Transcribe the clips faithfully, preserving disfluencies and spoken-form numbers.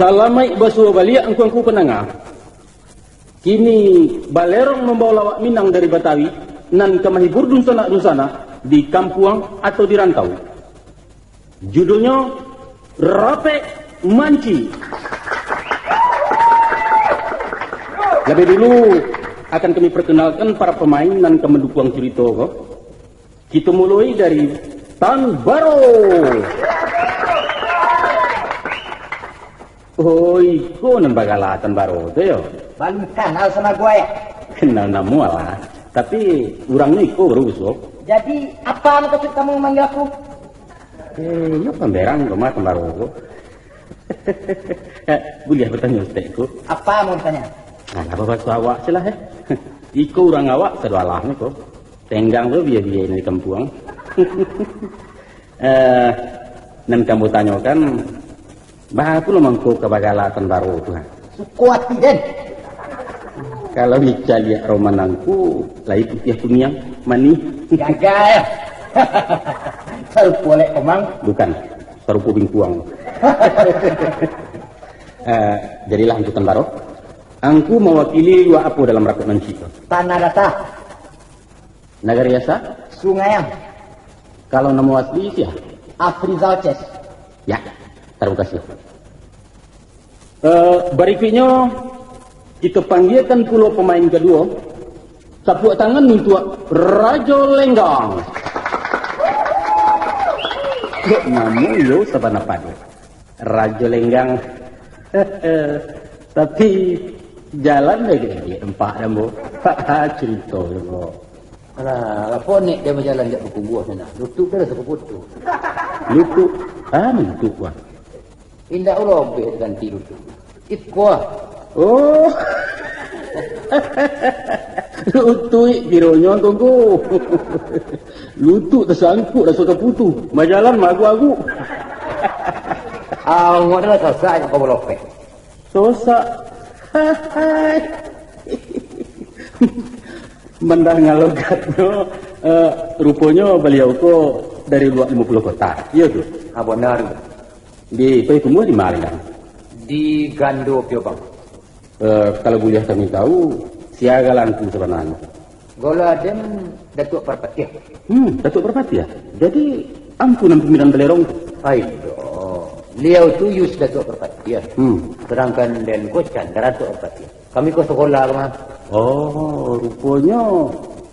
Alamaik basuo baliak angku-angku pandanga. Kini balerong mambawa lawak Minang dari Batawi, nan ka mahibur dunsanak-dunsanak di kampuang atau di rantau. Judulnyo, Rapek Manci. Labiah dulu, akan kami perkenalkan para pamain nan ka mandukuang curito ko. Kito muloi dari Tan Baro. Oh, iko nan bagala Tan Baro tu yo? Balun kanal samo gua, yo. Kenal namo alah, tapi urangnyo iko baru basuo. Jadi, apa maksud kamu manggil aku? Eh, iyo pamberang ko mah Tan Baro ko. Buliah batanyo saketek ko? Apa mau ditanya? Nah, apa basuo awak se lah, eh? Iko urang awak sadoalahnyo ko. Tenggang tu bia-bia di kampuang. Eh, nan ka ambo tanyokan, baa pulo mangko ka bagala Tan Baro tu, ha? Suko ati den. Kalau dicaliak roman angku, lai putiah kuniang, manih. Gagal. Sarupo lek komang. Bukan, sarupo bingkuang. Eh, jadilah angku Tan Baro. Angku mawakili luak apo dalam rapek manci ko? Tanah Datar. Nagari asa? Sungai Ang. Kalau namo asli sia? Afrizal Ces. Ya, tarimo kasih. Eh, barikuiknyo, kito panggiakan pulo pamain kaduo. Tapuak tangan untuak Rajo Lenggang. Kok namo iyo sabana pado? Rajo Lenggang. Tapi, jalan lai dek-dek nampak ambo. Carito ko. Alah, apo nek den bajalan jak bakubuah sinan? Lutuik den lah sapuputuih. Lutuik? Ah, lutuik, wah. Indak lobeh ganti lutuik. Iko ah. Oh. Lutuik kironyo, Tongko. Lutuik tasangkuik raso ka putuih. Bajalan maagu-agu. Ah, awak adalah sasak jak ka balopek. Sosak. Mandanga logatnyo, eh, ruponyo baliau ko dari luak limo puluah kota. Iyo tu? Ah, bana. Di, pai tumbuah di ma, Lenggang? Di Gando Piobang. Eh, kalau buliah kami tahu, sia gala angku sabananyo? Gala den Datuak Parpatiah. Hmm, Datuak Parpatiah. Jadi, angku nan pimpinan balerong tu? Ai, doh. Baliau tu Yus Datuak Parpatiah. Hmm. Sadangkan den ko Candra Datuak Parpatiah. Kami ko sakolah ko mah. Oh, ruponyo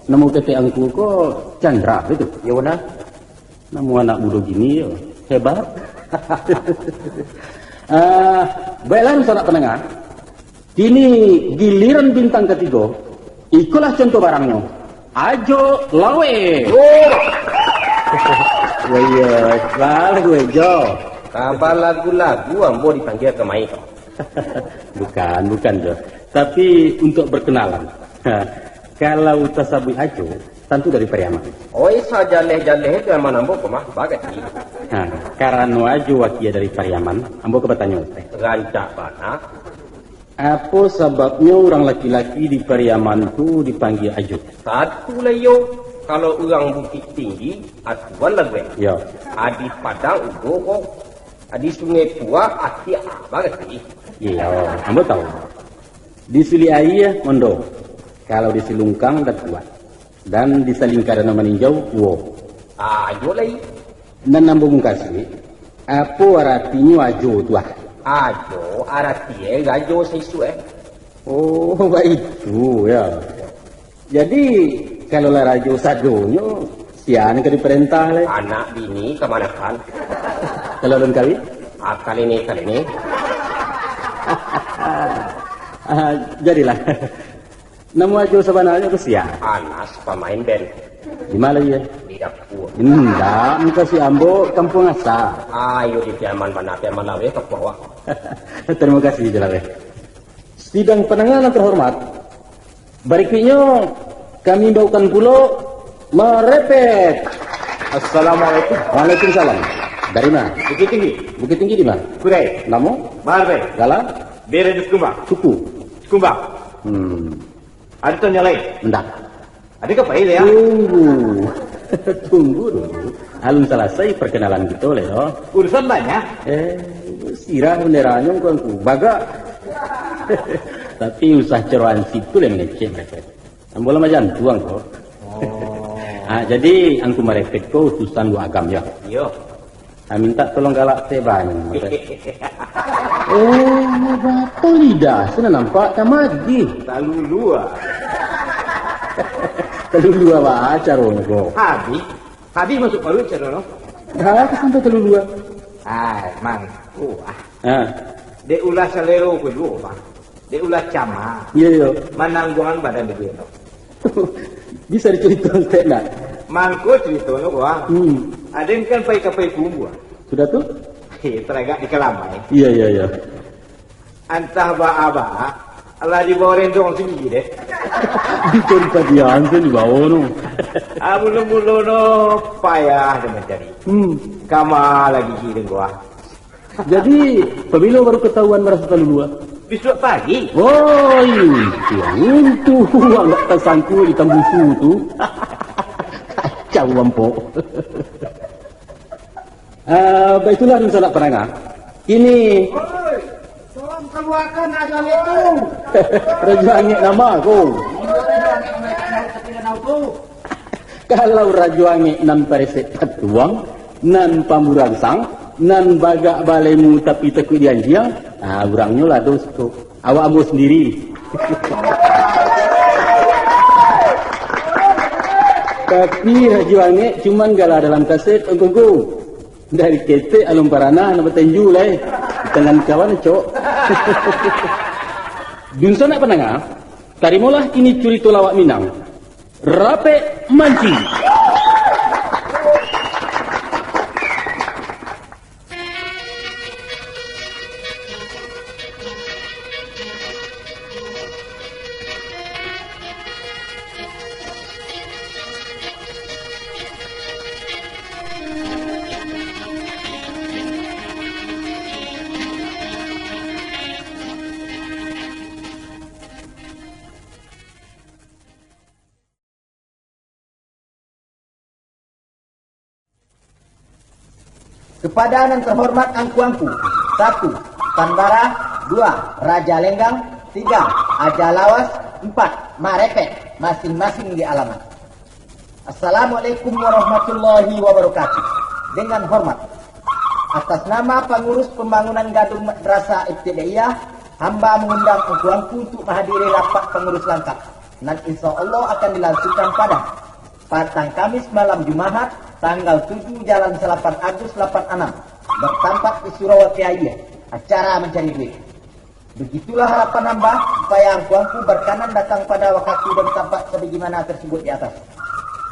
namo ketek angku ko Candra, betul? Iyo, bana. Namo anak mudo kini yo, hebat. Ah, baiklah, sanak pandanga. Kini giliran bintang katigo. Ikolah contoh barangnyo. Ajo Lawe. Oh. Wah, iyo, balagu, eh, Jo. Ka balagu-lagu ambo dipanggia kamari ko. Bukan, bukan, Jo. Tapi untuk berkenalan. Kalau tasabuik Ajo, tantu dari Pariaman. Oi, sajaleh-jaleh tu aman ambo ko mah, bagati. Ha, karano Ajo wakia dari Pariaman, ambo ka batanyo, teh. Rancak bana. Apo sababnyo urang laki-laki di Pariaman tu dipanggia Ajo? Satu lah iyo, kalau urang Bukik Tinggi, Atuan lah gue. Yo. Adi Padang Udo ko, adi Sungai Puak, Ati Abah gati. Iyo, ambo tahu. Di Suli Aia, Mondo. Kalau di Silungkang, Datuak. Dan di Salingka Danau Maninjau, Kuo. Ah, iyo lai. Nan ambo mukasuik, apo aratinyo Ajo tu, ah? Ajo, aratinyo rajo saisuak, eh. Oh, baitu, yo. Jadi, kalau lah rajo sadonyo, sia nan ka diparentah, lai? Anak bini kamanakan. Kalau alun kawin? Ah, kali ni, kali ni. Ah, jadilah. Namo Ajo sabananyo ko sia? Anas, pamain ben. Di ma lai, yo? Di dapua. Indak, mukasuik ambo kampuang asa. Ayo, di Piaman bana, Piaman Laweh, kampuang awak. Tarimo kasih, Jo Laweh. Sidang pandanga nan terhormat, barikuiknyo kami bawakan pulo marepet. Assalamualaikum. Waalaikumsalam. Dari ma? Bukittinggi. Bukittinggi di ma? Kurai. Namo? Bahar, Pai. Gala? Bere di Sikumbang. Suku? Sikumbang. Hmm. Ado tanyo lai? Ndak. Ado ka pai lai, ah? Tunggu. Tunggu dulu. Alun salasai parkanalan kito lai, doh. Urusan banyak. Eh, sirah banderanyo, Angku-angku. Bagak. Tapi usah caro ansip tu lai mangecek, Marepet. Ambo lah majantuang ko. Oh. Ah, jadi Angku Marepet ko utusan Wak Agam, yo? Iyo. Ah, mintak tolong galak teh banyak, Marepet. Oh, batul lidah. Sudah nampak kamari. Talulua. Talulua, baa caronyo ko? Habih. Habih masuak paruik, caro lo. Dah, sampai talulua. Ai, mangko, ah. Ha. Dek ulah salero ko juo, Bang. Dek ulah cama. Iyo, iyo. Manangguangan badan dek ulah. Bisa dicarito saketek ndak? Mangko caritonyo ko, ah. Hmm. Aden kan pai ka Payakumbuah. Sudah tu? Heh, taragak di Kalamai. Iyo, iyo, iyo. Antah baa-baa, alah dibawo rendong sendiri deh. Dicari pagian tu dibawo tu. Ah, mulo-mulo no payah deh mancari. Hmm. Kama lagi gigi deh gua. Jadi, pabilo baru katahuan maraso talulua? Bisuak pagi. Woi, untuang, untuang, agak tasangkua di tambusu tu. Kacau ampok. Ah, baitulah dunsanak pandanga. Kini. Oi, tolong kaluakan Rajo Angek tu. Rajo Angek nan ma ko? Iyo, Rajo Angek nan ma ko, tapi nan tu. Kalau Rajo Angek nan paresek patuang, nan pamburangsang, nan bagak balemu tapi takuik dianjiang, ah, urangnyo lah doh tu. Awak ambo sandiri. Tapi Rajo Angek cuman gala dalam kaset, Angku-angku. Dari ketek alun paranah nak batenju lai. Tangan kawan, cok. Dunsanak pandanga, tarimolah kini curito lawak Minang. Rapek Mancing. Kepada nan terhormat angku-angku, satu, Tan Bara, dua, Raja Lenggang, tiga, Aja Lawas, empat, Marepet, masing-masing di alamat. Assalamualaikum warahmatullahi wabarakatuh. Dengan hormat, atas nama pangurus pembangunan gadung Madrasah Ibtidaiyah, hamba mengundang angku-angku untuk menghadiri rapat pangurus langkap, nan insya Allah akan dilangsungkan pada patang Kamis malam Jumahat, tanggal tujuh jalan salapan Agus lapan anam, bertampat di Surau Api Aia, acara mancari duit. Begitulah harapan hamba, supaya angku-angku berkanan datang pada wakatu dan tampat sebagaimana tersebut di atas.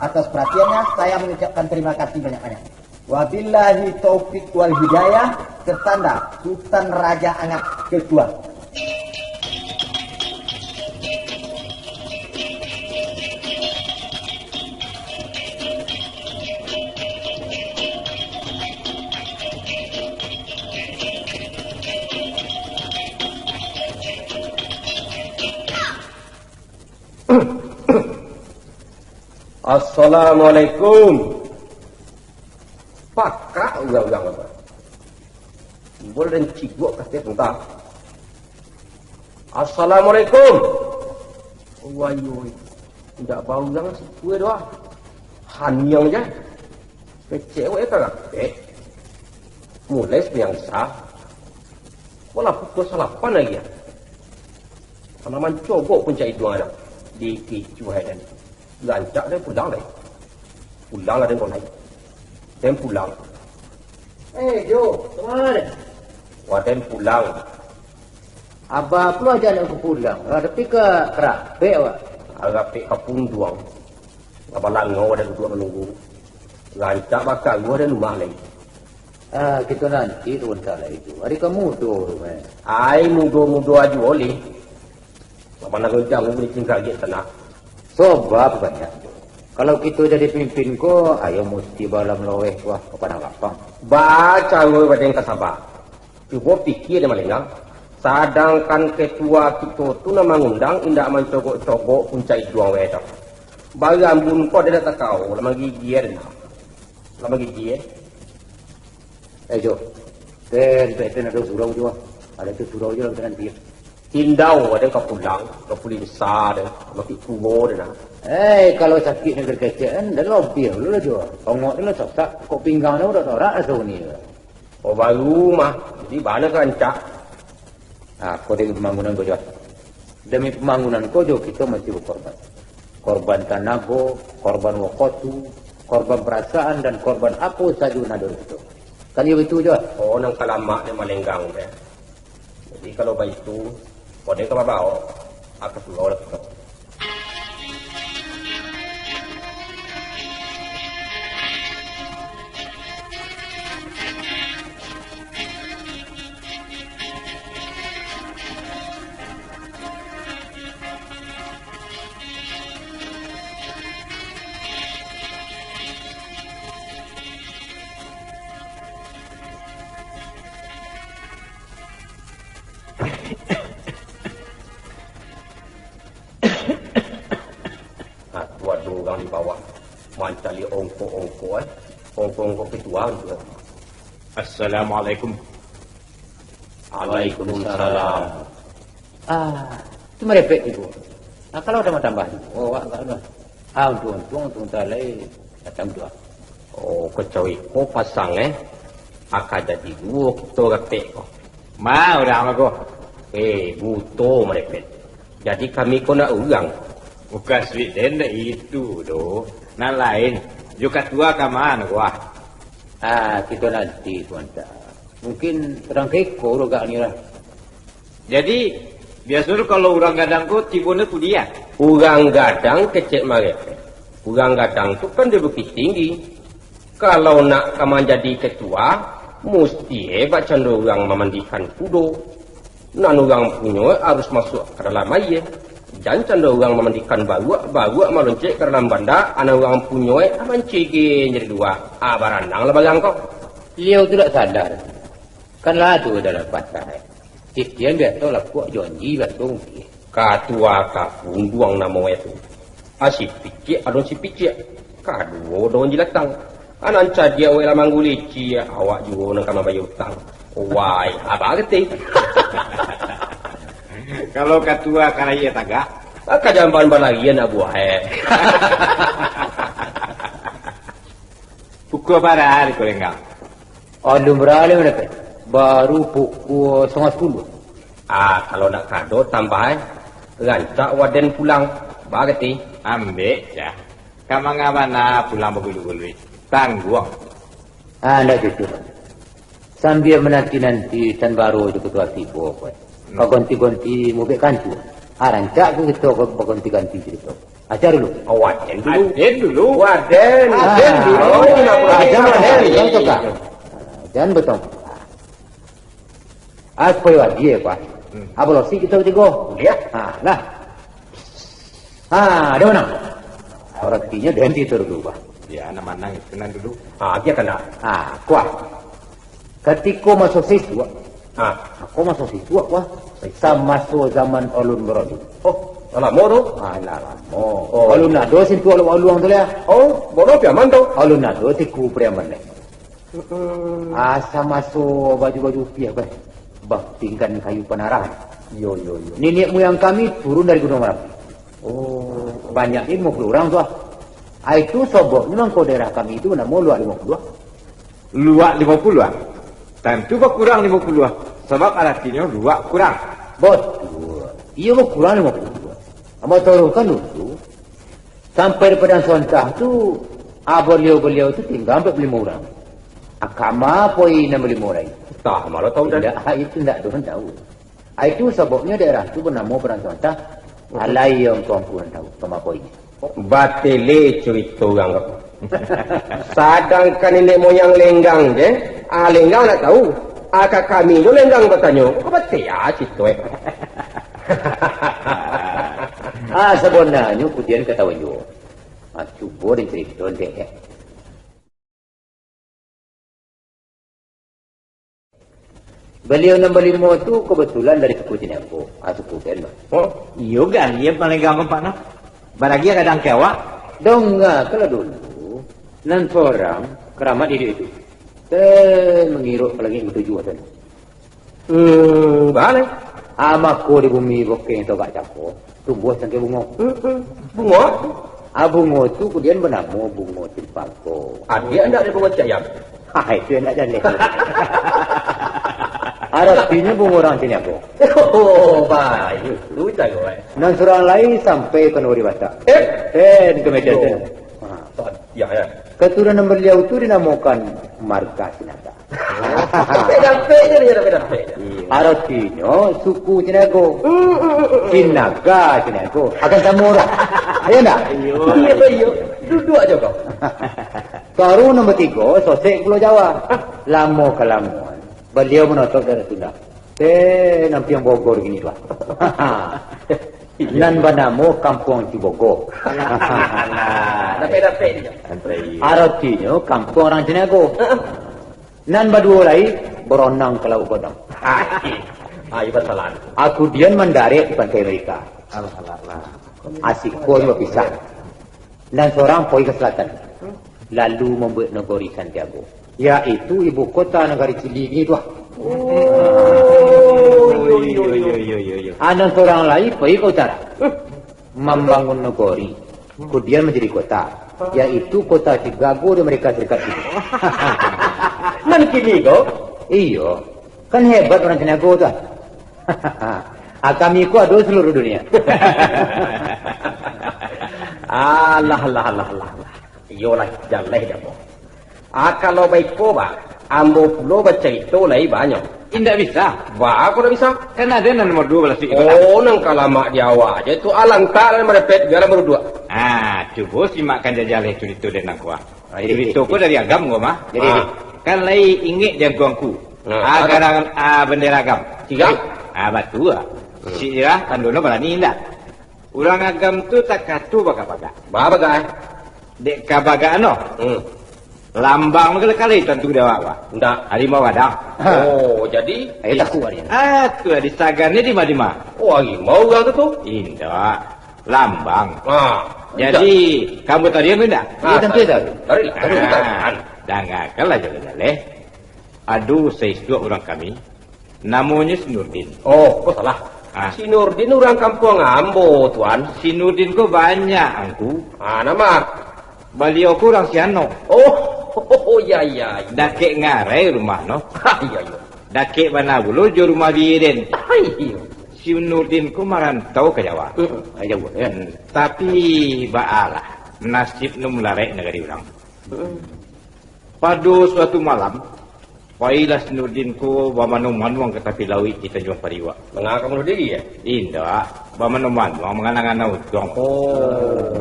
Atas perhatiannya, saya mengucapkan terima kasih banyak-banyak. Wabillahi taufik wal hidayah, tertanda Sutan Raja Angak Ketua. Assalamualaikum. Pakak urang-urang apa? Timbul dan cigok kasih tentang. Assalamualaikum. Wayoi. Indak baurang sikua doh. Haniang ja. Kecek awak ka rapek. Mulai sumbayang Isya. Walah pukul salapan lagi ah. Kana mancogok puncak iduang ado. Dikicuah den. Rancak den pulang lai. Pulang lah den ko lai. Den pulang. Eh, Jo, kama den? Wah, den pulang. Abah pulo aja nak pulang. Lah, tapi ka karapek awak. Karapek ka punduang. Ka balangau den duduak manunggu. Rancak bakaruah den rumah lai. Ah, kito nanti tu bentar lai tu. Ari ka mudo tu, eh. Ai, mudo-mudo ajo boleh. Lapan angin jamu buli tingga agiah tanah. Sobab banyak tu. Kalau kito jadi pimpin ko, ayo musti balam laweh tuah ka padang lapang. Ba caro badeng ka saba. Cubo pikia dek malenggang. Sadangkan ketua kito tu nan mangundang indak mancogok-cogok puncak iduang weh tu. Barambun ko ado nak takau, lah magigia dah nak. Lah magigia. Eh, Jo. Eh, di P T N ado surau jo. Ado tu surau jo lah kita nanti. Tindau ado ka pulang, ka pulinsa ado, mati kubo dah nak. Eh, kalau sakik ni kecek kan, dah lobiah dulu lah Jo. Ongok ni lah sasak, kok pinggang ni udah norak asa ni. Oh, baru mah. Jadi, bana ka rancak? Ah, ko demi pambangunan ko Jo. Demi pambangunan ko Jo, kito mesti bakorban. Korban tanago, korban wakotu, korban parasaan, dan korban apo sajo nan ado di kito. Kan iyo baitu Jo? Oh, nan ka lamak dek malenggang deh. Jadi, kalau baitu, ko deh ka babaok, aka surau lah kito. Ha, tu ado urang di bawah mancaliak ongkok-ongkok, eh. Ongkok-ongkok kituan tu. Assalamualaikum. Waalaikumsalam. Ah, tu marepek tibo. Nah, kalau tambah-tambah tibo, awak agak anu. Ah, untuang-untuang, untuang talai datang tu, ah. Oh, kacau iko pasang, eh. Aka jadi duo kito rapek ko. Ma, urang bago. Eh, buto marepet. Jadi kami ko nak urang. Mukasuik den ndak itu doh. Nan lain, jo katua ka ma ko, ah? Ah, kito nanti, Tuan. Mungkin urang keko urang agak ni lah. Jadi, biaso tu kalau urang gadang ko tibo ni kudiah? Urang gadang kecek marepek. Urang gadang tu kan di Bukittinggi. Kalau nak ka manjadi ketua, musti hebat cando urang mamandikan kudo. Nan urang punyo harus masuak ka dalam aia. Jan cando urang mamandikan baruak, baruak maloncek ka dalam banda, anak urang punyo mancigin jadi dua. Ah, baranang lah barang ko. Baliau tu dak sadar. Kan lah tu dalam patah, eh. Sitian biaso lapuak janji, biaso mungkin. Katua ka punduang namo e tu. Ah, si picik, adong si picik. Kaduo daun jilatang. Ah, nan cadiak wek lah manggulici, awak juo nan ka mambayia utang. Wai, abah getih. Kalau katua ka raia tagak. Ah, ka jamban balarian nak buah, eh. Pukua bara di Kolenggang? Alun baralih mah, Pak. Baru pukua satangah sapuluah. Ah, kalau nak kado tambah, eh. Rancak waden pulang. Bagati. Ambek, cah. Ka manga bana pulang baguluik-guluik. Tangguang. Ah, ndak cucuk. Sambia mananti-nanti tan baro jo katua tibo, Pak. Hmm. Ka gonti-gonti mubek kantua. Ah, rancak ko kito bagonti-ganti carito. Aja dulu. Oh, waden dulu. Aden dulu. Waden. Ah. Aden dulu. Oh, kenapa? Aja, waden. Contoh, Kak. Jan betong. Ah, supaya wadia, Pak. Hmm. Apa lo si kita tigo? Lihat. Ah, lah. Ah, ada mana? Artinya den itu dulu, Pak. Ya, anak manang itu nan dulu. Ah, dia kena. Ah, kuah. Katiko maso sisuak. Ah. Ako maso sisuak, wah. Samaso zaman alun baradu. Oh, lamo tu? Ah, lah lamo. Oh. Alun ado sintuak luak aluang tu lah. Oh, bono piaman tu? Alun ado tiku priaman deh. Mm-mm. Ah, samaso baju-baju upiah, bah. Bah, pinggan kayu panarah. Yo, yo, yo. Niniak muyang kami turun dari Gunung Marapi. Oh. Banyak ni limo puluah urang tu, ah. Ah, itu soboknyo mangko daerah kami tu namo Luak Limo Puluah. Luak Limo Puluah? Tantu bakurang limo puluah, sabab aratinyo luak kurang. Batua. Iyo, bakurang limo puluah. Ambo taruihkan dulu. Sampai di Padang Sontah tu, ah, baliau-baliau tu tingga ampek puluah limo urang. Ah, kama poi nan balimo urang? Tah, malah tahu dah. Indak, ah, itu indak doh tahu. Ah, itu sababnyo daerah tu banamo Padang Sontah. Oh. Alai angku-angku nan tahu, kama poi. Batele curito urang ko. Sadangkan niniak moyang Lenggang je, ah, Lenggang nak tahu. Ah, ka kami jo Lenggang batanyo, ko batele ah curito, eh. Ah, sabananyo kudian katahuan juo. Ah, cubo den carito dek, eh. Baliau nan balimo tu kabatulan dari suku Cinianggo. Ah, suku den, bah. Oh, iyo, galiah Lenggang ko, Pak, nah. Baragiah gadang ka awak. Dongakanlah dulu, nan sorang karamat iduik tu. Teh mangiruak ka langik batujuah tadi. Hmm, baa lai? Ah, mako di bumi bokeng togak capo, tumbuah cangkeh bungo. Hmm, hmm. Bungo? Ah, bungo tu kudian banamo bungo cimpago. Adiak ndak ado bungo cayam? Ah, itu yang ndak jaleh. Aratinyo bungo urang Caniago. Oh, baik. Tu caro, eh. Nan surang lai sampai ka nagari Batak. Eh? Ten, ka Medan Yo. ten. Ha. Ya, ya. Katurunan baliau tu dinamokan marga Sinaga. Dapek-dapek je dia, dapek-dapek je. Iya. Aratinyo suku Caniago. Hmm, hmm, hmm, hmm. Sinaga Caniago. Akan samo dah. Ayo ndak? Iyo, iyo. Duduak aja kau. Baru nombor tigo, Sosek Pulau Jawa. Lamo kalamoan, baliau manotop daerah Sunda. Teh, nampiang Bogor kini tu, ah. Nan banamo Kampuang Cibogo. Alah, dapek-dapek dia. Santai. Aratinyo kampuang urang Caniago. Nan baduo lai, baronang ka Lauik Godang. Ah, iyo, basalahan. Akudian mandarek di Pantai Amerika. Alah, alah, alah. Asiko nyo bapisah. Nan sorang poi ka salatan, lalu mambuek nagori Santiago, yaitu ibu kota nagari Chili kini tu, ah. Oh, iyo, iyo, iyo, iyo, iyo, iyo. Ah, nan sorang lai poi ka utara, mambangun nagori, kudian manjadi kota, yaitu kota Chicago di Amerika Serikat kini. Nan kini ko? Iyo, kan hebat urang Caniago tu, ah. Ah, kami ko ado saluruah dunia. Alah, alah, alah, alah, alah. Iyolah, jaleh dek ambo. Ah, kalau baiko, bah, ambo pulo bacarito lai banyak. Indak bisa. Baa kok indak bisa? Kan ado nan nomor duo balasuik itu, kan? Oh, nan ka lamak di awak aja tu. Alangkah lah marepet, biarlah baruduak. Ah, cubo simakkan jaleh curito den nan kuah. Ah, jadi, Curito ko dari Agam ko mah. Jadi, Ah. Kan lai ingek di angku-angku. Nah, Ah, Agam. Garang, ah, bendera Agam. Siap. Ah, batua. Hmm. Sirah tandono barani indak? Urang Agam tu takato bagak-bagak. Bagak-bagak, eh? Dek kabagak ano. Hmm. Lambang kali-kali tantu di awak, bah. Indak. Harimau gadang. Oh, jadi? Eh, takut dia. Ah, tu di Sagan ni di ma-di ma. Oh, harimau urang tu tu? Indak. Lambang. Ah, Jadi, indak. Kamu tahu dia ke indak? Ah, Iya, tentu tahu. Tahu, tahu, tahu, tahu. Ah, dangakanlah jaleh-jaleh. Ado saisuak urang kami, namonyo si Nurdin. Oh, kok salah? Ah. Si Nurdin urang kampuang ambo, Tuan. Si Nurdin ko banyak, Angku. Ah, nama? Baliau ko urang Sianok. Oh, oh, ya, ya, ya. Dakek ngarai rumah no. Ah, iya, iya. Dakek bana pulo jo rumah biren. Ah, iya. Si Nurdin ko marantau ka Jawa. Heeh, ka Jawa, ya. Hmm, tapi baalah, nasib no mularek nagari urang. Heeh. Pado suatu malam, pailah si Nurdin ko bamanuang-manuang ka tapi lauik di Tanjuang Pariwak. Manga ka bunuh diri, ya? Indak, bamanuang-manuang manganau-nganau utuang. Oh.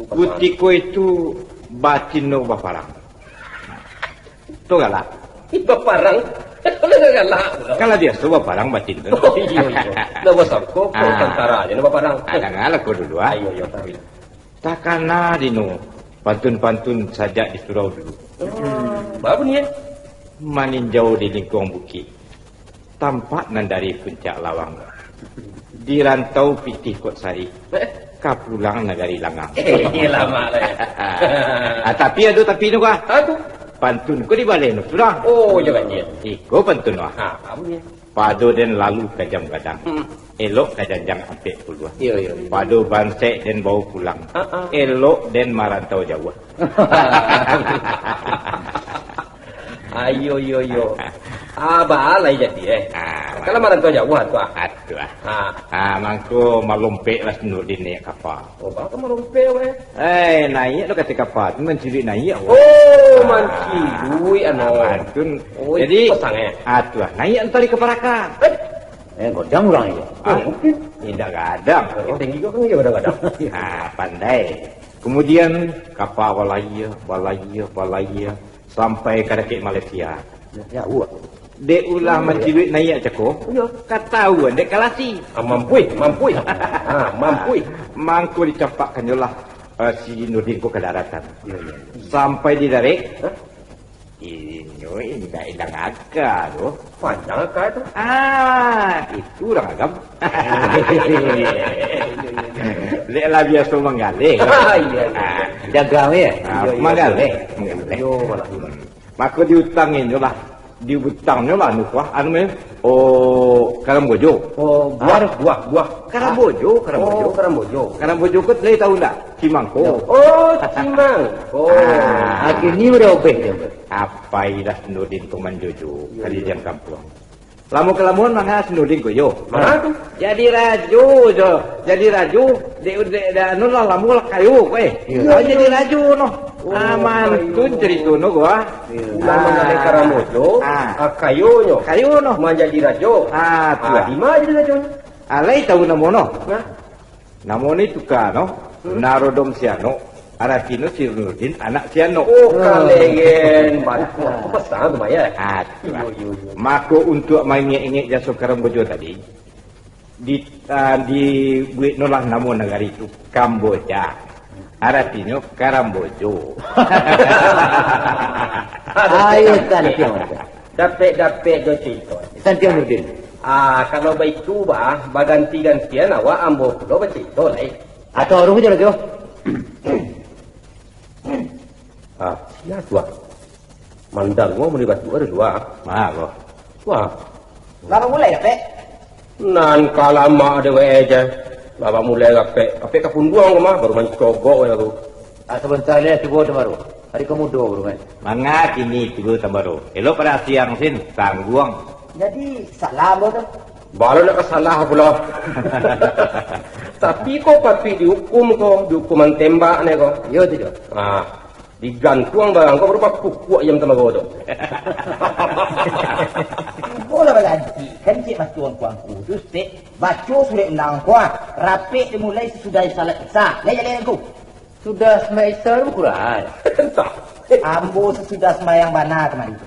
Kutiko itu batino baparang. Tu galak. Ih, baparang? Kalau galak pulo. Kan lah biaso baparang batin tu. Oh, iya, iya. Dah basangko, Ah. tantara aja dah baparang. Ah, dangalah ko dulu, ah. Ayo, ayo, tarik. Takana dino pantun-pantun sajak di surau dulu. Hmm, baa bunyi, eh? Maninjau di lingkuang bukik, tampak nan dari puncak lawang. Di rantau pitih Kok Sari, Eh? ka pulang nagari Langang. Eh, lamak lah, ya. Ah, tapi ado tapi tu, kah? Ah, tu? Pantun ko dibaleh no surang. Oh, jangan dia. Iko pantun, wah. Ha, apa dia? Pado den lalu ka Jam Gadang. Hmm. Elok ka janjang ampek puluah. Iyo, iyo, iyo. Pado bansek den bawa pulang. Ha, ha. Elok den marantau jauah. Ayo, yo, yo. Ah, baa lai jadi, eh. Ah, Kalau marantau jauah tu, ah. Atuh, ah. Ha. Ah, mangko malompeklah si Nurdin naiak kapa. Oh, baa ka malompek, weh? Eh, naiak lo kato kapa tu manciluik naiak, weh. Oh, manciluik, anu. Ah, mantun. Oh, Jadi, itu pasang, eh? Atuh, ah, naiak antari ka paraka. Eh? Eh, gadang urang itu. Ah, Oh, oke. Indak gadang. Oh, tinggi kok kan dia gadang-gadang. Ah, pandai. Kemudian, kapa balayia, balayia, balayia, sampai ka dakek Malaysia. Ya, ya, awak. Dek ulah manciluik naiak cako, Iyo. Katahuan dek kalasi. Ah, mampuih, mampuih. Ah, mampuih. Mangko dicampakkannyolah, eh, si Nurdin ko ka daratan. Iyo, iyo. Sampai di darek, Hah? Inyo indak ilang aka tu. Panjang aka tu. Ah, itu urang agam. Dek lah biaso manggaleh. Ah, iyo. Ah. Jaga, yo? Ah, iyo, iyo. Manggaleh. Manggaleh. Iyo, malah. Mako diutang inyo lah. Diutang nyo lah, anu, kuah, anu, men. Oh, karambojo. Oh, buah, ah, buah, buah. Karambojo, karambojo. Oh, karambojo. Karambojo ko lai tahu ndak? Cimangko. Oh, cimangko. Ah. Akhirnyo udah obeh tu. Apai lah si Nurdin ko manjojo, iyo, kali iyo, di kampuang. Lamo kalamoan manga si Nurdin ko yo. Manga tu? Jadi rajo jo. Jadi rajo, dek, dek, dek, anu lah, lamo lah kayo ko, eh. Iyo. Ah, iyo, jadi rajo no. Oh, ah, mantun kayo. Carito no ko, ah. Iyo. Ulah, ah, manggaleh karambojo, ah, ah, kayonyo. Kayo no. Manjadi rajo. Ah, tu ah, lah. Di ma jadi rajonyo? Ah, lai tahu namo no? Nah. Namo ni tuka no, hmm? Narodom Sianok, aratinyo si Nurdin anak Sianok. Oh, kalegen, batua. Pesan tu, Mak, yo? Ah, tu lah. Iyo, iyo, iyo. Mako, untuak maingek-ingek jaso karambojo tadi, di, ah, dibuek no lah namo nagari tu Kamboja. Aratinyo karambojo. Ayo, santiang. Dapek-dapek jo carito. Santiang, Nurdin. Ah, kalau baitu, bah, baganti-gantian awak, ambo pulo bacarito lai. Atau urang je lagi, oh. Ah, sia tu, ah. Mandanga muni batua di lua. Mah, ko. Wah. Lah bamulai, Dapek? Nan ka lamak dek we je. Lah bamulai, Dapek. Dapek ka punduang ko mah, baru mancogok we tu. Ah, sabanta lai, cubo tambaro. Ari ka mudo baru kan. Manga kini cubo tambaro. Elok pado siang sin, tangguang. Jadi, salah ambo tu? Baa lo nak ka salah pulo. Tapi ko patuik diukum ko, diukuman tembak ne ko. Iyo tu, Jo. Ah, digantuang barang ko, baru bakukuak ayam tambaro tu. Cubolah baganti, kan cek matuang ku angku tu, Stek. Baco surek undang ko, ah. Rapek dimulai sasudah salat Isya. Lai jaleh angku. Sudah sumbayang Isya tu bakurang. Entah. Ambo sasudah sumbayang bana kamari tu.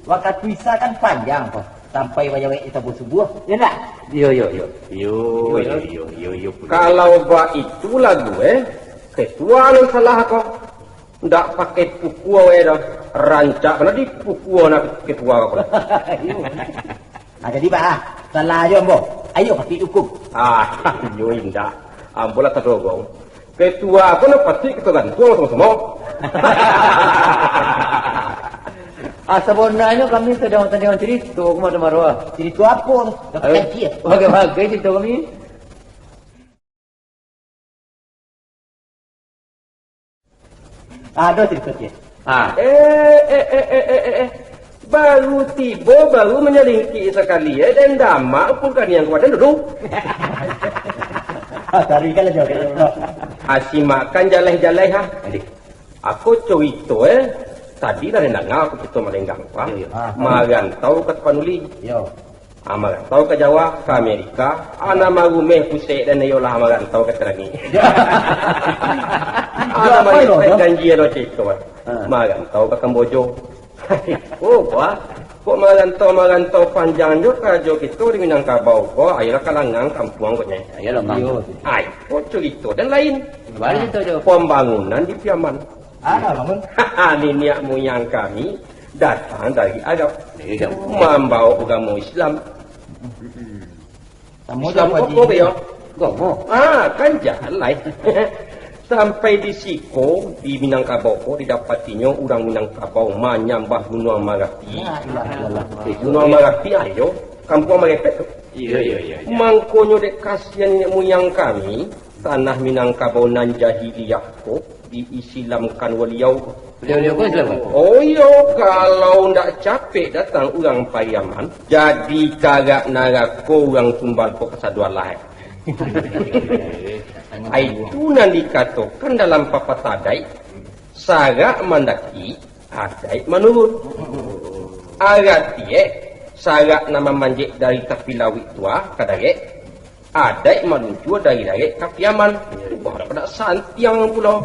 Wakatu Isya kan panjang ko, sampai wayah-wayah tabua subuah, yo ndak? Iyo, iyo, iyo. Iyo, iyo, iyo, iyo, iyo, pulo. Kalau baitu lagu, eh, ketua nan salah ko. Ndak pakai pukua we doh. Rancak bana dipukua nak ketua ko. Ah, jadi, bah, salah jo ambo. Ayo, patuik diukum. Ah, iyo indak. Ambo lah tadorong. Ketua ko nan patuik kito gantuang samo-samo. Ah, sabananyo kami sadang tandiangan carito, ko mah Tamaro. Carito apo tu? Ayo. Bagai-bagai carito kami. Ado carito ciek. Ah. Eh, eh, eh, eh, eh, eh, eh. Baru tibo, baru manyalingkik sakali, eh, den damak pun kaniang kawadan dulu. Ah, tarikan aja, oke, bro. Ah, simakkan jaleh-jaleh, ha. Jadi. Ako carito, eh. Tadi lah den danga ako carito malenggang, ha. Iyo, iyo. Ah. Marantau ka Tapanuli. Iyo. Ah, marantau ka Jawa, ka Amerika, ah, nan marumeh pusek den iyolah marantau ka Sarangik. Ah, nan marepek janji ado carito, ah. Ah. Marantau ka Kambojo. Oh, bah, kok marantau-marantau panjang jo karajo kito di Minangkabau ko, ayolah ka Langang kampuang ko nyo. Ayolah, Bang. Iyo. Ai, kok carito den lain. Baa carito jo? Pambangunan di Piaman. Ah, bangun. Niniak muyang kami datang dari Arab, dari Arab, mambawa agamo Islam. Mm-mm. Islam ko apo, Pak Yo? Agamo. Ah, kan jaleh. Sampai di siko, di Minangkabau ko, didapatinyo urang Minangkabau manyambah Gunuang Marapi. La ilaha illallah. Gunuang Marapi, ayo, kampuang marepek tu. Iyo, iyo, iyo, iyo. Mangkonyo dek kasian niniak muyang kami, tanah Minangkabau nan jahiliah ko, diisilamkan baliau. Baliau-baliau ko Islam kan? Oh iyo, kalau ndak capek datang urang Pariaman, jadi karak narako urang Tumbal ko kasado alah. Ai, itu nan dikatokan dalam papatah adaik, sarak mandaki, adaik manurun. Arati, eh, sarak nan mamanjek dari tapi lauik tu, ah, ka darek, adaik maluncua dari darek ka Piaman. Wah, dak padah santiang pulo.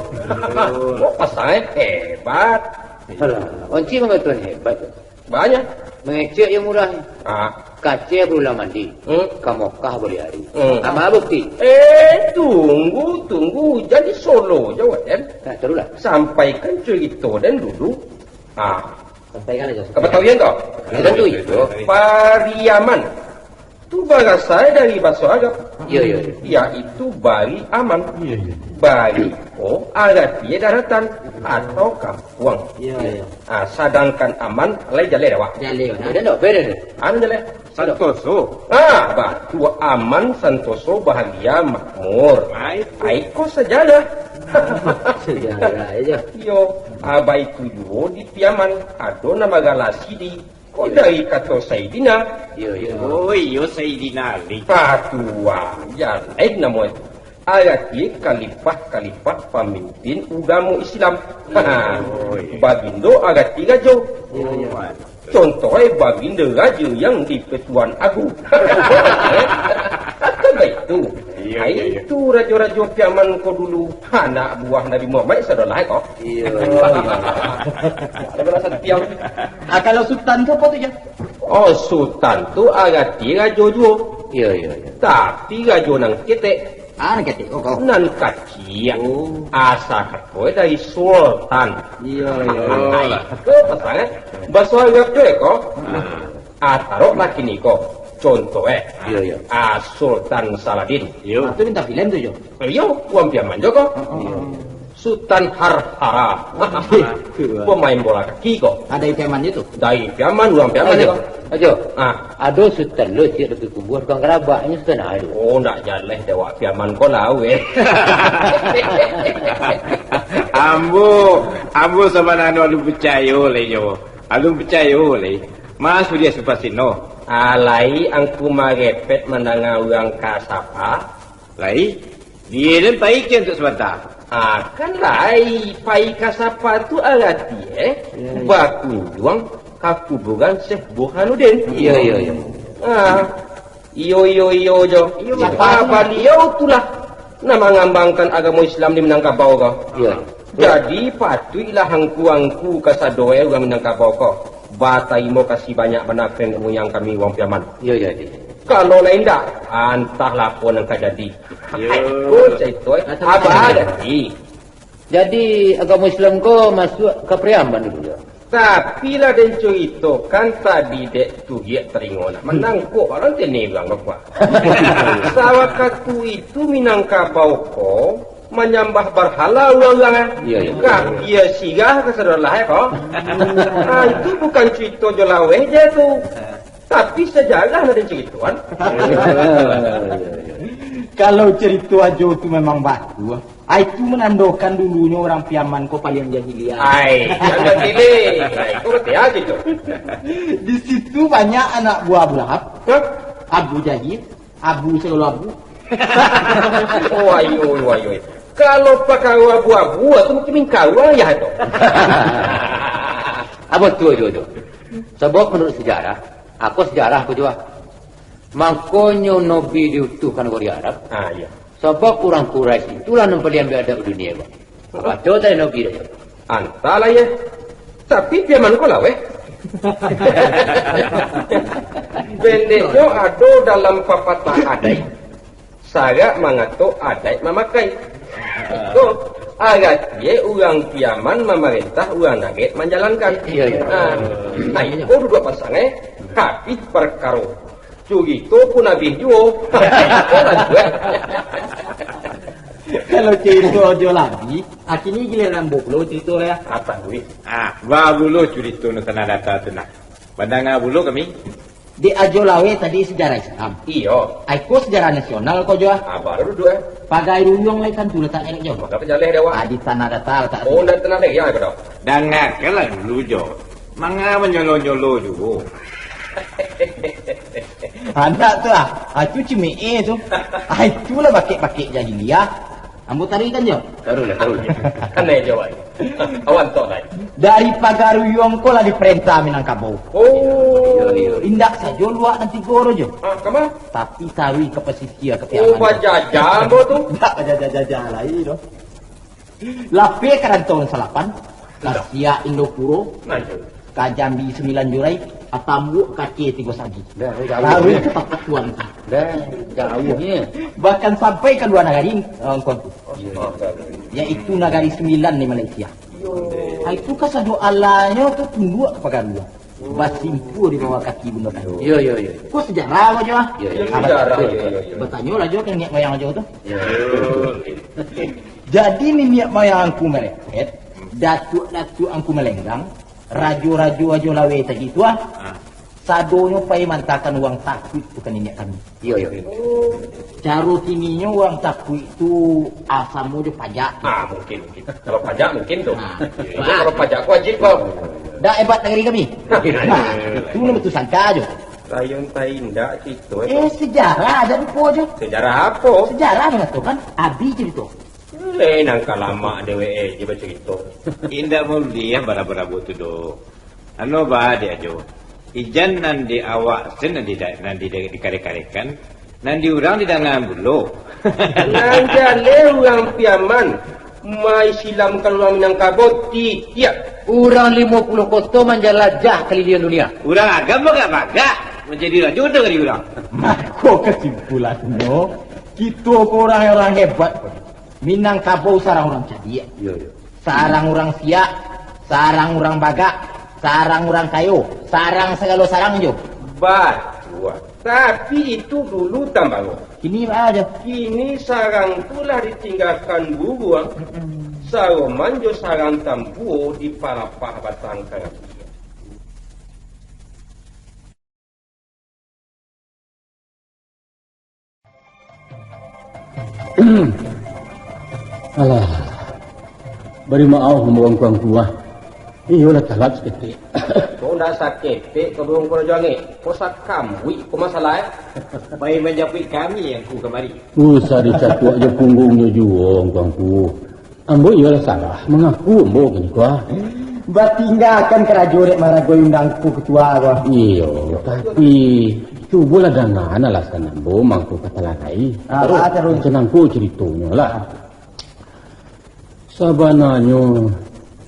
Kok pasang, eh, hebat. Alah, onci mangatoan hebat. Banyak. Mangecek yo murah. Ah. Kaceh barulang mandi. Hmm. Ka Mokah buliah ari. Hmm. Ama bukti? Eh, tunggu, tunggu. Jan disolo jo, Waden. Nah, tarulah. Sampaikan carito den dulu. Ah. Sampaikan aja. Kapatauan tu? Ya, tentu itu. Pariaman. Tu barasai dari bahaso Arab. Iya, iya, iya. Yaitu bari aman. Iya, iya. Bari ko arati daratan atau kampuang. Iya, iya. Ah, sadangkan aman, lai jaleh awak. Jaleh, nah, ada ndak? Beda tu. Anu jaleh. Santoso. Ah, batua aman, santoso, bahagia, makmur. Ai, ai ko sajarah. Sajarah aja. Iyo, ah, baitu juo di Piaman, ado nan bagalasi di, ko dari kato Saidina. Iyo, iyo. Oh, iyo, Saidina Ali. Batua, jaleh namo itu. Arati kalipah-kalipah pamimpin ugamo Islam. Oh, iyo. Bagindo arati rajo. Iyo, iyo. Contoh, eh, Baginda Raja yang di-Pertuan Agung. Kan baitu. Iyo, ai, iyo, iyo. Itu rajo-rajo Piaman ko dulu, anak buah Nabi Muhammad sadolah ko. Iyo, iyo. Ada balasan tiang. Ah, kalau sultan tu apa tu, Jan? Oh, sultan tu arati rajo juo. Iyo, iyo, iyo. Tapi rajo nan ketek. Ah, nan ketek, oh, kau. Nan kaciak. Oh. Asa kato dari sultan. Iyo, iyo. Ai, ko pasal, eh? Baso Arab tu, eh, ko? Ah. Ah, taroklah kini ko. Contoh, eh. Iyo, iyo. Ah, Sultan Saladin. Iyo. Ah, tu bintang filem tu, Jo. Eh, iyo, urang Piaman jo ko. Heeh. Iyo. Sultan Harhara. Pemain bola kaki ko. Ado di Piaman tu? Dari Piaman, urang Piaman ko. Ajo. Ah. Ado sultan lo, ciek, tapi kubuah tukang karabaknyo sultan ado. Oh, ndak jaleh dek awak Piaman ko lah, weh. Ambo, ambo sabananyo alun picayo lai nyo. Alun picayo lai. Mas Budi Supasino. Alai angku marepet mandanga urang ka sapa? Lai, di den pai kian tu sabanta. Ah, kan lai, pai ka sapa tu arati, eh? Yo, yo. Bakunjuang ka kuburan Syekh Burhanuddin. Iyo, iyo, iyo. Ah, iyo, iyo, iyo jo. Iyo, ah, Bapak. Baliau tu lah nan mangambangkan agamo Islam di Minangkabau ko. Iyo. Jadi, patuiklah angku-angku kasado, eh, urang Minangkabau ko batarimo kasih banyak bana ka nenek muyang kami, urang Piaman. Iyo, iyo, iyo. Kalau lai indak, antahlah apo nan ka jadi. Yo. Ko carito, eh. Abah Haji. Jadi, agamo Islam ko masuak ka Piaman dulu, yo? Tapi lah den caritokan tadi dek Tugiak talingo nak manangkok, baru tini urang bakuak. Sawakatu itu Minangkabau ko manyambah barhala urang-urang, eh. Iyo, iyo. Kapia sirah ka sadolah, eh, ko. Ah, itu bukan carito jo laweh je tu. Tapi sajarah lah den caritoan. Kalau carito Ajo tu memang batua, ah, itu manandokan dulunyo urang Piaman ko paliang jahiliah. Ai, jan batilik. Ai, ko batua gitu. Di situ banyak anak buah Abu Lahab. Hah? Abu Jahil, Abu Sailul Abu. Oh, ayo, ayo, ayo. Kalau pakaro abu-abu, tu mungkin mingkawa ya tu. Apo tu, tu, tu? Sabab menurut sejarah, Ako sejarah ko juo. Mangkonyo Nabi diutuhkan ka Arab. Ah, iyo. Sabab urang Quraisy itulah nan paliang ambiak adab dunia, Bang. Batua tadi Nabi dah. Antahlah, yo. Tapi Piaman ko lah, weh. Pendeknyo ado dalam papatah adaik. Sarak mangato adaik mamakai. Ko, aratinyo urang Piaman mamarentah, urang Daget manjalankan. Iyo, iyo. Ah, nah, iko duduak pasang, eh. Habih parkaro. Curito pun habih juo. Kalau curito Ajo lah habih, kini giliran ambo pulo curito, yo. Apo, Budi? Ah, bagulo curito nan tanah data tu nah. Pandanga pulo kami. Dek Ajo Laweh tadi sejarah Islam. Iyo. Ai ko sejarah nasional ko juo. Ah, baru duduak, eh. Pagai Ruyuang lai tantu latak elok jo. Mako pajaleh dek awak. Ah, di tanah data latak. Oh, di tanah data ko doh. Dangakanlah dulu jo. Manga manyolo-nyolo juo. Anak tu lah. Ah, tu cimik eh tu. Ah, itulah bakek-bakek jahiliah. Ambo taruihkan jo. Taruihlah, taruihlah. Aneh jo, wai. Awan tok, wai. Dari Pagaruyuang ko lah diparentah Minangkabau. Oh. Iyo, iyo. Indak sajo luak nan tigo tu jo. Ah, kama? Tapi taruih ka pasisia, ka Piaman. Oh, bajajah ambo tu. Indak bajajah-jajah lai doh. Lapeh ka Rantau Salapan, ka Siak Indopuro, nah, itu. Ka Jambi Sambilan Jurai, ka Tambuak Kaceh Tigo Sagi. Dah, jauah. Taruih ka tapak tuan tu. Dah, jauahnyo. Bahkan sampai ka lua nagari, eh, Ngku. Iyo, iyo. Yaitu Nagari Sambilan di Malaysia. Iyo. Itu kan sado alanyo tu tunduak ka pagaruang. Basimpua di bawah kaki bundo tadi. Iyo, iyo, iyo. Ko sejarah ko jo, ah? Iyo, iyo, sejarah, iyo, iyo, iyo. Batanyolah jo ka niniak moyang jo tu. Iyo. Jadi niniak moyang Angku Merepet, datuak-datuak Angku Malenggang, rajo-rajo Ajo Laweh tadi tu, ah. Ah. Sadonyo pai mantakan urang takuik tu ka niniak kami. Iyo, iyo, iyo. Caro kininyo urang takuik tu, ah, samo jo pajak. Ah, mungkin, mungkin. Kalau pajak mungkin tu. Ah. Iyo, kalau pajak ko wajib ko. Dak hebat nagari kami. Nah, itu nan batusangka jo. Lain tai indak kito, eh. Eh, sejarah ado lupo jo. Sejarah apo? Sejarah mangatokan, abih carito. Lai nangka lamak dewek eh je bacarito. Indak buliah barabo-rabo tu doh. Anu ba, Diak Ajo. Ijan nan di awak sen nan di, nan di, dikareh-karehkan, nan di urang didangaan bulo. Nan jaleh urang Piaman, maisilamkan urang Minangkabau titiak. Urang limo puluah koto manjalajah kaliliang dunia. Urang Agam bagak-bagak, manjadi rajo tu dari urang. Mako kasimpulannyo, kito ko urang-urang hebat ko. Minangkabau sarang urang cadiak. Iyo, iyo. Sarang urang siak, sarang urang bagak, sarang urang kayo, sarang sagalo sarang jo. Batua. Tapi itu dulu tambango. Kini baa jo? Kini sarang tu lah ditinggakan buruang. Mm-mm. Saroman jo sarang tambuo di parapah batang karambia. Alah, bari maoh ambo angku-angku ah. Iyolah, talat saketek. Kok ndak saketek ka burung kurajo angek? Kok sakambuik ko masalah, eh? Pai manjapuik kami angku kamari. Usah dicatuak jo punggungnyo juo, angku-angku. Ambo iyolah salah, mangaku ambo kini ko ah. Batinggakan karajo dek maragoi undang ko ketua ko ah. Iyo, tapi cubolah dangaan alasan ambo mangko ka talarai. Ah, terus, ah, terus. Macam mangko caritonyo lah. Sabananyo,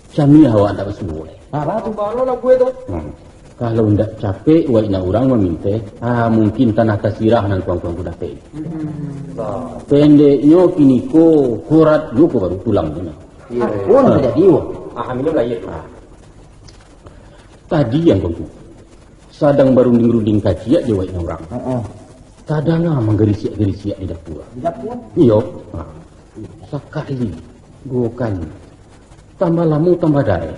camiah awak ndak basuo. Ah, baa tu? Baa lo lagu itu? Hmm. Kalau ndak capek, wak inak urang maminteh, ah, mungkin tanah tasirah nan kuang-kuang ko dapek. Hmm. Pendeknyo, kini ko korat juo ko baru tulang tu nah. Iyo, iyo. Apo nan tajadi, wak? Ah, minum lah, iyo. Ah. Tadi, angku-angku, sadang barunding-runding kaciak jo wak inak urang. Heeh. Tadanga manggarisiak-garisiak di dapua. Di dapua? Iyo. Ha. Sakali, duo kali. Tambah lamo, tambah dareh.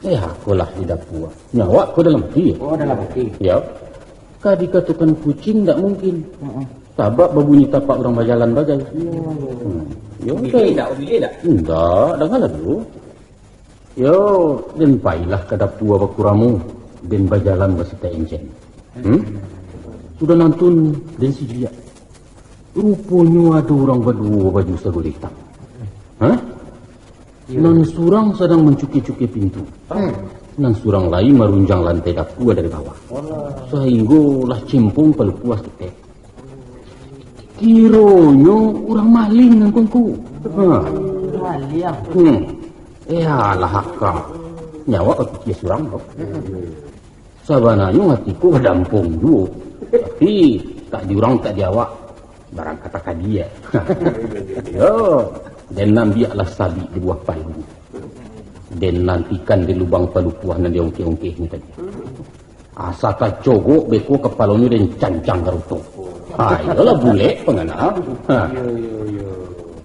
Eh, akolah di dapua. Nyo awak ko dalam ati. Oh, dalam ati. Iyo. Ka dikatokan kuciang, ndak mungkin. Heeh. Sabab babunyi tapak urang bajalan bagai. Iyo. Hmm. Iyo, Bilih ndak, bilih ndak? Ndak, dangalah dulu. Yo, den pailah ka dapua bakuramo, den bajalan basitak encen. Hmm? Sudah nantun den siliak. Ruponyo ado urang baduo baju sagulih itam. Hah? Iyo. Nan surang sadang mancukia-cukia pintu. Hmm. Nan surang lai marunjang lantai dapua dari bawah. Walah. Sainggo lah cempong palupuah saketek. Kironyo urang maling nan kongko. Ha. Maling. Hmm. Eh, alah, aka. Nyo awak bapikia surang ko. Sabananyo ati ko badampong juo. Tapi, tak di urang, tak di awak. Barang kata kadi, eh. Yo, den ambiaklah sabik di buah palu. Den nantikan di lubang palupuah nan diongkeh-ongkehnyo tadi. Asa tacogok beko kapalonyo den cancang garuto. Ha, iyolah bulek pangana. Ha. Iyo, iyo, iyo.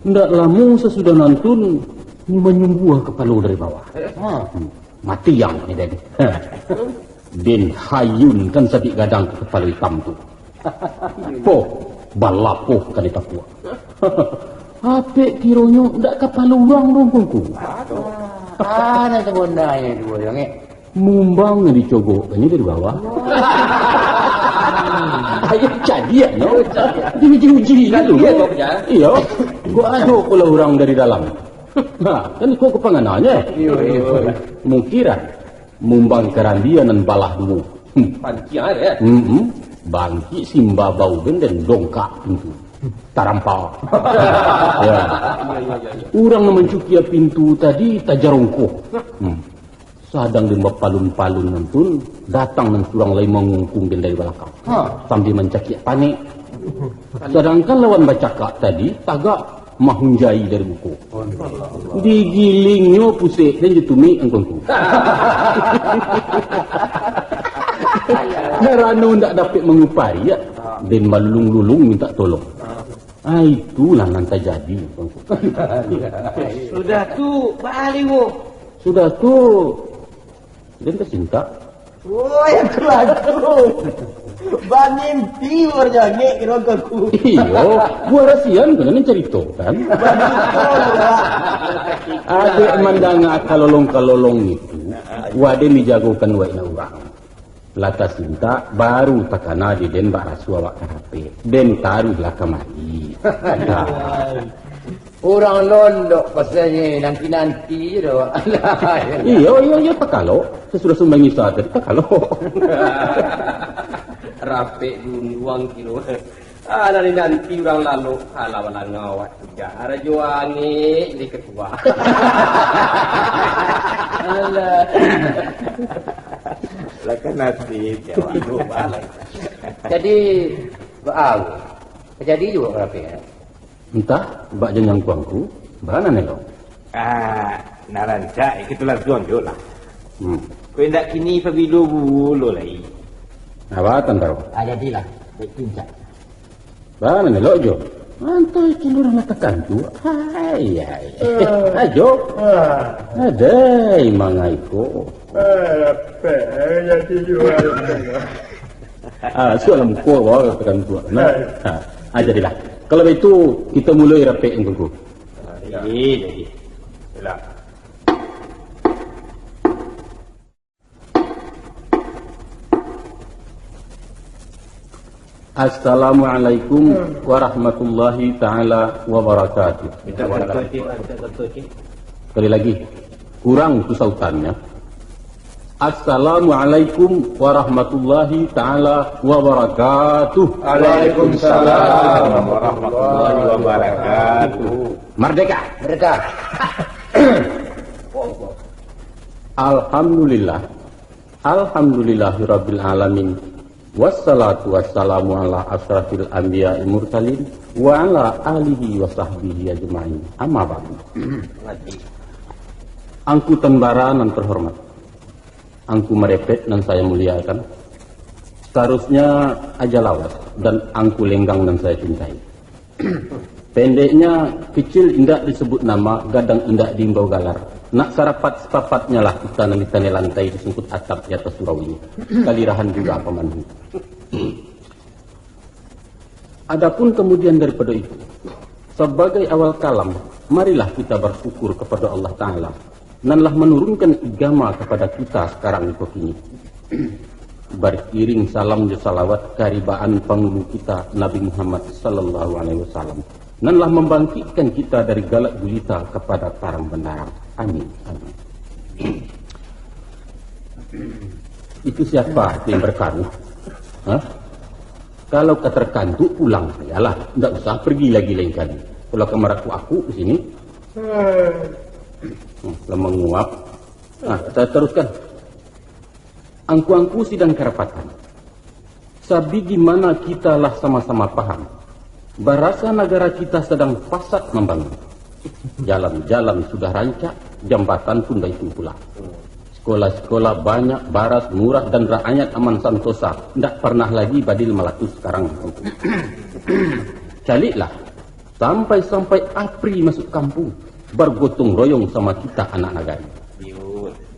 Ndak lamo sasudah nantun, nyo manyumbuah kapalo dari bawah. Ha. Hmm. Mati ang ni den. Ha. Den hayunkan sabik gadang ka kapalo itam tu. Poh, balapoh ka di tapuak. Apek kironyo ndak kapalo urang doh, kongko. Ah, nan sabananyo tu, Bang, eh. Mumbang nan dicogok kan dari bawah. Ayo cadiak, no. Diuji-uji kan dulu. Iyo. Kok ado pula urang dari dalam. Nah, kan kok kepanganannya. Iyo, iyo. Mukiran. Mumbang karambia nan balah duo. Hmm. Panciang ada, ya? Hmm. Bangkik simbabau den, den dongkak pintu. Tarampa. Ya. Iya, iya, iya, iya. Urang nan mancukia pintu tadi tajarongkoh. Hmm. Sadang den bapalun-palun nantun, datang nan surang lai mangungkung den dari balakang. Ha. Sambil mancakiak panek. Sadangkan lawan bacakak tadi tagak. mahunjai dari buko. Digilingnyo pusek den jo tumik angku-angku. Karano ndak dapek mangupari, ya, den balulung-lulung mintak tolong. Ah, itulah nan tajadi, angku-angku. Sudah tu, baa lai, wo? Sudah tu, den tasintak. Woi, aku langsung bamimpi, baru jangek kiro angku-angku. Iyo, buah rasian tu nan caritokan. Adek mandanga kalolong-kalolong itu, waden dijagokan waik nak urang. Lah tasintak, baru takana di den bak raso awak karapek. Den taruihlah kamari. Urang londok pasalnyo nanti-nanti je doh. Iyo, iyo, iyo, takalok. Sasudah sumbang Isa tadi takalok. Rapek dunduang kiro. Ah, nanti-nanti urang lalok. Alah, balangau awak tu, Jah. Rajo angek jadi ketua. Alah. Lah kan nasib, ya, waduh, balai. Jadi, baa, jadi juo rapek, ya? Antah, bak jan angku-angku, bana nelo? Ah, nan rancak, kito lansuang jo lah. Hmm. Kok indak kini pabilo bulo lai? Apa tantaro? Ah, jadilah. Baik, rancak. Bana nelo jo? Antah itu urang nak takantu. Hai, hai. Ah. Ajo. Ah. Adai mangai ko. Ah, apa jadi juo. Ah, sualah muko bawa katakan tu. Nah, ah, ah, jadilah. Kalau baitu, kito muloi rapek, angku-angku. Ah, jadi, jadi. Yalah. Assalamualaikum warahmatullahi taala wabarakatuh. Minta satu, Cik. Minta satu, Cik. Sekali lagi, kurang tu sautannya. Assalamualaikum warahmatullahi taala wabarakatuh. Waalaikumsalam warahmatullahi wabarakatuh. Merdeka! Merdeka! Alhamdulillah. Alhamdulillahirabbil alamin. Wassalatu wassalamu ala asyrafil anbiya'i mursalin wa ala alihi wa sahbihi ajma'in. Amma ba'du. Angku Tan Bara nan terhormat, Angku Marepet nan saya muliakan, seharusnya Aja Lawas dan Angku Lenggang nan saya cintai. Pendeknya, kecil indak disebut nama, gadang indak diimbau galar. Nak sarapat sapapatnyalah kita nan di tanah lantai, di sungkut atap di atas surau ini. Kalirahan juga pamandu. Adapun kemudian daripada itu, sebagai awal kalam, marilah kita bersyukur kepada Allah Ta'ala nan lah manurunkan igama kapada kita sakarang iko kini. Bariring salam jo salawat karibaan pangulu kita Nabi Muhammad sallallahu alaihi wasallam, nan lah mambangkikkan kita dari galak gulita kapada tarang bandarang. Amin. Amin. Itu siapa itu yang berkaruh? Hah? Kalau ka terkantuk, pulang sajalah. Ndak usah pergi lagi lain kali. Kalau ka marakuk-akuk di sini. Hmm, lah manguap. Nah, kita teruskan. Angku-angku sidang karapatan. Sabigi mana kita lah sama-sama paham, barasa nagara kita sadang pasat mambangun. Jalan-jalan sudah rancak, jambatan pun baitu pula. Sikolah-sikolah banyak, baras murah, dan raayat aman santosa, ndak parnah lagi badil malatus sakarang. Caliklah, sampai-sampai APRI masuk kampung, bargotong royong sama kita anak nagari.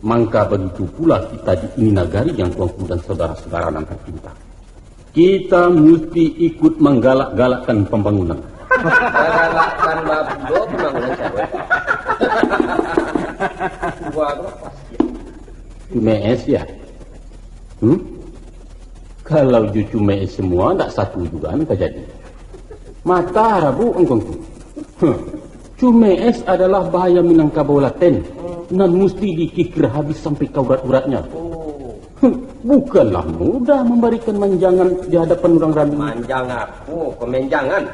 Mangka bagitu pula kita di ini nagari, angku-angku dan saudara-saudara nan tacinta. Kita musti ikut manggalak-galakkan pambangunan. Manggalakkan babulo pambangunan siapa? Dua tu pasti. Cume'es, ya? Hmm? Kalau jo Cume'es semua, ndak satu juga nan tajadi. Mata rabuk angku-angku. Huh. Cume'es adalah bahaya Minangkabau laten, nan musti dikikir habis sampai ka urat-uratnya. Huh. Bukanlah mudah mambarikan manjangan di hadapan urang rami. Manjang apo? Pemenjangan.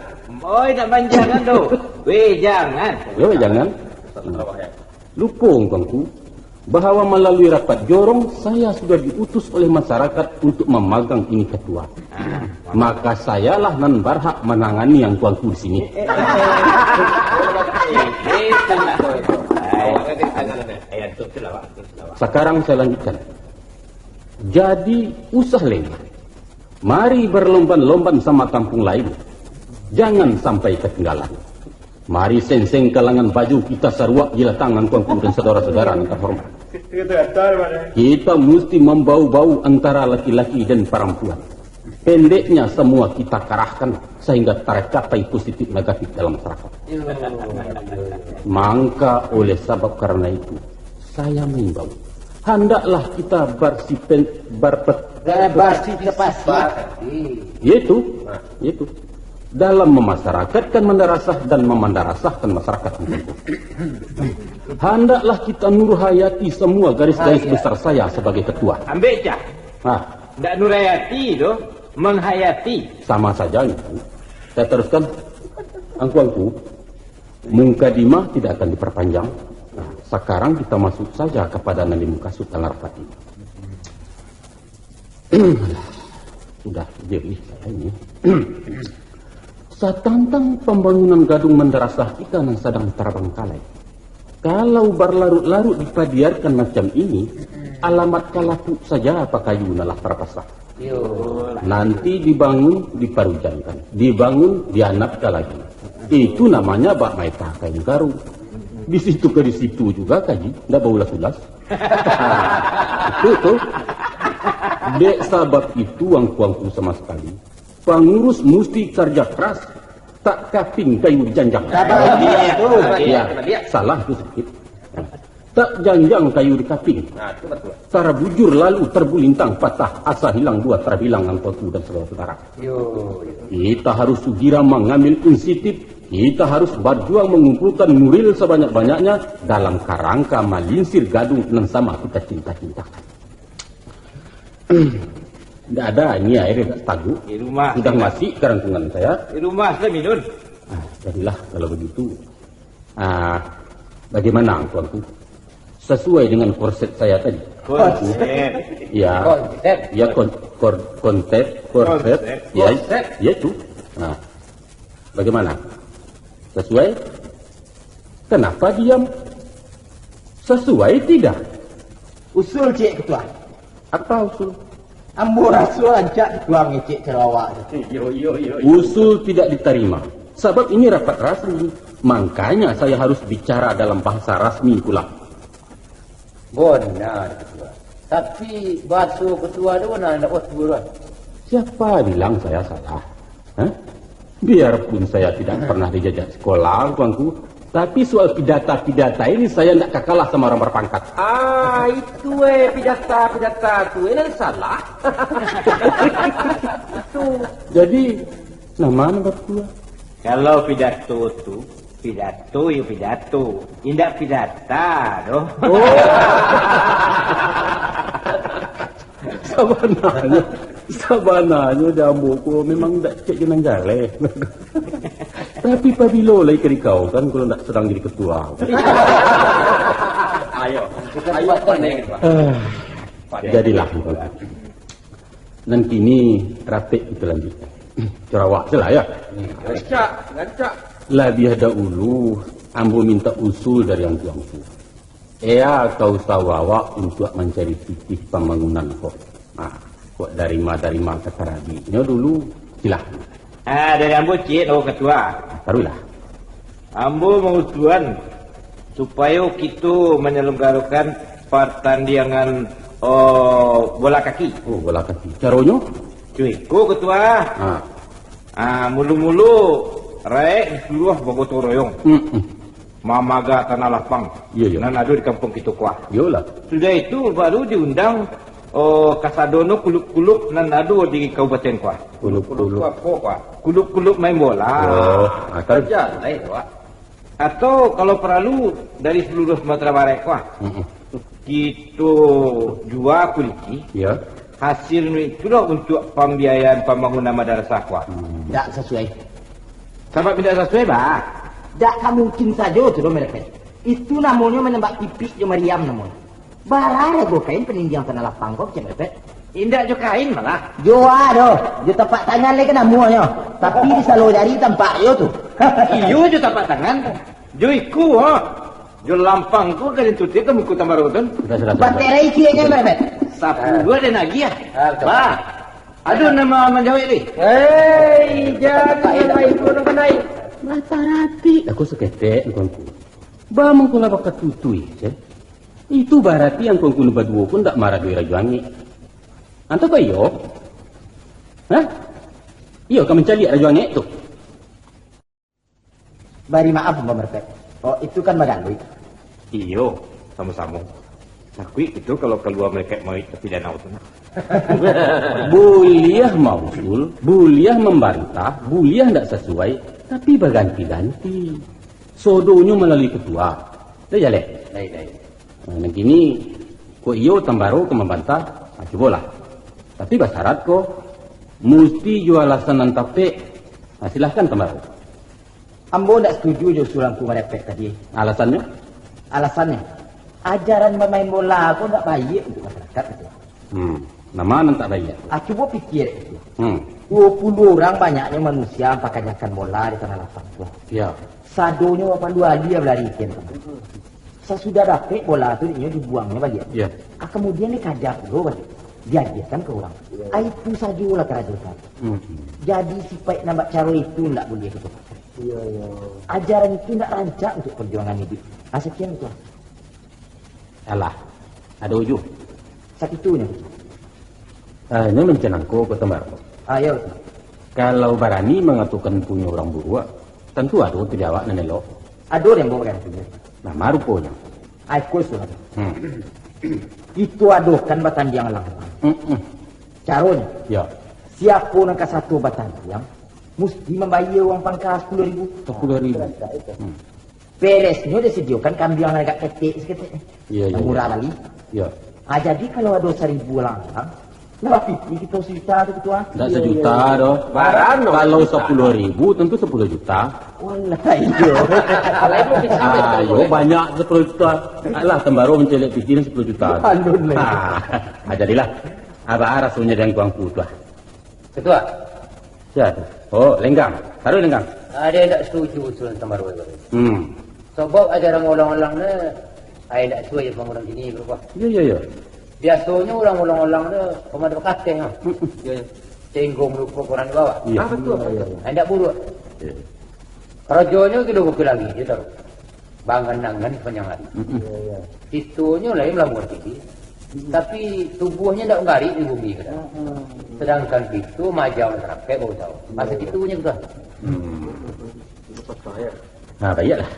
Oi, ndak manjangan tu. Weh, jangan. Yo, jangan. Lupo angku-angku. bahwa malalui rapat jorong, saya sudah diutus oleh masyarakat untuk mamagang ini ketua. Maka sayalah nan barhak manangani angku-angku di sini. Sakarang saya lanjutkan. Jadi, usah lengah. Mari berlomban-lomban sama kampung lain. Jangan sampai ketinggalan. Mari senseng kalangan baju kita saruak jilatang angku-angku dan saudara-saudara nan terhormat. Kita musti membau-bau antara laki-laki dan parampuan. Pendeknya, semua kita karahkan sehingga tercapai positif negatif dalam masyarakat. Mangka oleh sabab karena itu, saya mengimbau, handaklah kita barsipen-, barpet-, Barpartisipasi. Yaitu, yaitu, dalam memasyarakatkan madrasah dan memandarasahkan masyarakat. Handaklah kita nurhayati semua garis-garis besar saya sebagai ketua. Ambil cah. Ah. Ndak nurhayati doh, menghayati. Sama saja itu. Saya teruskan, angku-angku, mukadimah tidak akan diperpanjang. Nah, sekarang kita masuk saja kepada nan dimukasud dalam rapat ini. Sudah jerih saya ini. Satantang pambangunan gadung madrasah kita nan sadang tarabangkalai. Kalau barlarut-larut dipadiarkan macam ini, alamat kalapuk saja pakayu nan lah tarpasah. Yo. Nanti dibangun, diparujankan. Dibangun, dianapkan lagi. Itu namanya bak maetah kain karu. Di situ ka di situ juga kaji, ndak baulas-ulas. Itu tu. Dek sabab itu, angku-angku sama sekali, pangurus musti karja keras, tak kaping kayu dijanjang. Sabar, dia tu. Ya, salah tu sedikit. Tak janjang kayu di kaping. Nah, tu betul. Tarbujur lalu terbulintang patah, asa hilang buah terbilang angku-angku dan saudara-saudara. Yo, yo. Kita harus segera mengambil inisiatif. Kita harus berjuang mengumpulkan nuril sebanyak-banyaknya dalam karangka malinsir gadung nan sama kita cinta-cintakan. Ndak ada ini air dah taguk. Di rumah. Sudah masih kerangkungan saya. Di rumah saya minum. Ah, jadilah kalau begitu. Ah, bagaimana angku-angku? Sesuai dengan korset saya tadi. Konsep. Ya. Konsep. Ya, kon-, kor-, konsep, korset. Konsep. Ya, konsep. Ya itu. Nah, bagaimana? Sesuai? Kenapa diam? Sesuai tidak? Usul ciek ketua. Apa usul? Ambo raso rancak ketua ngecek caro awak tu. Iyo, iyo, iyo, iyo. Usul tidak diterima. Sabab ini rapat rasmi. Makanya saya harus bicara dalam bahasa rasmi pula. Benar, ketua. Tapi bahaso ketua tu benar, ndak batua tu. Siapa bilang saya salah? Hah? Biarpun saya tidak pernah diajak sekolah, angku-angku, tapi soal pidata-pidata ini saya ndak ka kalah sama orang berpangkat. Ah, itu eh, pidata-pidata tu eh, nan salah. Itu. Jadi, nama nan batua? Kalau pidato tu, pidato yo pidato, indak pidata doh. Oh. Sabananyo, sabananyo di ambo ko memang indak cek jo nan jaleh. Tapi pabilo lai ka dikau kan, kalau ndak sadang jadi ketua. Ayo, ayo, pandai, Pak. Ah, pandai. Jadilah. Nan kini rapek kita lanjutkan. Caro awak se lah, ya. Rancak, rancak. Labiah dahulu, ambo minta usul dari angku-angku. Ea ka usaho awak untuak mancari pitih pambangunan ko. Nah, kok dari ma, dari ma ka tarabiknyo dulu, silahkan. Ah, dari ambo ciek, Pak Ketua. Taruihlah. Ambo mausuan supayo kito manyalanggarakan partandiangan, oh, bola kaki. Oh, bola kaki. Caronyo? Cuy, ko Ketua. Ha. Ah, mulo-mulo, raek disuruah bagotong royong. Mm-mm. Mamaga tanah lapang. Iyo, iyo. Nan ado di kampuang kito ko. Iyolah. Sudah itu, baru diundang, oh, kasadonyo kulub-kulub nan ado di kabupaten ko. Kulub-kulub. Kulub-kulub apo ko? Kulub-kulub main bola. Oh, ah, kan. Jaleh, Pak. Atau kalau paralu, dari saluruah Sumatera Barat ko. Mm-mm. Kito jua kuliki. Ya. Hasilnyo itulah untuak pambiayaan pambangunan madrasah ko. Hmm. Ndak sasuai. Sabab indak sasuai, bah? Ndak ka mungkin sajo tu doh, Merepet. Itu namonyo manembak pipik jo mariam namonyo. Bara lago kain panindiang tanah lapang ko, Kecek Merepet? Indak jo kain malah. Jo a doh, jo tapak tangan lai ka namuahnyo. Tapi di salo jari tampak yo tu. Iyo jo tapak tangan. Jo iku, ha. Jo lampang ko ka ditutih ka muko Tambaro tu. Sudah, sudah, sudah. Baterai cieknyo, Merepet. Sapuluah den agiah. Ah, betul. Bah. Ado nan ma-, manjawek ni? Hei, jan, jan, jan, jan, jan. Mata rati. Aku saketek, Angku-angku. Ba mangko lah bakatutui, ceh. Itu barati Angku-angku nan baduo ko ndak maradoki Rajo Angek. Antah kok iyo? Hah? Iyo ka mancaliak Rajo Angek tu? Bari maaf, Ambo Merepet. Oh, itu kan bagaluik. Iyo, samo-samo. Takuik kito kalau kalua malaikat mauik tapi danau tu nah. Buliah mausul, buliah mambantah, buliah ndak sasuai, tapi baganti-ganti. Sodonyo malalui ketua. Dah jaleh? Lai, lai. Nah, nan kini, kok iyo Tambaro ka mambantah, nah, cubolah. Tapi basyarat ko, musti jo alasan nan tapek. Nah, silahkan Tambaro. Ambo ndak satuju jo usulan Angku Merepet tadi. Alasannyo? Alasannyo, ajaran bamain bola ko ndak baiak untuak masarakaik, Ketua. Hmm, nan ma nan tak baiak? Ah, cubo pikia, Ketua. Hmm. Duo puluah urang banyaknyo manusia mampakanjakan bola di tanah lapang tu. Ya. Sadonyo bapandu alia balari kian kamari. Sasudah dapek bola tu, inyo dibuangnyo baliak. Ya. Ah, kamudian dikaja pulo baliak, diagiahkan ka urang. Ya. Ah, itu sajolah karajo tu. Hmm. Jadi, sipaik nan bak caro itu ndak buliah kito pakai. Iya, iya. Ajaran itu ndak rancak untuak parjuangan iduik. Ah, sakian, Ketua. Alah, ado ujuh. Sakitunyo, Ketua. Ah, inyo nan macam nangko, Ketua Tambaro. Ah, iyo, Ketua. Kalau barani mangatokan punyo urang buruak, tantu ado tu di awak nan elok. Ado di ambo bagantinyo. Nah, ma ruponyo? Ai, ko sudah. Hmm. Itu adokan batandiang alang-alang. Mm-mm. Caronyo, ya, siapo nan ka sato batandiang, musti mambayia uang pangka sapuluah ribu. Sapuluah ribu. Hmm. Beresnyo disadiokan kambiang nan agak ketek saketek. Iya, iya, iya. Nan murah bali. Iya. Ah, jadi kalau ado saribu alang-alang, lah pitih kito sajuta tu, Ketua. Ndak sajuta doh. Barano? Kalau sapuluah ribu, tentu sapuluah juta. Walah, iyo. Ah, iyo, banyak sapuluah juta. Alah, Tambaro mancaliak pitih sapuluah juta. Alun, leh. Ah, ah, jadilah. Baa rasonyo di angku-angku tu, ah? Ketua. Sia tu? Oh, Lenggang. Taruih, Lenggang. Ado indak satuju usulan Tambaro tadi. Hmm. Sabab ajaran ulang-ulang ne, ai, indak suai jo pangurang kini, Bapak. Iyo, iyo, iyo. Biasonyo urang ulang-ulang tu pamain bakateh, ha. Mm-mm. Iyo, iyo. Sahinggo malupo koran di bawah. Iyo. Ah, batua, batua. Iyo, iyo. Indak buruak. Iyo. Karajonyo kilo bukit langik, iyo tahu. Bangan-angan sapanjang ari. Mm-mm. Iyo, iyo. Situnyo lai malamuah titi. Mm-mm. Tapi tubuahnyo indak manggarik di bumi, kadang. Mm-mm. Sadangkan kito maaja masyarakaik bausaho. Iyo, iyo. Masa kitunyo tu. Hmm. Itu pas saya. Nah, baiaklah.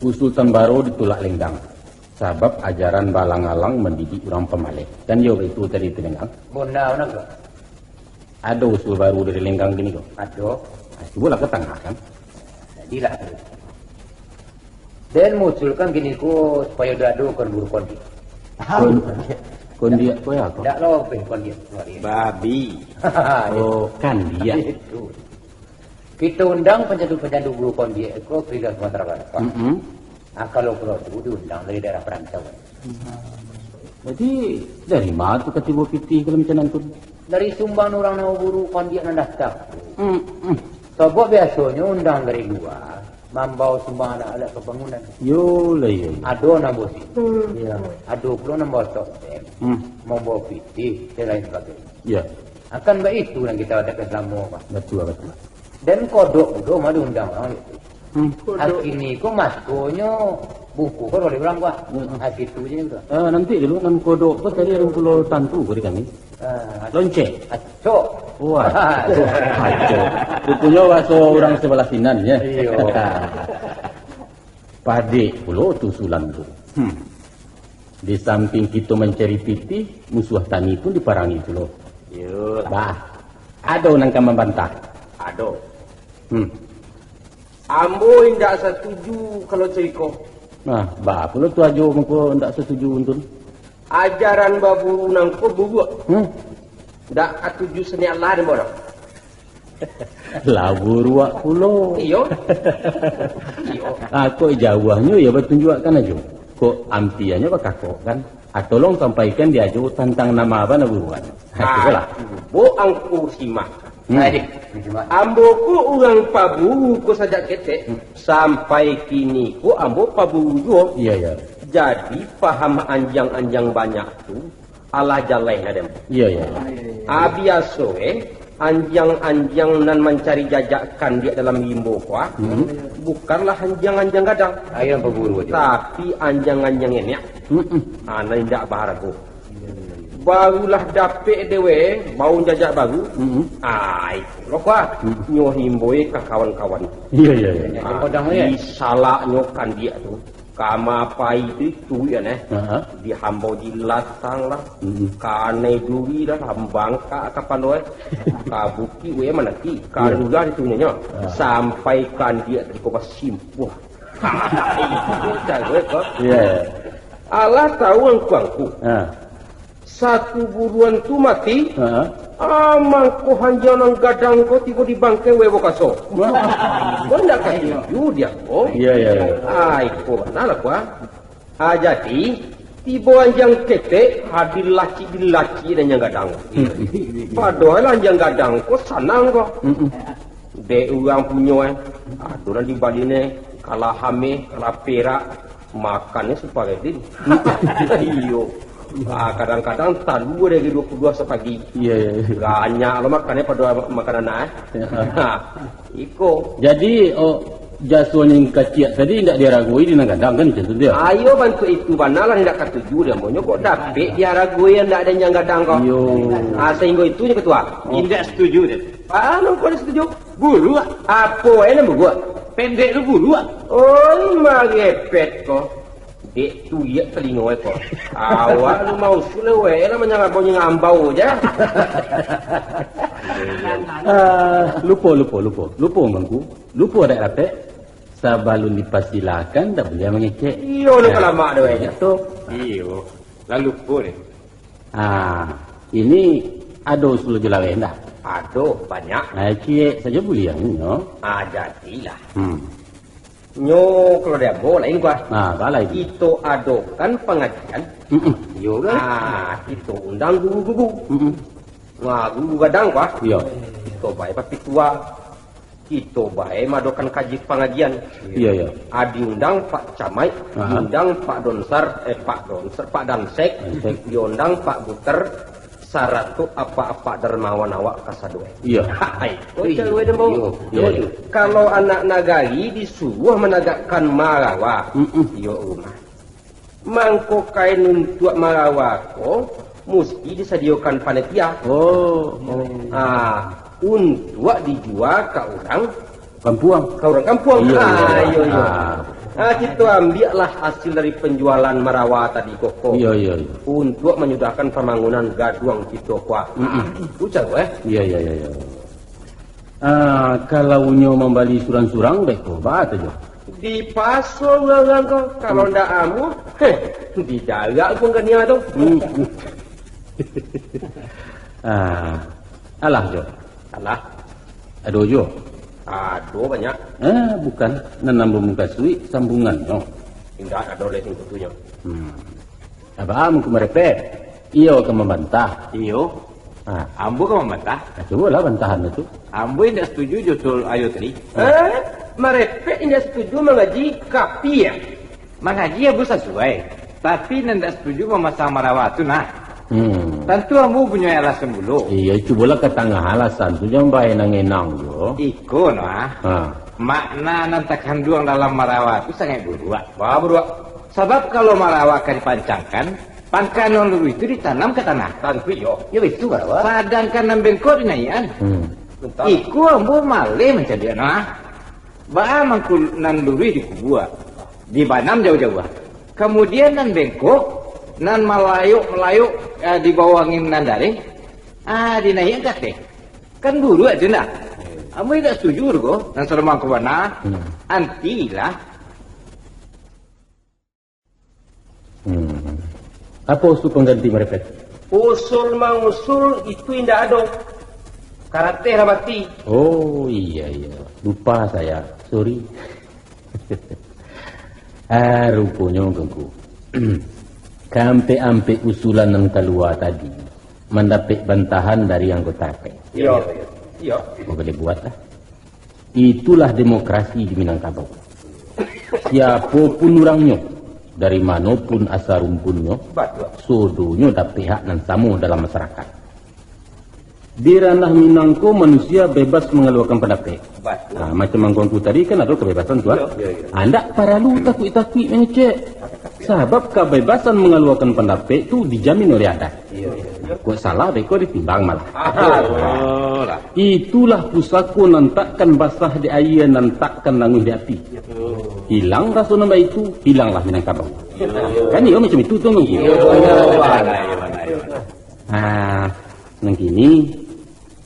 Usul Tambaro ditulak Lenggang. Sabab ajaran baalang-alang mandidik urang pamaleh. Kan iyo baitu tadi tu, Lenggang? Bana, bana, Bro. Ado usul baru dari Lenggang kini ko? Ado. Nah, cubolah ka tangah, kan? Jadilah. Den mausulkan kini ko supayo diadokan buru kondiak. Kon-, kondiak ko yo apo? Ndak lo, kondiak. Babi. Oh, kandiak. Itu. Kito undang pancandu-pancandu buru kondiak ko ka Sumatera Barat, Pak. Mm-mm. Ah, kalau Pulau Jawa diundang dari daerah perantauan. Jadi, dari ma tu ka tibo pitih kalau macam nan tu? Dari sumbang urang nan buru kondiak nan datang. Mm-mm. Sabab biasonyo undang dari lua, mambawa sumbangan alat-alat pambangunan. Yo lah, yo, yo. Ado nan bawa situ. Hmm. Iyo. Ado pulo nan bawa tokeng, hmm, mambawa pitih, dan lain sebagainya. Iyo. Akan baitu nan kito adakan salamo, Pak. Batua, batua. Dan kodok juo mah diundang urang itu. Hmm. Kodok. Kini ko maskonyo bungkuh ko oleh urang, Pak. Hmm. Ah, situ je tu. Ah, nanti dulu, nan kodok ko tadi ado pulo tantu ko di kami. Ah, lonceng. Acok. Wah, acok. Acok. Ruponyo bahaso urang sabalah sinan, yo. Iyo. Padek pulo tu usulan tu. Hmm. Di samping kito mancari pitih, musuah tani pun diparangi pulo. Iyolah. Bah, ado nan ka mambantah? Ado. Hmm. Ambo indak satuju kalau cako iko. Nah, baa pulo tu Ajo mangko indak satuju, Untun? Ajaran baburu nangko buruak. Hmm. Indak katuju saniat lah dek ambo. Lah buruak pulo. Iyo. Iyo. Ah, kok jauahnyo yo batunjuakkan Ajo. Kok ampiahnyo bakakokkan. Ah, tolong sampaikan di Ajo tantang nama abah nan buruak. Ha, itulah. Cubo angku simak. Hmm. Hai, ambo ko urang paburu ko sajak ketek, sampai kini ko ambo paburu juo. Iya, iya. Jadi, paham anjiang-anjiang banyak tu, alah jaleh lah den. Iya, iya. Ah, biaso, eh, anjiang-anjiang nan mancari jajak kandiak dalam rimbo ko, ah, hmm, bukanlah anjiang-anjiang gadang. Ayam paburu aja. Tapi anjiang-anjiang enek. Mm-mm. Ah, nan indak baharago. Barulah dapek dewe, baun jajak baru. Mm-mm. Ah, iko lo ko, ah. Mm. Nyo himboi ka kawan-kawan. Iya, iya, iya. Ah, disalaknyo kandiak tu. Kama pai tu tuik kan, eh. Aha. Dihambau jilatang lah. Mm-mm. Kanai duri lah, hambangkak kapalo, eh. Ka bukik, weh, manaki. Iya. Ka lurah ditunyo. Ah. Sampai kandiak tadi ko basimpuah. Itu caro ko. Iya. Alah tahu angku-angku. Ah. Satu buruan tu mati, ha? Ah, mangko hanjang nan gadang ko tibo di bangkai weh bokaso. Wah. Ko ndak katuju dia ko. Iya, iya, iya. Ah, iko bana lah ko, ah. Ah, jadi, tibo hanjang ketek, ha, dilacik-dilacik hanjang gadang. Hmm. Padohal hanjang gadang ko sanang ko. Mm-mm. Dek urang punyo, eh. Ado nan dibali ne, kalah ameh, kalah perak, makannyo suparedin. Iyo. Ah, kadang-kadang talua dari dua puluh dua sapagi. Iya, iya, iya. Banyak lo makannyo pado makan anak, eh. Iya. Ha, iko. Jadi, oh, jasonyo nan kaciak tadi indak diaragoi di nan gadang kan, macam tu dia? Ayo bantuak itu bana lah indak katuju dia. Monyo kok dapek diaragoi yang indak ado yang gadang ko. Iyo. Ah, sehinggo itu nyo ketua. Oh. Indak setuju dia. Ah, nang kau setuju? Buruak. Apo wae nan buruak? Pendek tu buruak. Oi, marepet ko. Dek tuliak talingo ko. Awak lu mau sule wae lah manyangabau-nyangabau ja. Ah, lupo, lupo, lupo. Lupo, Mangku. Lupo dak dapek. Sabalun dipasilakan, dak buliah mangecek. Iyo, lu kalamak tu, eh. Iyo. Lalu lupo deh. Ah, ini ado usul jo laweh ndak? Ado, banyak. Ah, ciek sajo buliah nyo. Ah, jadilah. Hmm. Nyo kalau di ambo lain kuah. Ah, baa lai. Kito adokan pangajian. Mm-mm. Iyo kan? Ah, kito undang guru-guru. Mm-mm. Nah, guru gadang kuah. Iyo. Kito bae papitua. Kito bae maadokan kaji pangajian. Iyo, iyo. Ah, diundang Pak Camaik, ah, diundang Pak Donsar, eh, Pak Donsar, Pak Dansek, Dansek, diundang Pak Buter, sarato apak-apak dermawan awak kasado. Iyo. Hai, kocak gue deh, Bang. Iyo, iyo, iyo. Kalau anak nagari disuruh managakkan marawa, mm-mm, iyo rumah. Mangko kain untuak marawa ko musti disadiokan panitia. Oh, oh. Ah, untuak dijua ka urang kampuang. Ka urang kampuang. Iyo, ah, iyo, iyo, iyo. Ah. Ah, kito ambiaklah hasil dari penjualan marawa tadi ko, ko. Iyo, iyo, iyo. Untuak manyudahkan pambangunan gaduang kito ko. Mm-mm. Ucap, eh? Iyo, iyo, iyo, iyo. Ah, kalau nyo mambali surang-surang, beko, baa tu jo? Dipaso urang ko, kalau ndak amuah, heh, didarak pun kania tu. Hmm. Ah, alah jo. Alah. Ado jo. Ado banyak. Ah, bukan. Nan ambo mukasuik sambungannyo. Indak ado lai singkutunyo. Hmm. Abah Mangku Marepet, iyo ka mambantah. Iyo. Ha. Ambo ka mambantah. Ha, cubolah bantahan tu. Ambo indak setuju jo usul ayo tadi. Eh, Marepet indak setuju mangaji kapiah. Mangaji ambo sasuai, tapi nan indak setuju mamasang marawa tu nah. Hmm. Tantu ambo punyo alasan pulo. Iyo, cubolah ka tangah alasan tu, jan bae nan enang jo. Iko nah. Ha. Makna nan takanduang dalam marawa tu sangaik buruak. Baa buruak? Sabab kalau marawa ka dipancangkan, pangka nan luruih tu ditanam ka tanah. Tantu iyo. Yo, itu marawa. Sadangkan nan bengkok dinaiakan. Hmm. Iko ambo maleh mancaliak nah. Baa mangko nan luruih dikubua, dibanam jauah-jauah. Kamudian nan bengkok, nan malayok-malayok, eh, dibawa angin nan dareh, ah, dinaiakan ka ateh. Kan buruak tu nah. Ambo indak setuju tu ko, nan sadang mangko bana. Hmm. Antilah. Hmm. Apo usul pangganti Marepet? Usul mangusul itu indak ado. Karateh lah mati. Oh, iya, iya. Lupa saya. Sorry. Ah, ruponyo, Angku. Kaampek-ampek usulan nan kalua tadi mandapek bantahan dari anggota R P. Iyo. Iyo. Kok boleh buatlah. Itulah demokrasi di Minangkabau. Siapo pun urangnyo, dari mano pun asa rumpunnyo, Batua. Sodonyo dapek hak nan samo dalam masarakaik. Di ranah Minang ko manusia bebas mangaluakan pandapek. Batua. Ah, macam angku-angku tadi kan ado kabebasan tu, ah. Iyo, iyo, iyo. Ah, ndak paralu takuik-takuik mangecek. Sabab kabebasan mangaluakan pandapek tu dijamin oleh adat. Iyo, iyo. Kok salah, beko ditimbang malah. Aha. Itulah pusako nan takkan basah di aia, nan takkan languih di api. Hilang raso nan baitu, hilanglah Minangkabau. Iyo. Kan iyo macam itu tu, angku? Iyo, iyo, iyo. Ah, nan kini,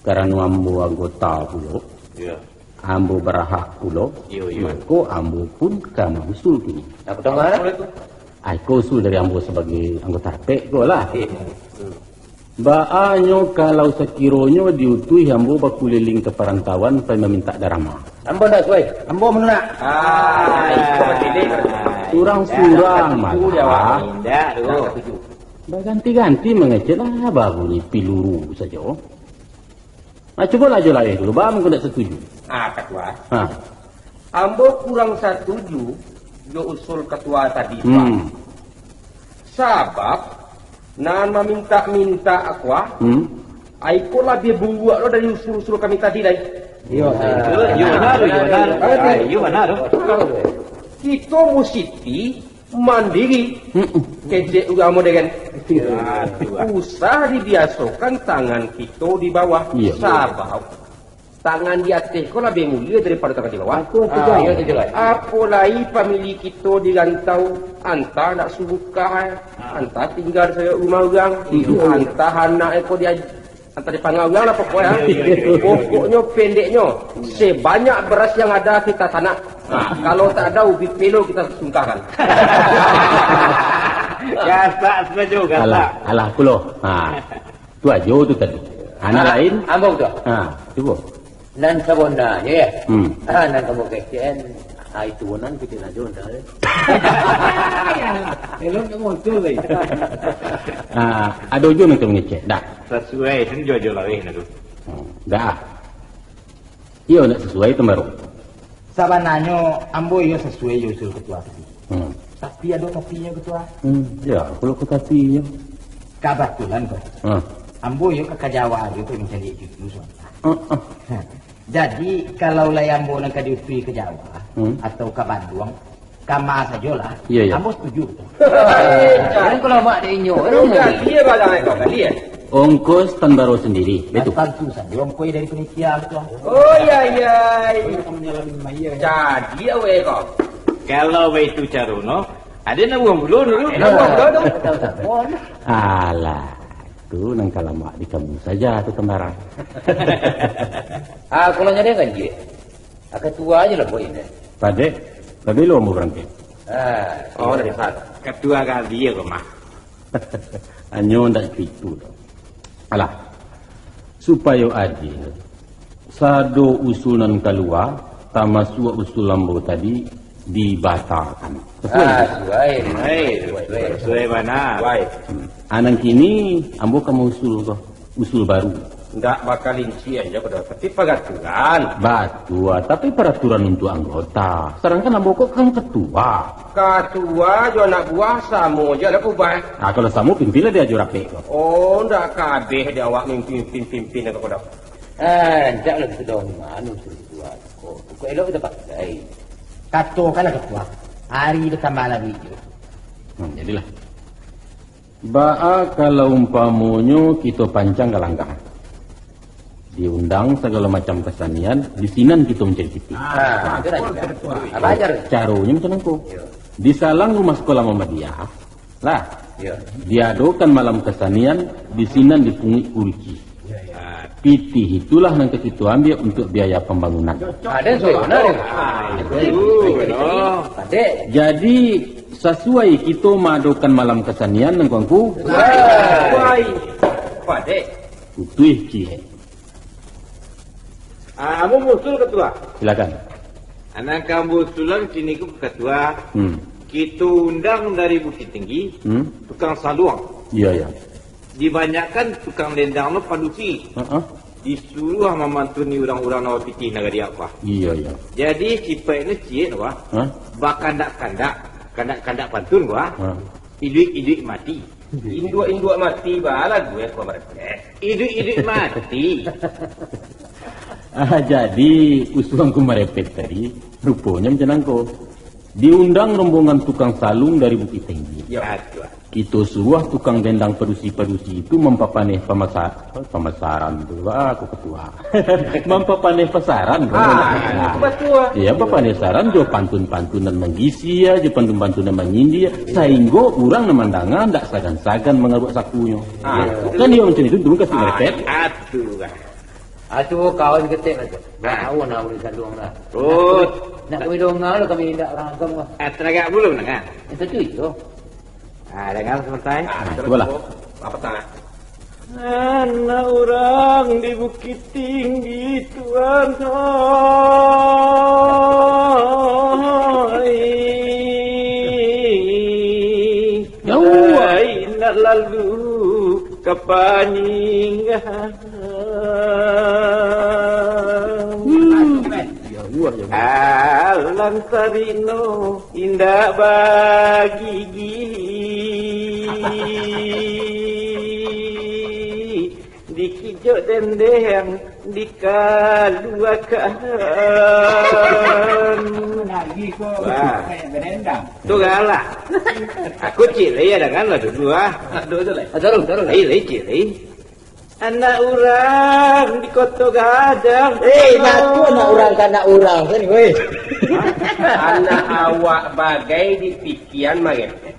karano ambo anggota pulo, Iyo. ambo barahak pulo, Iyo, iyo. mako ambo pun ka mausul kini. Apo tu, Mak? Ai, ko usul dari ambo sabagai anggota R P ko lah. Iyo. Baa nyo kalau sakironyo diutuih ambo bakuliliang ka parantauan pai mamintak darama? Ambo ndak suai. Ambo manulak. Ah, iko batili. Surang-surang malah. Indak tu. Baganti-ganti mangecek lah, babunyi piluru sajo. Nah, cubolah jo lai dulu, baa mangko ndak satuju? Ah, Katua. Ha. Ambo kurang satuju jo usul Katua tadi, Pak. Hmm. Sabab, nan mamintak-mintak ko, ah, Hmm. ai ko labiah buruak lo dari usul-usul kami tadi lai. Iyo, iyo, bana tu, iyo, bana tu. Iyo, bana tu. Iyo, bana tu. Kito musiti mandiri. Mm-mm. Kecek urang modern. Iyo. Usah dibiasokan tangan kito di bawah. Iyo. Sabab, tangan di ateh ko labiah mulia daripado tangan di bawah. Batua tu, Ah, Jan. Iyo tu, Jan. Apo lai pamili kito di rantau, antah ndak sukah, antah tingga di sayok rumah urang, Iyo. antah anak ko di Antah dipangau urang lah pokoknyo. Iyo, iyo, iyo, iyo. Pokoknyo, pendeknyo, sebanyak beras yang ada kita tanak. Nah, kalau tak ada, ubi pelo kita sungkahkan. Gasak sajo, gasak. Alah, alah, pulo. Ha. Tu ajo tu tadi. Anak Ah, lain? Ambo tu. Ha, cubo. Nan sabananyo, ya. Hmm. Ah, nan kamu kecekan, ah, itu nan kito nak jual, dah. Elok nak muncul lagi. Ah, ado juo nan ka mangecek, dak? Sasuai, sen juo-juo laweh nak tu. Hmm, dak. Iyo, nak sasuai tu baru. Sabananyo, ambo iyo sasuai jo usul ketua tadi. Hmm. Tapi ado tapinyo, Ketua. Hmm, ya, kalau ke tapinyo. Kabatulan ko. Hmm. Ambo iyo ka, ka Jawa juo ko mancari cucu sabanta. Hmm, hmm. Ha. Jadi, kalau lai ambo nan ka diutuih ka Jawa, Hmm. atau ka Banduang, kama sajolah, Iya, iya. ambo setuju. Kan kalau mak dek inyo, kan? Ongkos tan baro sendiri, betul? Tantu sajo ongkos dari panitia, Ketua. Oh, iya, iya. Jadi, awak ko. Kalau baitu caro no, Ado nak buang bulu dulu. Ado nak buang bulu tu. Alah, tu nan ka lamak di kamu saja tu, Kembarang. Ah, kalau nyadai kan, Jik? Ah, ketua aja lah, boy, ni. Padek, babilo mau berangkat? Ah, oh, dari sana. Ketua kali ya, Kemah. Hanyo ndak itu doh. Alah, supayo adil, sado usul nan kalua, tamasuak usul ambo tadi, dibatalkan. Sesuai? Ah, sesuai. Sesuai, sesuai, sesuai bana. Sesuai. Hmm. Ah, nan kini ambo ka mausul ko, usul baru. Ndak bakalincian jo, Ketua, tapi paraturan. Batua, tapi paraturan untuak anggota. Sadangkan ambo ko kan ketua. Katua jo anak buah samo je lah kubah. Ah, kalau samo, pimpinlah dia jo rapek ko. Oh, ndak kabeh di awak mimpin-pimpin ko doh. Ah, ndak lah kito doh manu suruh buat ko. Kok elok kito pakai. Katokanlah ketua. Hari bertambah lagi je. Hmm, jadilah. Baa kalau umpamonyo kito pancang ka langkah? Diundang sagalo macam kasanian, di sinan kito mancari pitih. Ah, itu dah juga. Apa aja tu? Caronyo macam mangko. Yo. Di salang rumah sekolah Muhammadiyah, lah. Yo. Diadokan malam kasanian, di sinan dipunguik kuriki. Yo, yo. Ah, pitih itulah nan ka kito ambiak untuak biaya pambangunan. Ada sesuai, benar. Ah, itu, no. Ada. Jadi, sasuai kito maadokan malam kasanian, angku-angku? Sasuai. Padek. Utuih ciek. Ah, ambo musul, Ketua. Silakan. Anak ambo usulan kini ko, Ketua. Hmm. Kito undang dari Bukittinggi, Hmm? tukang saluang. Iya, iya. Dibanyakan tukang dendang lo padusi. Heeh. Disuruah mamantuni urang-urang nan bapitih nagari awak. Iya, iya. Jadi, sipaiknyo ciek, wah. Hah? Bakandak-kandak, kandak-kandak pantun, wah. Hah? Iduik-iduik mati. Induak-induak mati, baa lagu yang kau merepet. Iduik-iduik mati. Ah, jadi, usuang ku marepet tadi, ruponyo macam nangko. Diundang rombongan tukang saluang dari Bukittinggi. Yo. Aduh. Kito suruah tukang dendang padusi-padusi itu mampapaneh pamasa-, pamasaran tu, ah, aku ketua. Mampapaneh pasaran, kan? Ah, itu batua. Iya, papaneh saran jo pantun-pantun nan manggisia, jo pantun-pantun nan manyindia, sainggo urang nan mandanga ndak sagan-sagan mangaruak sakunyo. Ah, Ya. Kan iyo macam itu dulu kasih merepet. Ah, atuh, kan. Atuh, kawan ketek lah tu. Bau nak ulih saluang lah. Rut. Nak kami donga lah, kami indak ragam lah. Ah, teragak belum dengar? Itu tu iyo. Ah, dengar sebentar. Ah, Nah, terus cubalah. Apa tak? Anak urang di Bukittinggi, Tuan, oi. Jauah. Ai, nak lalu ka Panyingga. Hmm. Jauah, jauah. Alang tarino indak bagigi. Dikijok dendeng dikaluakan. Lagi ko Wah. Kayak berendang. Tu galak. Aku ciek lai, ya, dengar lah dulu, ah. Aduh, tu lai. Ah, taruh, taruh. Lai, lai, ciek lai. Anak urang di Koto Gadang. Eh, nak tu anak urang ka anak urang kan, weh. Anak awak bagai di pikian marepet.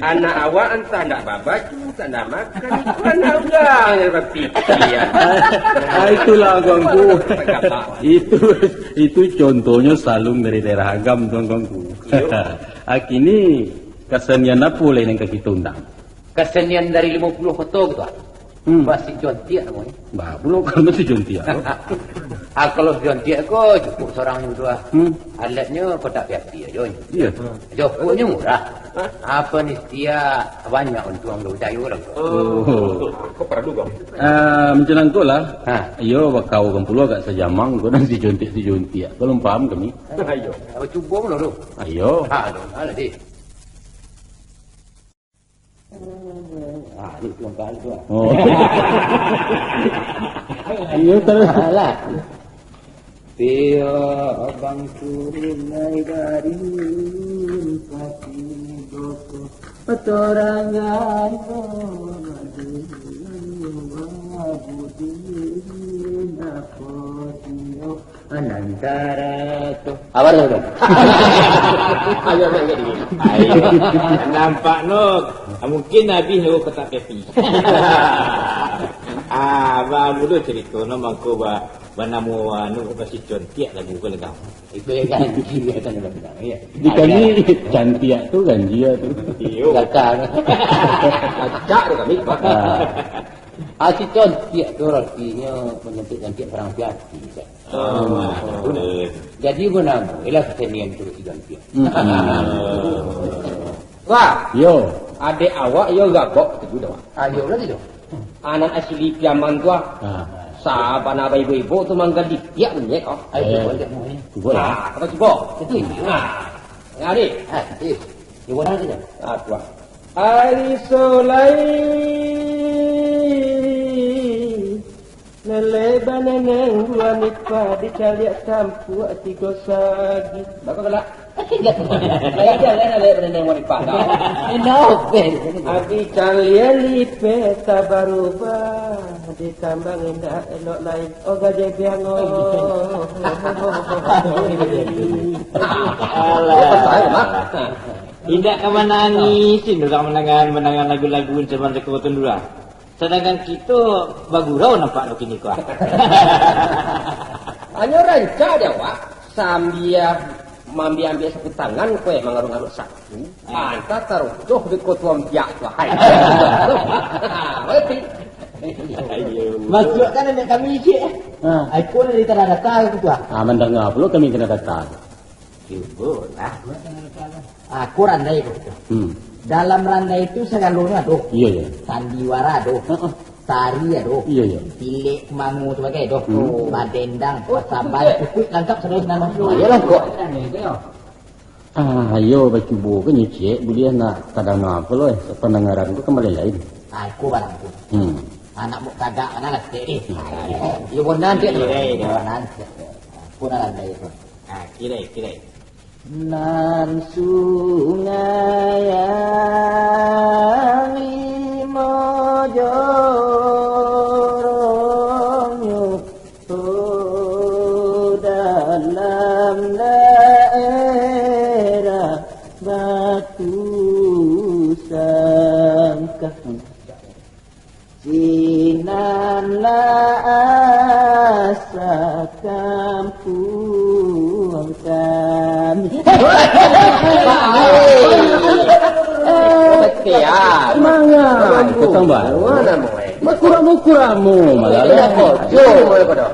Anak awak antah ndak babaju, antah ndak makan, itu anak urang yang bapikir. Ah, itulah, Angku-angku. Itu, itu contohnyo saluang dari daerah Agam tu, Angku-angku. Iyo. Kini, kasenian apo lai nan ka kito undang? Kasenian dari limo puluah koto gitu, ah. Hmm. Basi jontiak namonyo. Bah, pulo kan basi jontiak tu. Ah, kalau jontiak ko cukup sorang tu, ah. Hmm. Alatnyo kotak piati ajo. Iya. Jokoknyo murah. Apa ni setia banyak untuang tu, cayo lah. Oh. Kok perlu kau? Ah, macam nangko lah. Ha. Iyo, bakau kan pulo agak sajamang ko dan si jontiak, si jontiak. Belum paham kami. Ayo. Apa cubo lo tu? Ayo. Ha, tu. Alah, deh. Ah, ni tuan kali tu, ah. Oh. Iyo, terus. Alah. Pio abang turun nai dari pati boko. Torangan budi, budi, nako dio. Anantara tu. Apa tu, tu? Ayo, ayo, ayo. Ayo. Nampak no, mungkin habis no kotak piati. Ah, ba mulu cerita no mangko ba, banamo anu basi jontiak lagu ko lengkap. Itu yang janji dia kan bilang, ya. Di kami cantiak tu ganjia tu. Iyo. Gatal. Acak tu kami. Ah. Ah, si jontiak tu artinyo menyentuh jontiak barang piati, kan. Ah, betul. Jadi, banamo lah kesenian tu si jontiak. Hmm. Wah. Yo. Adek awak, yo gagok tu dah. Ayo lah tu. Anak asli Piaman tu, ah. Ah. Sabana baibo-ibo tu manggali tiak bunyi, oh. Ayo, Eh. boleh, boleh. Cuba lah. Ah, apa cuba? Itu, itu. Ah. Ya, ni. Ah, eh. Cuba lah tu. Ah, tu, ah. Ari Solai. Lele baneneng wanita dicaliak tampuak tigo sagi. Bapa galak. Lain dah, lain dah, lain baneneng wanita. Enough, Ben. Abi caliak lipe tak barubah, ditambah indak elok lai. Oh, gajah biang, oh. Alah. Indak ka manangis, indak ka manangan, manangan lagu-lagu zaman reko tu dulu lah. Sadangkan kito bagurau nampak lo kini ko. Hanyo rancak dek awak, sambia maambiak-ambiak sapu tangan, kue mangaruak-ngaruak sapu. Antah tarutuh di kotuam piak tu, hai. Masuakkan anak kami ciek. Ha. Ai ko dari tanah datar tu, ah. Ah, mandanga pulo kami tanah datar. Cubolah. Aku randai ko. Hmm. Dalam randai tu sagalonyo ado. Iyo, iyo. Sandiwara ado. Heeh. Tari ado. Iyo, iyo. Pilek kumango tu bagai ado. Hmm. Badendang, pasaban, cukuik langkap sadonyo sinan. Ah, iyolah kok. Ah, iyo, bacubo kan nyo ciek, buliah nak tadanga pulo, eh. Pandangaran tu kan lain-lain. Ah, iko barang tu. Hmm. Anak muk tagak mana lah, ciek, eh. Hmm. Iyo, bonan, ciek, tu. Iyo, iyo. Bonan, ciek. Aku nak randai tu. Ah, kira, kira. Nan sungai yang limo jorongnyo, oh, dalam daerah Batu Sangkah. Sinan lah asa kampuang kami. Betul, ya. Mangan, kutang baru. Makuramu-kuramu, malah. Kojo, malah pada.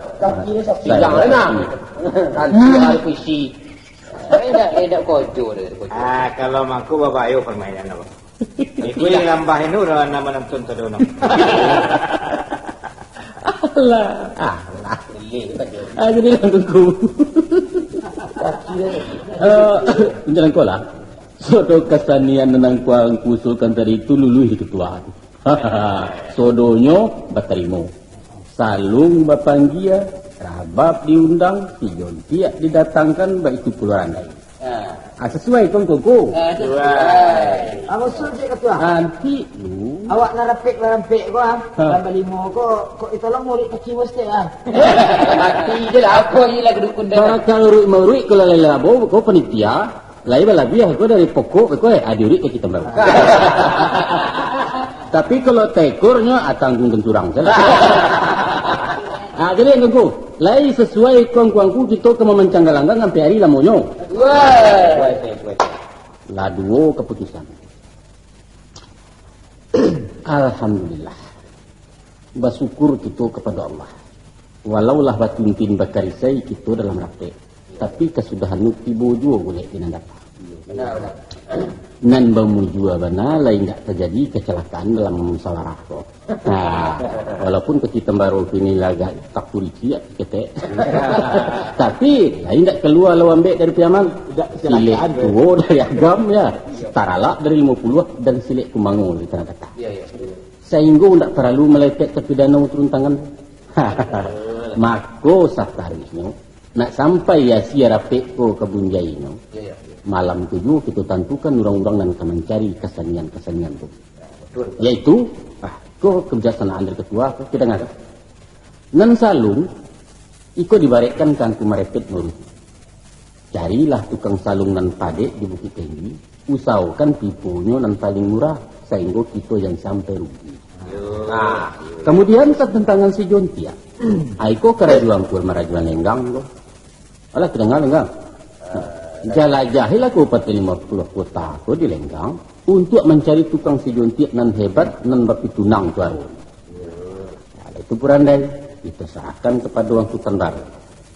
Silang, nah. Kan, silang puisi. Indak, indak kojo, kojo. Ah, kalau mangko, babayo permainan, apa? Iko nan lambah inu lah nan manantun tadi, no. Alah. Alah. Ah, jadi lah, Ngku. Eh, jalan ko lah. Sodo kasanian nan Ngku usulkan tadi tu luluih di ketua tu. Sodonyo batarimo. Salung bapanggia, rabab diundang, si Jontiak didatangkan, baitu pulo randai. Ah, sasuai ko, Ngku? Ah, sasuai. Amusul cek ketua. Anti lu. Awak nan rapek, nan rampek ko, ah. Ha. Nan balimo ko, kok ditolong murid kaki mustik, ah. Mati je lah, apa je lah kedukun dah. Kalau, kalau uruik-maruik, kalau lalai labo, ko panitia, lai balabiah ko dari pokok ko, eh, adiurik kaki tambah. Tapi kalau tekornyo, ah, tanggung genturang salah. Ah, jadi, Ngku, lai sasuai ko, Ngku-Ngku, kito ka mamancang galanggang sampai ari lamonyo. Wah. Lah duo kaputusan. Alhamdulillah. Basyukur kito kapado Allah. Walau lah batintin bakarisai kito dalam rapek, tapi kasudahan tu tibo juo bulek di nan datang. Benar, benar. Nan bamujua bana, lai indak tajadi kacalakaan dalam musawarah ko. Nah, walaupun kaki tambaro kini lah agak takuriciak ketek, tapi lai indak kalua lah ambek dari piaman. Silek tuo dari agam, ya, taralak dari limo puluah, dan silek kumango dari tanah datar. Iya, iya. Sainggo indak paralu malepek ka pidana turun tangan. Mako, sataruihnyo, nak sampai asie rapek ko ka bunjainyo, malam tu juo kito tantukan urang-urang nan ka mancari kasanian-kasanian tu. Yaitu, ah, ko kabijaksanaan dari ketua, ko kito danga. Nan salung, iko dibarekkan ka Ngku Marepet Maruti. Carilah tukang salung nan padek di Bukik Tinggi, usahokan tiponyo nan paling murah, sainggo kito jan sampai rugi. Nah, kamudian, tantangan si Jontiak. Ai ko karajo Angku marajo lenggang ko. Alah, tadanga lenggang. Nah, jalajahilah Kabupaten Limo Puluah Kota ko di lenggang, untuak mancari tukang si Jontiak nan hebat, nan bapitunang suaro. Nah, itu purandai, kito sarahkan kapado Angku Tandaro.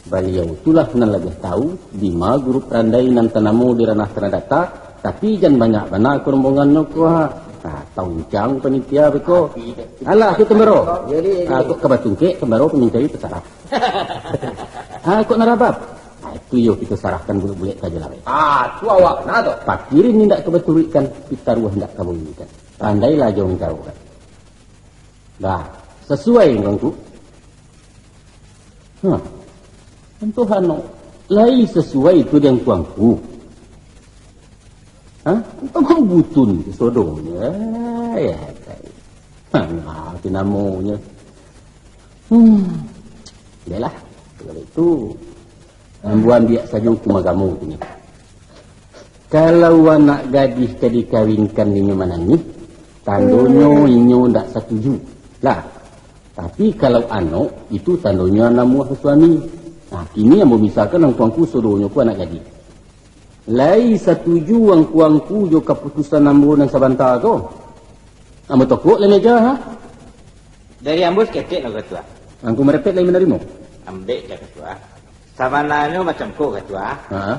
Baliau tu lah nan labiah tahu, dima guru pandai nan tanamo di ranah tanah datar, tapi jan banyak bana ko rombongannyo ko, ha. Nah, tauncang panitia beko. Alah, tu tambaro. Jadi, ah, kok ka batungkek, tambaro pamincari tasarah. Ah, kok narabab? Ah, itu yo kito sarahkan bulek-bulek sajo lah, weh. Ah, tu awak bana tu. Pakirin indak ka baturuikkan, pitaruah indak ka baulikan. Pandailah jo manjarokan. Dah, sasuai, Ngku-Ngku. Hah. Antoh ano, lai sasuai tu dek Ngku-Ngku. Hah? Antoh Ngku Butun tu sodonyo. Ya, ya. Hah, nah, tu namonyo. Hmm. Baiklah, kalau itu, ambo ambiak sajo hukum agamo tu nyo. Kalau anak gadih ka dikawinkan inyo manangih, tandonyo inyo ndak satuju. Lah, tapi kalau anok, itu tandonyo namuah suami. Nah, kini ambo misalkan angku-angku sodonyo ko anak gadih. Lai satuju angku-angku jo kaputusan ambo nan sabanta ko? Ambo tokok lai meja, ha? Dari ambo saketek lo, Katua. Angku Marepet lai manarimo? Ambek ja, Katua. Sabananyo macam ko, Katua. Ha?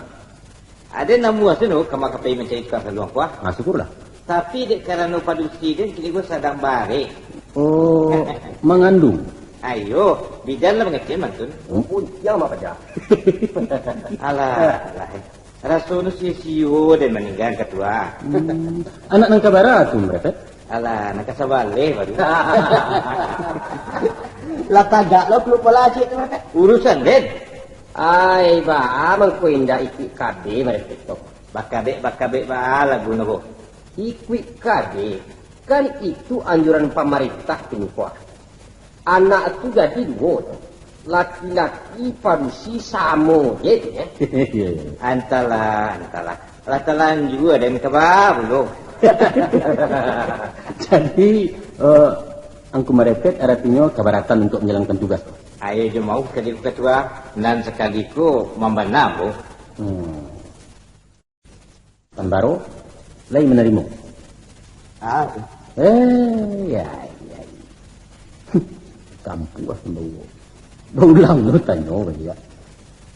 Aden namuah suno kama ka pai mancari tukang saluang ko ah. Ah, syukurlah. Tapi dek karano padusi den kini ko sadang barek. Oh, mangandung? Ayo, bidan lah mangecek mantun. Oh, puntiang mak paja. Alah, alah. Raso nu sio-sio den maningga Angku Tuo. Hmm. Anak nan kabara tu, Marepet? Alah, nan kasabaleh baru. Lah tagak lo, pelupo lah cik tu, Marepet. Urusan den. Ai, baa mangko indak ikuik kabeh, Marepet tu. Bakabek-bakabek baa lagu nu ko. Ikuik kabeh, kan itu anjuran pamarintah kini ko ah. Anak tu jadi duo tu. Laki-laki padusi samo je tu, ya. Iya, iya. Antahlah, antahlah. Lah talanjua den kaba pulo. Jadi, eh, Angku Marepet aratinyo kabaratan untuk manjalankan tugas tu? Ayo jo mau sakali ko, Ketua, nan sakali ko mambana ambo. Hmm. Tan Baro lai manarimo? Ah, tu. Eh, ya, ya. Kampuah Sumbawa. Baulang lo tanyo baliak.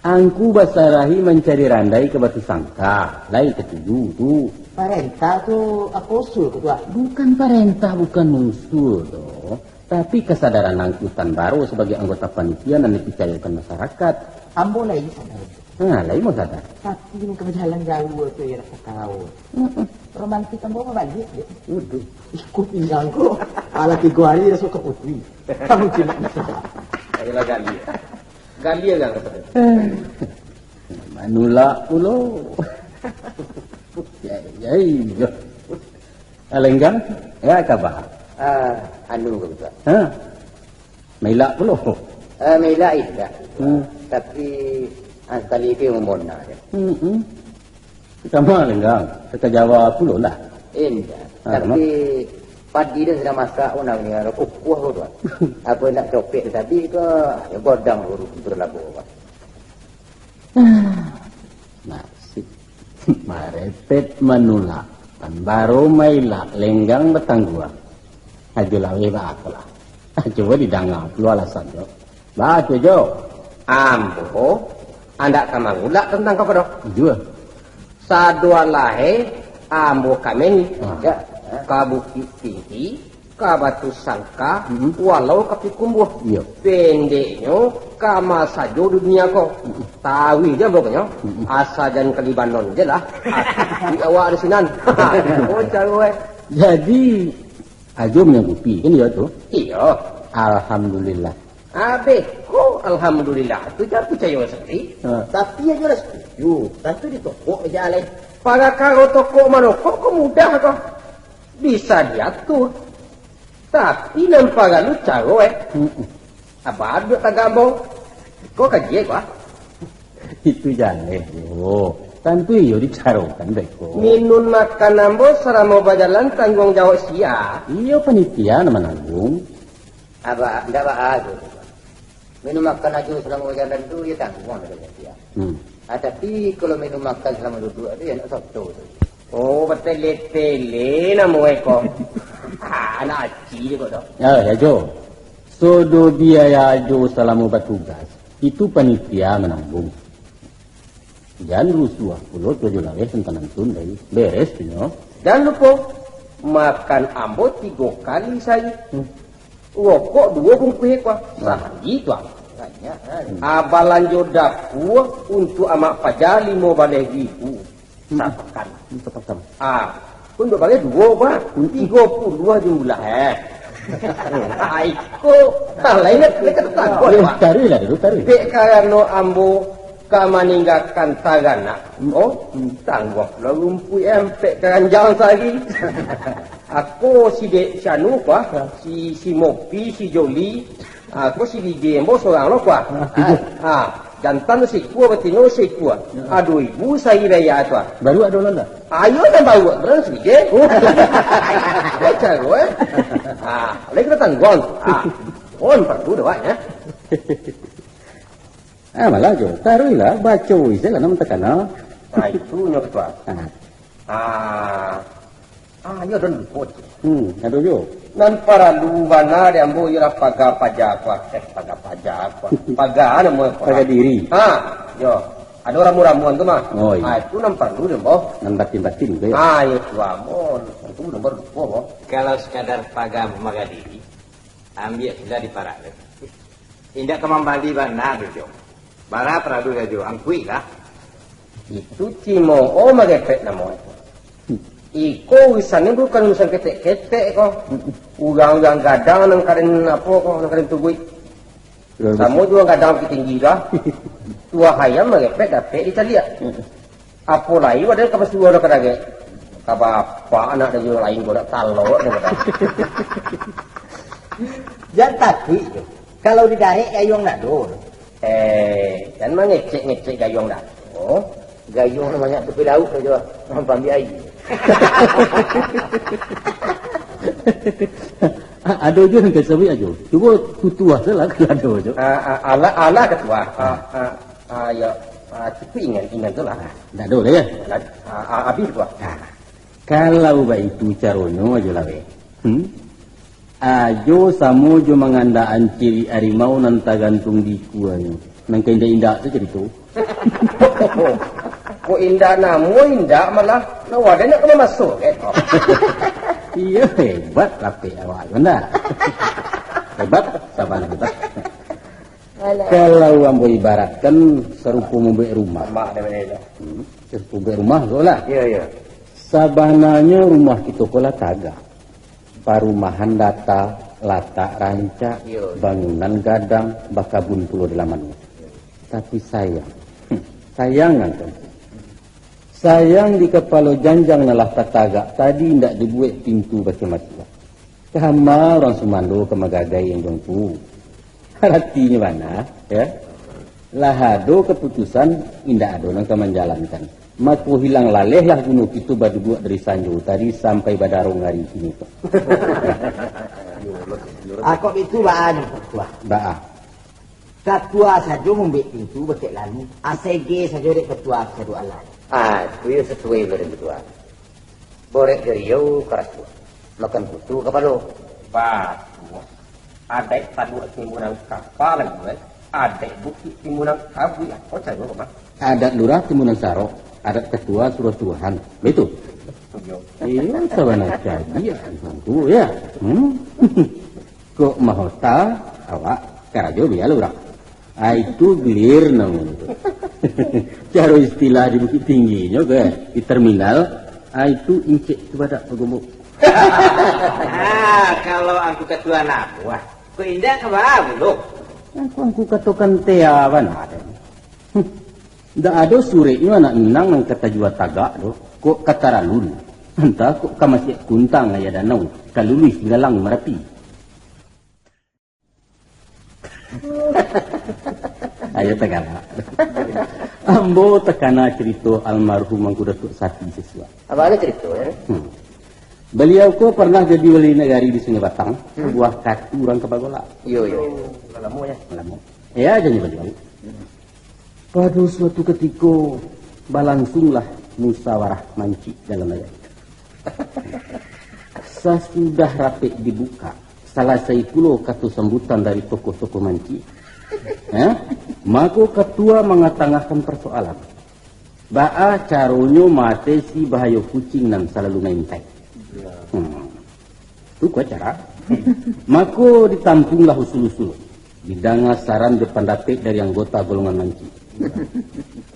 Angku basarahi mancari randai ka Batusangka, lai katuju tu. Parentah tu apo usul, Ketua? Bukan parentah, bukan usul doh. Tapi kasadaran Angku Tan Baro sabagai anggota panitia nan dipicayokan masarakat. Ambo lai sadar. Ha, lai mo sadar. Tapi nan ka bajalan jauah tu, iyo, rasa kau. Mm-mm. Romantis ambo babaliak, dek. Waduh. Iko pinggang ko. Alah, tigo hari raso ka putui. Kamu cimak bisa. Ayolah, gali. Gali agak ka sadar. Manulak pulo. Ya, ya, iya. Alenggang, ya, kaba? Ah, anu, Ketua. Ha? Mailak pulo? Ah, mailak indak. Hmm. Tapi, ah, sakali tu mambona je. Hmm, hmm. Sama Alenggang, ka Jawa pulo lah. Indak. Ah, tapi, padi tu sudah masak pun nak ni, kukuah tu, Tuan. Apa nak copek tu tadi tu, ya, godang tu, tu labuah, Tuan. Nasib. Marepet manulak, Tan Baro mailak, Lenggang batangguang. Ajo laweh baa ko lah. Cubo didanga pulo alasannyo. Baa tu jo. Ambo andak ka mangulak tantang ko doh. Jua. Sadoalahe ambo ka meni. Ah. Ka Bukik Tinggi, ka Batusangka, hmm, walau ka Pikumbuah. Iyo. Pendeknyo, kama sajo di dunia ko. Hmm. Tawi je pokoknyo. Hmm. Asa jan ka Libanon je lah. Ati awak di sinan. Oh, caro, eh. Jadi, Ajo manyanggupi, kan iyo tu? Iyo. Alhamdulillah. Abeh ko alhamdulillah tu jan picayo sandiri. Ha. Tapi Ajo lah setuju, tantu ditokok aja alai. Parakaro tokok manokok ko mudah ko. Bisa diatur. Tapi nan paralu caro, eh. Mm-mm. Abah duduak tagak ambo. Ko kaji ko, ah. Itu jaleh, Jo. Tantu iyo dicarokan beko. Minun makan ambo salamo bajalan tangguang jawab sia. Iyo panitia nan mananggung. Abah, ndak baa tu. Minun makan Ajo salamo bajalan tu, iyo tangguang dari panitia. Hmm. Ah, tapi kalau minun makan salamo duduak tu, iyo nak soto tu. Oh, batele-tele namo eko. Ah, anak aci je kok doh. Ya, ya, Jo. Sodo biaya Ajo salamo batugas, itu panitia mananggung. Jan rusuah pulo tu Ajo laweh tantang nantun, dai. Beres tu nyo. Jan lupo, makan ambo tigo kali sahari. Hmm. Rokok duo bungkuih ko. Nah. Sahari tu, ah. Banyak, ah. Hmm. Ah, balanjo dapua untuak amak paja limo baleh ribu. Hmm. Sapakan. Hmm, sapakan. Ah, pun duo baleh duo, bah. Hmm. Tigo puluah jumlah, eh. Ah, iko. Ah, lain, lain ka tatangguang, bah. Taruihlah dulu, taruih. Dek karano ambo ka maninggakan taranak. Hmm. Oh, hmm, tangguang pulo rumpuik, eh, ampek karanjang sahari. Ako si dek si anu, bah. Ya. Si, si Mopi, si Joli. Ah, ko si Didi ambo sorang lo, kuah. Ah, tigo. Ah, jantan sikua, batino sikua. Ya. Aduh, ibu sahari raya tu, ah. Baru ado landa? Ayo, jan baru, berang sigi. Oh. Ayo, caro, eh. Ah, lain ka tatangguang. Ah, on, perlu doanya. Ah, malah Jo. Taruihlah, baco isi lah, nama takana. Ah, itu nyo, Ketua. Ah. Ah, ah, iyo, ado lupo, Cik. Hmm, ado juo. Nan paralu bana di ambo iyolah paga paja ko, eh, paga paja ko. Paga namo ko. Paga diri. Ha, yo. Ado ramu-ramuan tu mah. Oh, iyo. Ah, itu nan paralu deh, boh. Nan batin-batin tu, yo. Ah, iyo tu, amon. Itu nomor duo, boh. Kalau sakadar paga mamaga diri, ambiak sudah diparak deh. Indak ka mambali bana tu, Jo. Bara paralu sajo, angkuik lah. Itu cimo, oh, magepek namo itu. Iko urusan ni bukan urusan ketek-ketek ko. Urang-urang gadang nan karen apo ko, nan karen tubuik. Samo juo gadang Bukittinggi tu ah. Tuah ayam magepek dapek dicaliak. Apo lai wadah ka basuo dah ka dagek. Ka bapak anak dan juo lain ko dak talok dah. Jan takuik tu. Kalau didarek gayuang nado. Eh, jan mangecek-ngecek gayuang nado. Gayuang nan banyak tapi lauak sajo, mampambiak aia. A-, ado juo nan ka sabuik ajo. Cubo tutuah salah kalau ado jo. Ah, ah, alah, alah ketua. Ah, ah, ah, ya. Ah, cukuik ingan, ingan tu lah. Ndak ado lah, ya? Lah, ah, ah, habis ketua. Nah, kalau baitu caronyo ajo lah, weh. Hmm? Ajo samo jo mangandakan ciriak arimau nan tagantuang di ikuanyo. Nan ka indak-indak tu carito. Kok indak namo indak malah, nah, wadah nak ka mamaso, eh. Iyo, hebat lapeh awak tu, ndak? Hebat, sabana hebat. Alah. Kalau ambo ibaratkan sarupo mambuek rumah. Mak dah bana tu. Hmm, sarupo mambuek rumah ko lah. Iyo, iyo. Sabananyo rumah kito ko lah tagak. Parumahan data, latak rancak, iyo, bangunan gadang, bakabun pulo di lamannyo. Tapi sayang, hmm, sayang kan, sayang di kapalo janjang nan lah tatagak tadi indak dibuek pintu bakeh matuah. Kama urang sumando ka magagai anjuang tu. Aratinyo bana, ya. Lah ado kaputusan, indak ado nan ka manjalankan. Mako hilang lalehlah guno kito baduduak dari sanjo tadi sampai badarong ari kini ko. Ah, kok itu baa nan ketua? Baa. Katua sajo mambuek pintu bakeh lalu, asege sajo dek katua sajo alah. Ah, itu yo sasuai jo dek katua. Borek jariau karasuah, makan kutu kapalo. Batua. Adaik taduak timbunang kapa lai, eh? Adaik bukik timbunang kabuik, apo caro, Bang? Adat lurah timbunang sarok, adat katua suruah Tuhan. Baitu? Iyo. Iyo, sabana cadiak tu, ya. Hmm? Kok mahota, awak karajo bialah urang. Ah, itu gelir namonyo tu. Caro istilah di Bukittingginyo ke, di terminal, ah, itu incek tu badak bagombok. Ah, kalau angku katua nabuah, kok indak ka baa pulo? Angku-angku katokan tea bana deh. Hmm. Ndak ado sureknyo anak Minang nan ka tajua tagak doh, kok ka taralun. Antah kok ka masiak kuntang aia danau, ka luluih galang Marapi. Ayo tagalak. Ambo takana carito almarhum Angku Datuak Sati Sisuak. Apo ado carito, ya? Hmm. Baliau ko parnah jadi wali nagari di Sungai Batang, hmm, sabuah katu urang ka bagolak. Iyo, iyo. Lamo, ya? Lamo. Ya, janyo baliau. Hmm. Pado suatu katiko, balangsunglah musawarah mancik dalam ayat. Sasudah rapek dibukak, salasai pulo kato sambutan dari tokoh-tokoh mancik, eh, mako katua mangatangahkan parsoalan, baa caronyo maatesi bahayo kucing nan salalu maintai. Hmm. Tu ko cara. Mako ditampuanglah usul-usul. Didanga saran jo pandapek dari anggota golongan mancik.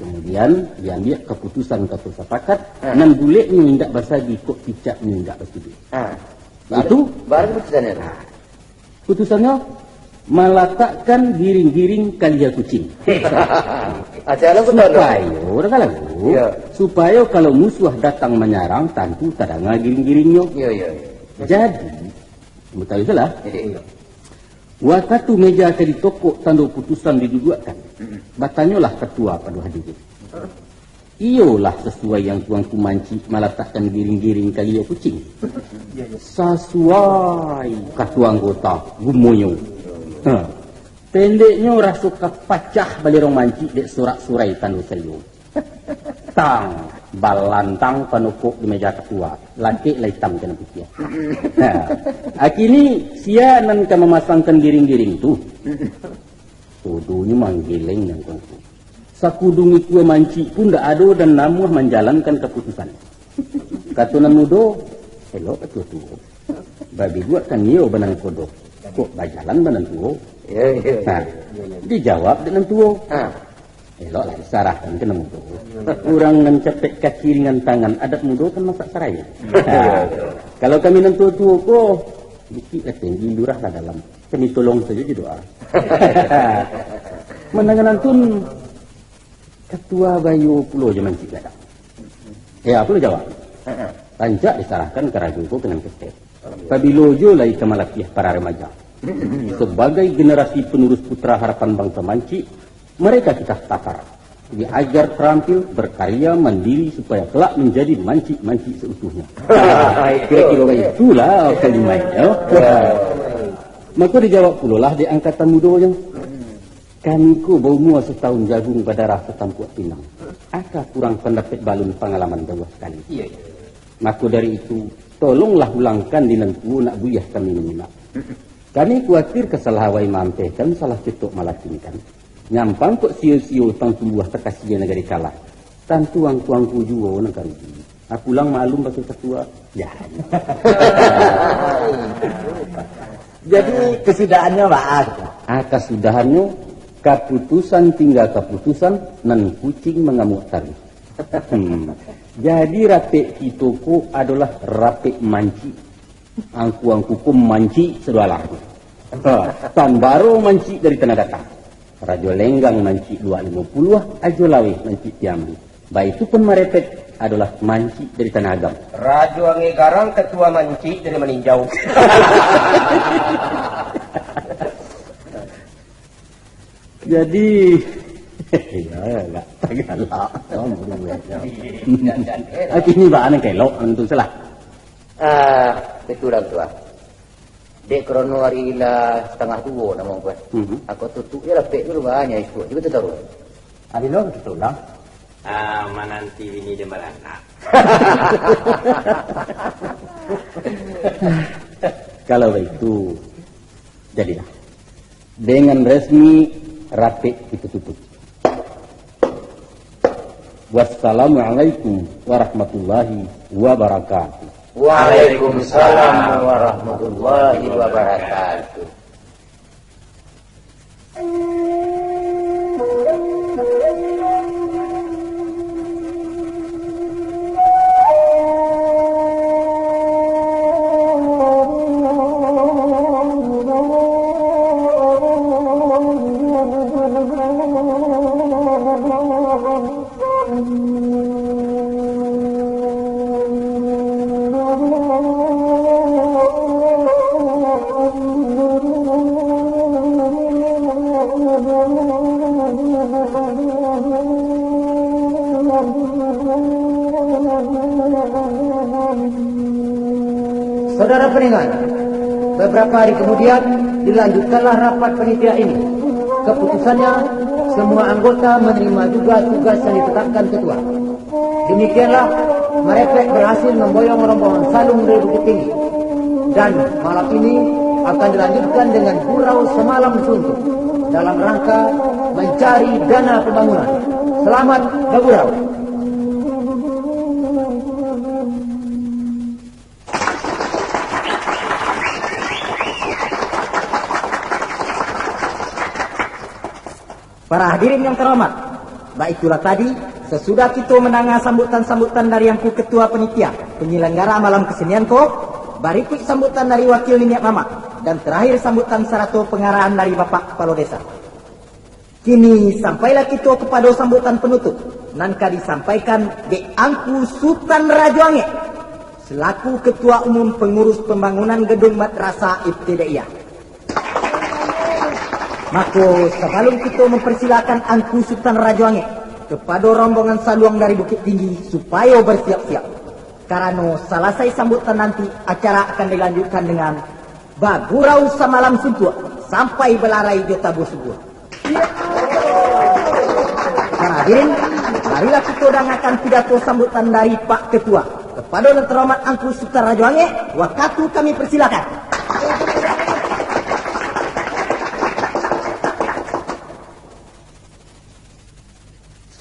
Kemudian, diambiak kaputusan kato sapakat, ah, nan buleknyo indak basagi, kok picaknyo indak batuduik. Ah. Itu. Bara kaputusannyo tu? Ah. Putusannyo, malatakkan giring-giring kalia kucing. Ah, jalan tu, Pak. Supayo, urang kalau, ya, supayo kalau musuah datang manyarang, tantu tadanga giring-giringnyo. Ya, ya, ya. Jadi, Mutawi salah. Eh, eh. Wakatu meja ka ditokok, tando putusan diduduakkan, mm-mm, batanyolah katua pado hadirin. Iyolah sasuai yang tuanku mancik malatakkan giring-giring kalia kucing. Iya, iya. Sasuai, katua anggota, gumonyo. Ha. Pendeknyo raso ka pacah balerong mancik dek sorak-sorai tando sayo. Tang, balantang panokok di meja katua, lakek lah itam kena putiah. Ha. Akini, sia nan ka mamasangkan giring-giring tu? Kodonyo manggeleng nan kongko. Sakudu ngikua mancik pun ndak ado dan namuah manjalankan kaputusan. Kato nan mudo, elok kato tuo. Babiluak kan iyo banangkodo. Kok bajalan banan tuo? Iyo, iyo, iyo. Nah, dijawab dek nan tuo. Ha. Eloklah disarahkan ka nan mudo. Urang nan capek kaki ringan tangan, adat mudo kan masak sarai. Ha. Kalau kami nan tuo-tuo ko, bukik lah tinggi, lurah lah dalam. Kami tolong sajo jo doa. Mandanganan tun, katua bayo pulo jo mancik gadang. Ya, pulo jawab. Rancak disarahkan karajo ko ka nan ketek. Pabilo jo lai ka malapiah para remaja. Sabagai generasi penerus putra harapan bangsa mancik, mereka kita tatar. Diajar terampil, berkarya, mandiri, supaya kelak menjadi mancik-mancik seutuhnya. Kira-kira baitulah kalimatnyo. Mako dijawab pulolah dek angkatan mudonyo. Kami ko baumua satahun jagung, badarah satampuak pinang. Aka kurang pandapek balun, pangalaman jauah sakali. Iyo, iyo. Mako dari itu, tolonglah ulangkan di nan tuo, nak buliah kami manyimak. Kami kuatir ka salah awai maampehkan, salah cetok malakinkan. Nyampang kok sio-sio tang tumbuah, takasia nagari kalah. Tantu angku-angku juo nan ka rugi. Aku lang maklum bakeh katua. Ya. Jadi, kasudahannyo baa? Ah, kasudahannyo, kaputusan tingga kaputusan, nan kucing mangamuak taruih. Hmm. Jadi, rapek kito ko adolah rapek mancik. Angku-angku ko mancik sadoalah. Ha, Tambaro mancik dari Tanah Datang. Rajo Lenggang mancik Luak Limo Puluah, Ajo Laweh mancik Piaman. Baitu pun Marepet adolah mancik dari Tanah Agam. Rajo Angek Garang, katua mancik dari Maninjau. Jadi, ya, agak tagalak. Aku ni baa nan kelok, tentu salah. Ah, itu urang tuo. Dek karano ari lah satangah duo namo ko. Mhm. Aku tutuik je lapek tu, banyak isuak juga tu taruih. Ari lo tu lah. Ah, mananti bini dan baranak. Kalau baitu, jadilah. Dengan resmi, rapek kito tutup. Wassalamualaikum warahmatullahi wabarakatuh. Waalaikumsalam warahmatullahi wabarakatuh. Saudara pendengar, beberapa hari kemudian dilanjutkanlah rapat panitia ini. Keputusannya, semua anggota menerima juga tugas yang ditetapkan ketua. Demikianlah, Marepet berhasil memboyong rombongan Saluang dari Bukittinggi. Dan malam ini akan dilanjutkan dengan gurau samalam suntuk dalam rangka mencari dana pembangunan. Selamat bergurau. Para hadirin yang terhormat, baitulah tadi, sasudah kito mandanga sambutan-sambutan dari Angku Ketua Panitia Penyelenggara Malam Kesenian ko, barikuik sambutan dari wakil niniak mamak, dan terakhir sambutan sarato pangarahan dari Bapak Kapalo Desa. Kini, sampailah kito kapado sambutan panutup, nan ka disampaikan dek Angku Sutan Rajo Angek, selaku Ketua Umum Pengurus Pembangunan Gedung Madrasah Ibtidaiyah. Mako, sabalum kito mamparsilakan Angku Sutan Rajo Angek kapado rombongan Saluang dari Bukittinggi, supayo barsiap-siap. Karano salasai sambutan nanti, acara akan dilanjutkan dengan bagurau samalam suntuak, sampai balarai jo tabuah subuah. Para hadirin, marilah kito dangakan pidato sambutan dari Pak Ketua. Kapado nan tarhormat Angku Sutan Rajo Angek, wakatu kami persilakan.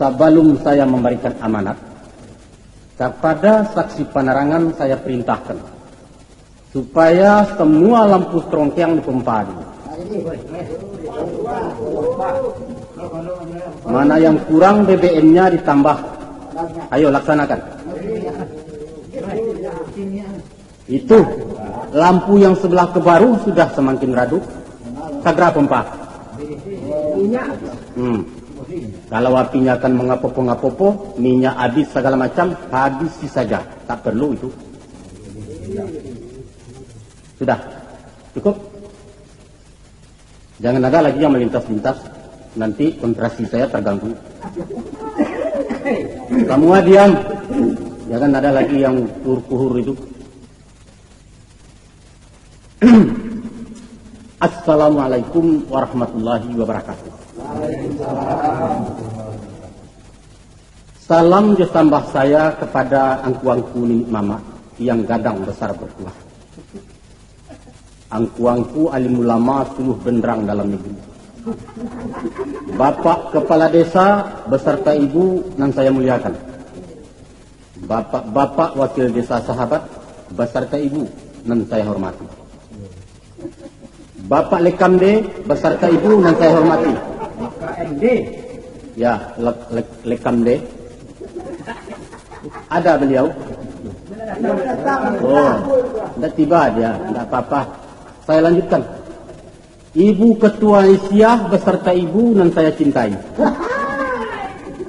Sabalum saya mambarikan amanat, kapada saksi panarangan saya parintahkan, supaya samua lampu sarongkeang dipompa dulu. Mana yang kurang B B M-nya ditambah. Ayo, laksanakan. Itu, lampu yang sebelah ke baru sudah samakin radup. Sagera pompa. Hmm. Kalau apinya akan mangapopo-ngapopo, minyak habis sagala macam, habisi saja. Tak perlu itu. Sudah. Cukup. Jangan ada lagi yang melintas-lintas. Nanti konsentrasi saya terganggu. Semua diam. Jangan ada lagi yang kuhur-kuhur itu. Assalamualaikum warahmatullahi wabarakatuh. Salam jo sambah saya kepada angku-angku niniak mamak yang gadang besar berkuah. Angku-angku alim ulama suluh benderang dalam negeri. Bapak Kepala Desa beserta Ibu nan saya muliakan. Bapak-bapak wakil desa sahabat beserta Ibu nan saya hormati. Bapak Lekamde beserta Ibu nan saya hormati. Ya, Lek-, Lek-, Lekamde. Ada beliau? Oh, ndak tiba dia, ndak apa-apa. Saya lanjutkan. Ibu Ketua Aisyah beserta Ibu nan saya cintai.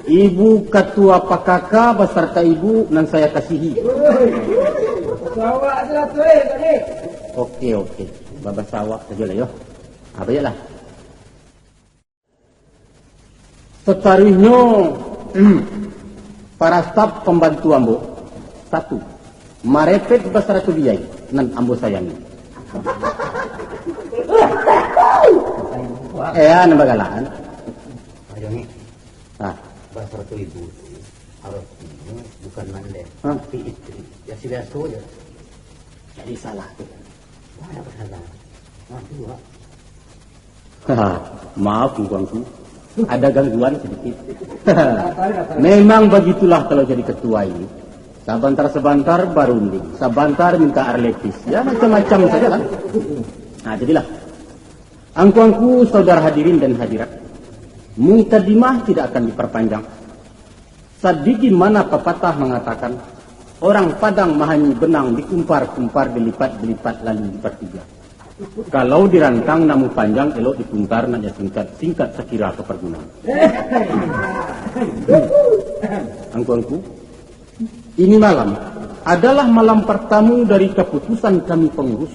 Ibu Ketua P K K beserta Ibu nan saya kasihi. Oke, oke. Babasa awak sajo lah, yo. Ah, baiklah. Sataruihnyo, para staf pambantu ambo. Satu, Marepet basarato biai nan ambo sayangi. Eh, nan bagalaan. Ayo ni. Ah. Basarato ibu tu, aratinyo bukan mandeh, tapi istri. Biaso-biaso je. Jadi salah tu. Banyak salah. Nah, tu, Pak. Maaf, angku-angku. Ada gangguan sedikit. Memang begitulah kalau jadi ketua ini. Sabantar-sabantar barunding, sabantar minta arletis. Ya, macam-macam sajalah. Nah, jadilah. Angku-angku, saudara hadirin dan hadirat, mukadimah tidak akan diperpanjang. Sadigi mana papatah mangatakan, orang Padang mahanyi benang dikumpar-kumpar, dilipat-dilipat, lalu dipartiga. Kalau dirantang namo panjang, elok dipuntar nak singkat, singkat sakira kapagunoan. Angku-angku, ini malam adalah malam pertama dari keputusan kami pengurus.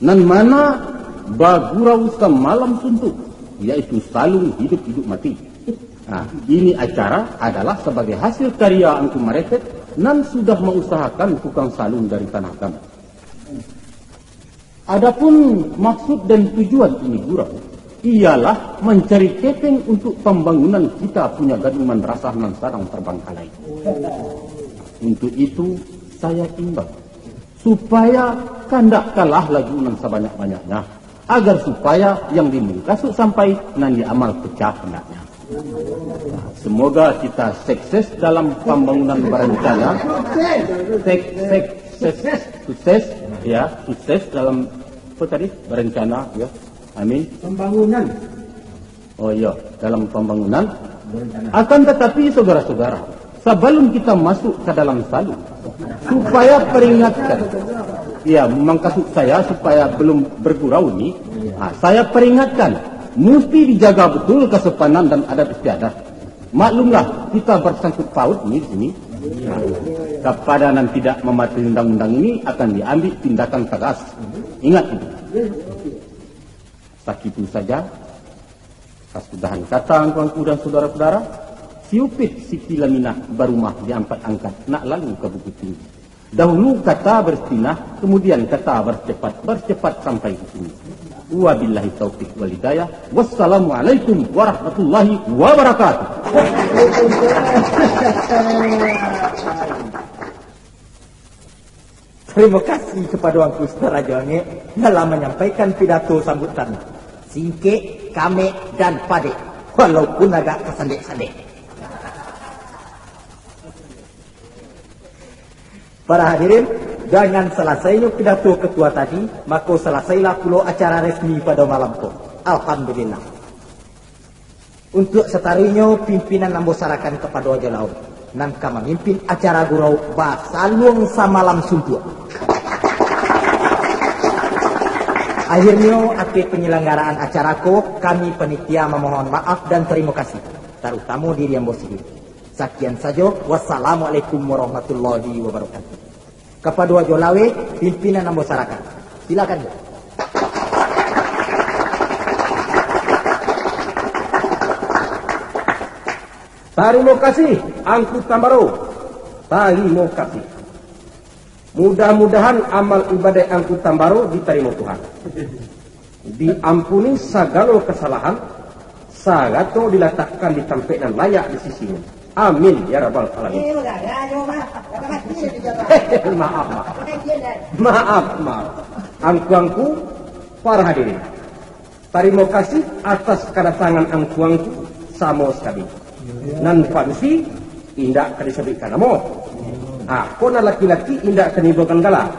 Nan mana bagurau samalam suntuk, yaitu salun hidup-hidup mati. Nah, ini acara adalah sabagai hasil karya Angku Marepet nan sudah mausahakan tukang salun dari tanah kami. Adapun maksud dan tujuan ini gurau, ialah mancari kepeng untuk pambangunan kita punya gadung mandrasah nan sadang tarbangkalai. Untuk itu, saya imbau, supaya kandak kalah lagu nan sabanyak-banyaknya, agar supaya yang dimungkasuik sampai, nan diamal pecah handaknya. Semoga kita sukses dalam pambangunan barancana. Sek-, sek-, sukses, sukses, ya, sukses dalam, apa tadi, barancana, ya. Amin. Pambangunan. Oh iya, dalam pambangunan. Akan tatapi, saudara-saudara, sabalum kita masuk ka dalam salun, supaya peringatkan. Iya, mangkasuk saya supaya belum bergurau ni, ha, saya peringatkan, musti dijaga betul kasopanan dan adat istiadat. Maklumlah, kita bersangkut paut ni di sini. Ha, kapada nan tidak mematuhi undang-undang ini akan diambil tindakan tegas. Ingat itu. Sakitu saja. Sasudahan kata angku-angku dan sudara-sudara, si Upit Siti Laminah barumah di Ampat Angkat nak lalu ka Bukittinggi. Dahulu kata baristinah, kamudian kata barcepat, barcepat sampai di sini. Wabillahi taufik wal hidayah. Wassalamualaikum warahmatullahi wabarakatuh. Tarimo kasih kapado Angku Ustaz Rajo Angek, nan lah manyampaikan pidato sambutan. Singkek, kamek, dan padek, walaupun agak tasandek-sandek. Para hadirin, dengan salasainyo pidato ketua tadi, mako salasailah pulo acara resmi pado malam ko. Alhamdulillah. Untuak sataruihnyo, pimpinan ambo sarakan kapado Ajo Laweh, nan ka mamimpin acara gurau basaluang samalam suntuak. Akhirnyo, ateh penyelenggaraan acara ko, kami panitia mamohon maaf dan tarimo kasih, tarutamo diri ambo sandiri. Sakian sajo, wassalamualaikum warahmatullahi wabarakatuh. Kapado Ajo Laweh, pimpinan ambo sarakan. Silakan, Jo. Tarimo kasih, Angku Tambaro. Tarimo kasih. Mudah-mudahan amal ibadaik Angku Tambaro ditarimo Tuhan. Diampuni sagalo kasalahan, sarato dilatakkan di tampek nan layak di sisi-Nyo. Amin, ya rabbal alamin. Maaf, maaf. Maaf, maaf. Angku-angku, para hadirin. Tarimo kasih atas kadatangan angku-angku samo sakali. Nan padusi indak ka disabuikkan namo. Ah, ko nan laki-laki indak ka nimbulkan gala.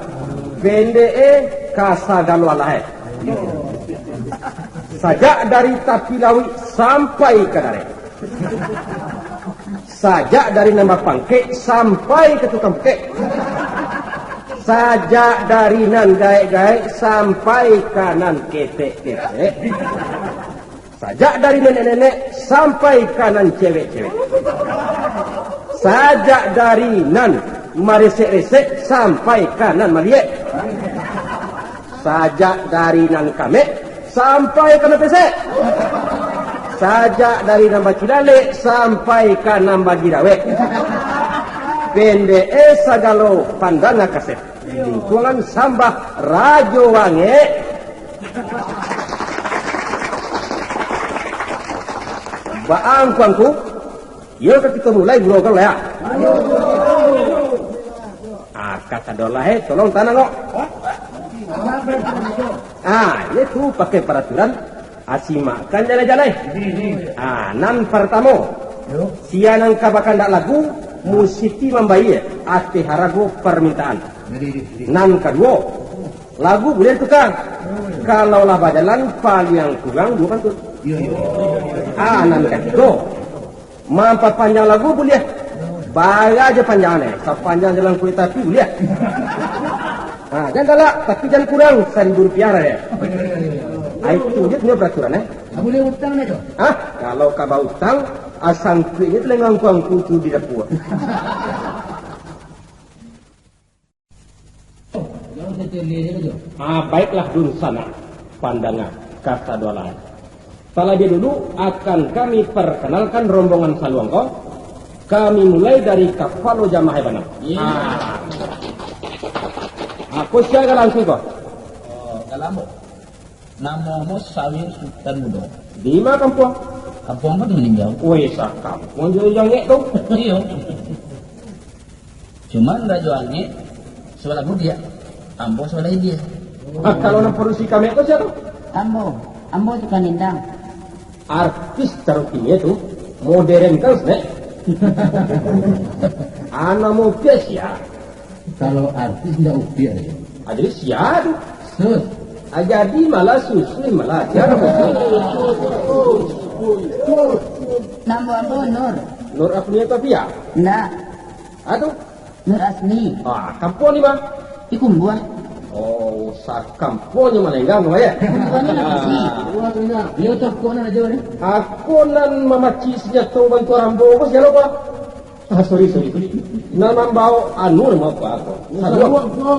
Pendek e, ka sagalo alah e. Sajak dari tapi lauik sampai ka darek. Sajak dari nan bapangkek sampai ka tukang pekek. Sajak dari nan gaek-gaek sampai ka nan ketek-ketek. Sajak dari nenek-nenek sampai ka nan cewek-cewek. Sajak dari nan maresek-resek sampai ka nan maliek. Sajak dari nan kamek sampai ka nan pesek. Sajak dari nan bacilalek sampai ka nan bagirawek. Pendek e, sagalo pandanga kasek. Lingkungan sambah Rajo Wangek. Baa angku-angku? Iyo, ka kito mulai gurau ko lah, ya. Ah, kasadonyo lah, eh, tolong tanang kok. Ah, iyo tu pakai paraturan, ah, simakkan jaleh-jaleh. Ah, nan partamo, sia nan ka bakandak lagu, musiti mambayia ateh harago parmintaan. Nan kaduo, lagu buliah tuka. Kalau lah bajalan, paliang kurang duo pantun. Ah, nan katigo, mampapanjang lagu buliah. Bara jo panjang ne, sapanjang jalan kureta api buliah. Ha, jan galak, tapi jan kurang, saribu rupiah lah, ya. Ah, itu je punyo peraturan, eh. Ndak buliah utang, eh, tu? Hah? Kalau ka bautang, ah, sangkuiknyo telingo angku-angku tu di dapua. Ah, baiklah, dunsanak pandanga kasadonyo. Talabiah dulu akan kami parkanalkan rombongan saluang ko. Kami mulai dari kapalo jamaah bana. Iyo. Ah. Apo sia gala angku ko? Oh, gala ambo. Namo ambo Sawir Sutan Mudo. Di ma kampuang? Kampuang ambo di Maninjau. Weh, sakampuang jo Jangek tu. Iyo. Cuman Rajo Angek sabalah budiak, ambo sabalah ilia. Ah, kalau nan padusi kamek ko sia tu? Ambo, ambo tukang nindang. Artis tarutinyo tu modern kan, Nek? Anak mau sia? Kalau artis ndak upiak, yo. Ah, jadi sia tu? Sus. Ah, jadi malah susun, malah ajar. Namo ambo Nur. Nur Afnia Topia? Ndak. Ah, tu? Nur Asmi. Ah, kampuang di ma? Di Kumbuah. Oh, sakampuang jo Malenggang tu, ya? Kumbuah ni lah, Sis. Iyo, tu kok nan ajo ni? Aku nan mamaci sanjato bantuan ambo, ko sia lo, Pak? Ah, sorry, sorry, sorry. Nan mambaok anu, namo apo, apo? Saluang. Saluang, bro.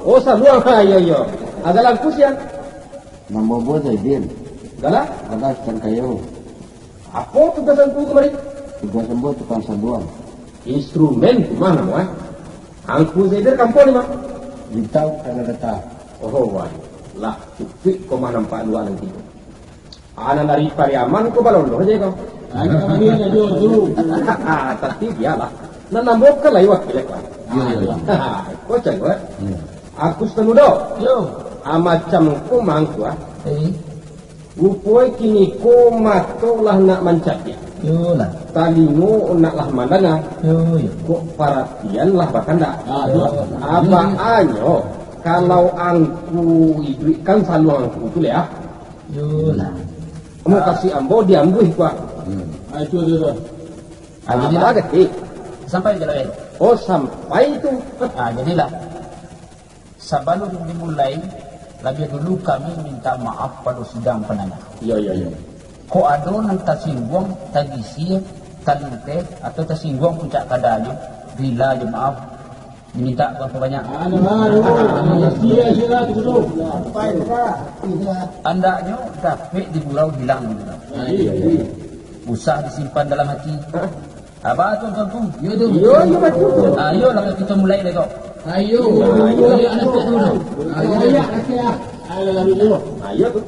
Oh, saluang. Ha, iyo, iyo. Agak langkus, ya? Namo ambo Zaidin. Gala? Gala Sutan Kayo. Apo tugas angku kamari? Tugas ambo tukang saluang. Instrumen tu ma namo, eh? Angku Zaidin kampuang di ma? Bintang, Tanah Datar. Oh, wah. Lah, cukuik ko mah nampak dua nan tigo. Anak dari Pariaman ko baloloh aja ko. Anak kami ada dua tu. Tapi bialah. Nan ambo kan lai wakil, eh, kawan. Iyo, iyo, iyo. Ko cangguak, eh? Iyo. Aku Sutan Mudo. Yo. Ah, macam ko mangko, ah. Eh. Rupo kini ko mato lah nak mancabiak. Iyolah. Talingo nak lah mandanga. Iyo, iyo. Kok paratian lah bakandak. Ah, iyo. Abaanyo, kalau angku iduikkan saluang angku tu, leh, ah. Iyolah. Mau kasih ambo, diambuih, kuah. Hmm. Ah, itu, itu, itu. Ah, jadilah. Sampai je lah, eh. Oh, sampai tu. Ah, jadilah. Sabalun dimulai, labiah dulu kami minta maaf pado sidang pandanga. Iyo, iyo, iyo. Kok ado nan tasingguang, tagisia, talinteh, atau tasingguang puncak kadanyo, rila jo maaf, dimintak bantuak banyak. Andaknyo dapek digurau hilang. Usah disimpan dalam hati. Aba tu, tuanku. Iyo tu. Iyo, iyo, batua tu. Ah, iyo lah, kito mulai deh, kok. Ayo. Ayo, anak tu dulu. Ayo. Ayo, anak tu. Ayo tu.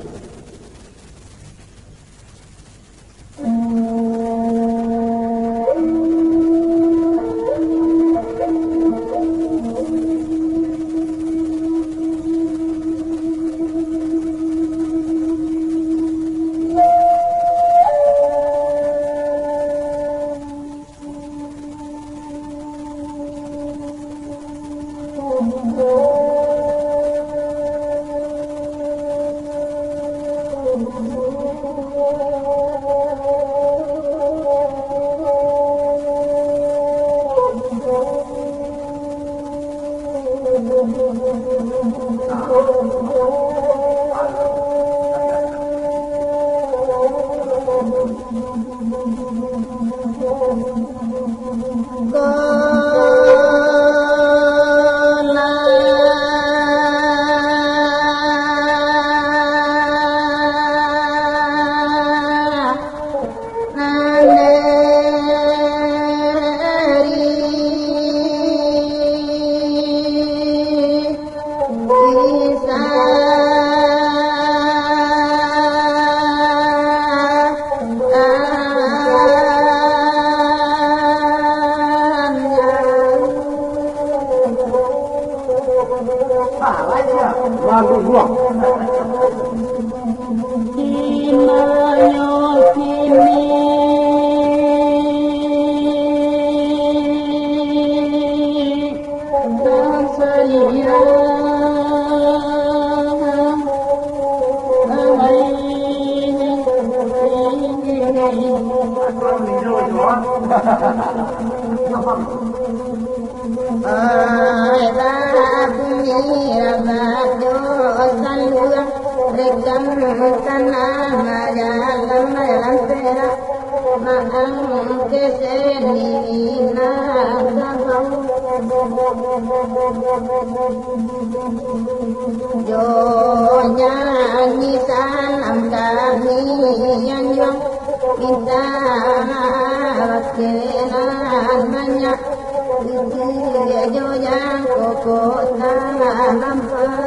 Ai, babunyi rabak jo saluang, rekam tanah majalan, majalan perak, maangke seni Minangkabau. Jo nyanyi salam kami anjuang, minta maaf nan banyak, kecil jo jangko kota Lampang.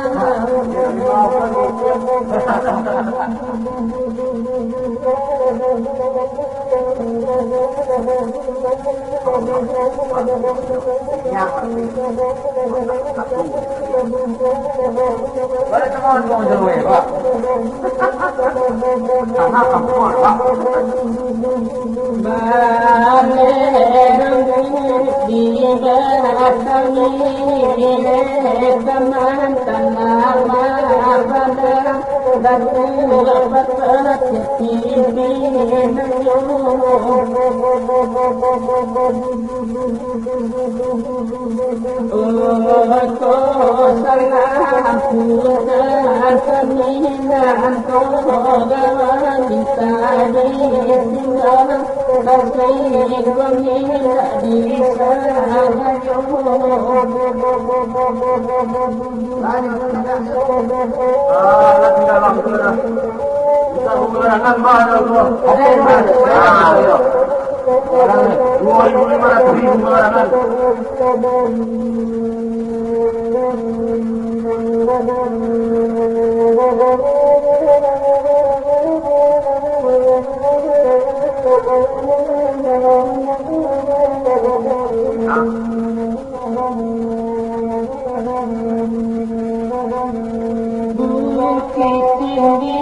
Bukik Tinggi,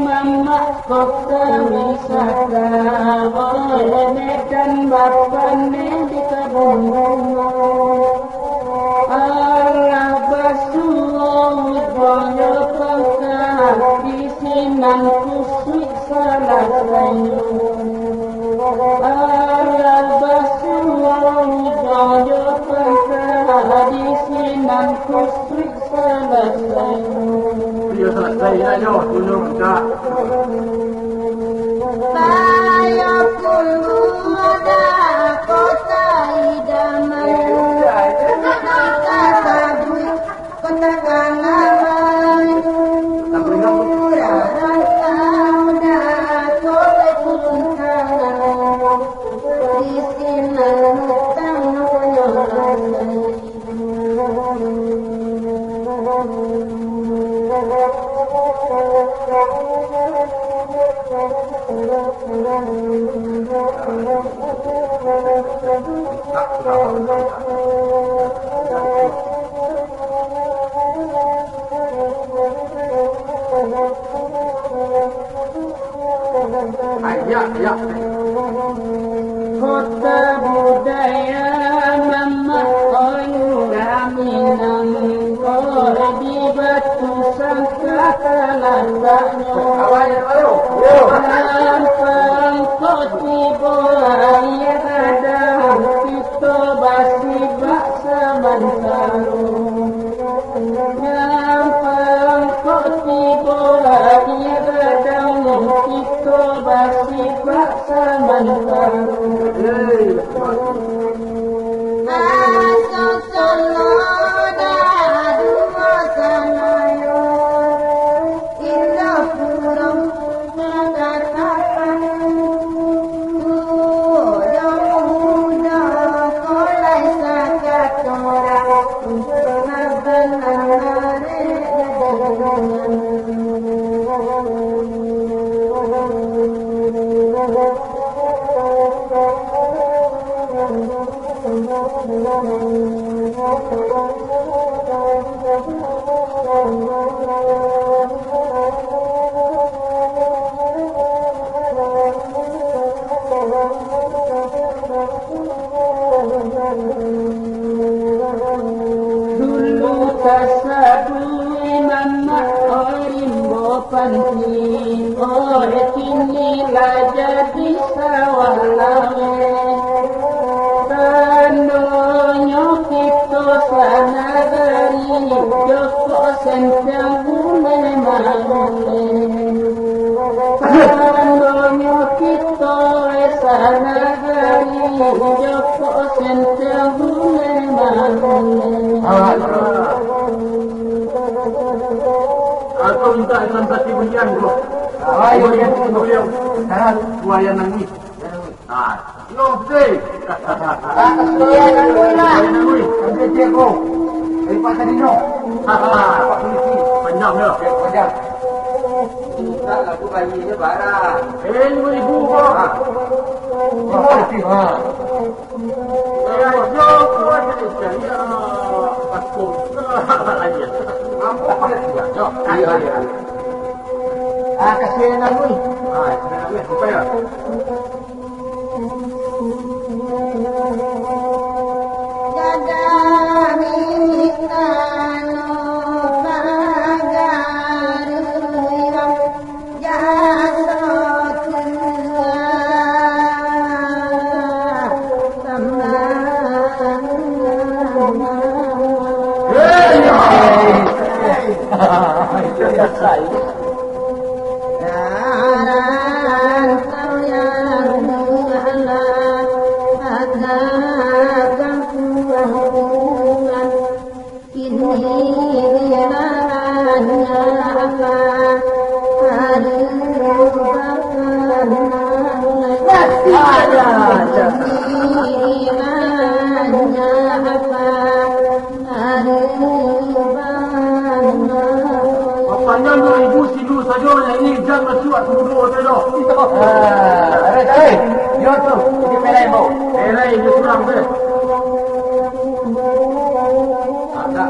Mamak Kota wisata, oleh Medan bapane di kabun bungo. Alah basuo ujuang jo pangka, di sinan kusuik salasai. Alah basuo ujuang jo pangka, di sinan kusuik Iyo, salasai inyo, tunduk, Kak. Payokumbuah kota idaman, kota sabuik, kota kanaman. Urang tamuda, kota kucintaan, di sinan utang nyo lasai. Kota budaya Mamak Oyu Minang, di Batu Sangka talataknyo. Gampang kok tibo aia gadang, kito basibak samantaro. Gampang kok tibo aia gadang, kito basibak samantaro. Masuk solo dah duo sanayo, indak pulang Tuo jo mudo ko lai sakato urang, masalah arek. Dulu tasabuik Mamak Orimbo Panti, kini lah jadi sawah laweh. Tandonyo kito sanagari, jo kok sentiang buleh manguleh. Tandonyo kito sanagari, jo kok sentiang buleh manguleh. Aku minta ikan sapi belian, bro. Ayo, belian, belian. Buaya nangis. Ah, yo, betul. Ah, kasihan Nangui lah. Nangui. Ambil dia, bro. Dari Pak Tadino. Pak Polisi. Panjang, ya? Oke, panjang. Minta lagu bayinya barang. Eh, lima ribu, bro. Ah. Lima ribu. Ah. Ah, kasihan Nangui. Ah, kasihan Nangui. Buka ya. Papanjang duo ribu sidu sajo, nan ini jan masuak tu duo tu doh. Ah, tarik, tarik. Yo tu, di pelai bau. Pelai di surang tu. Ada,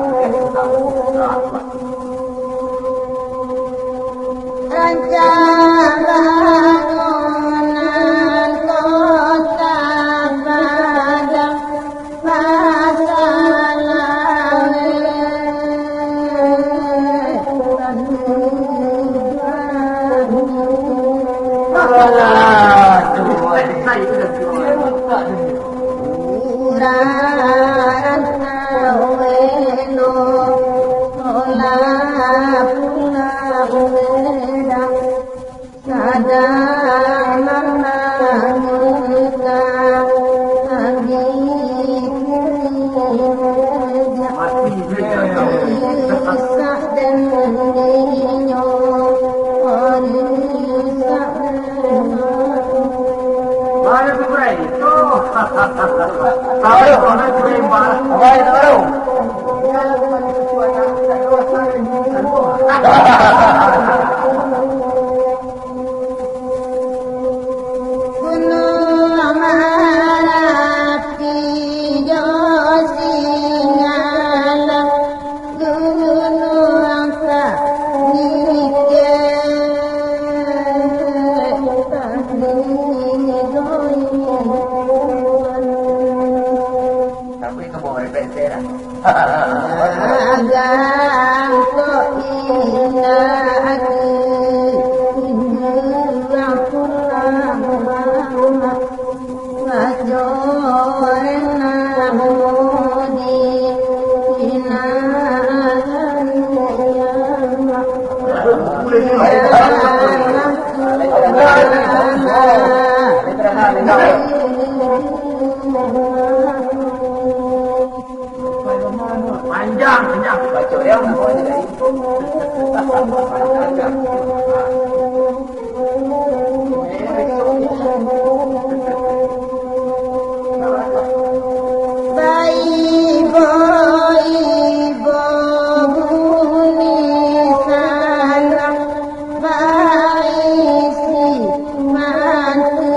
ada. Rancak Gunuang Marapi jo Singgalang, gunuang Sanikeh, tadi doiman. Tapi itu mau repete lah. Dagang kok indak ati, indak pulang. Bacorenang mudi, indak Panjang, panjang. Baco yang namanya dari. Baibo-ibo bunyi sanak, baisi mati.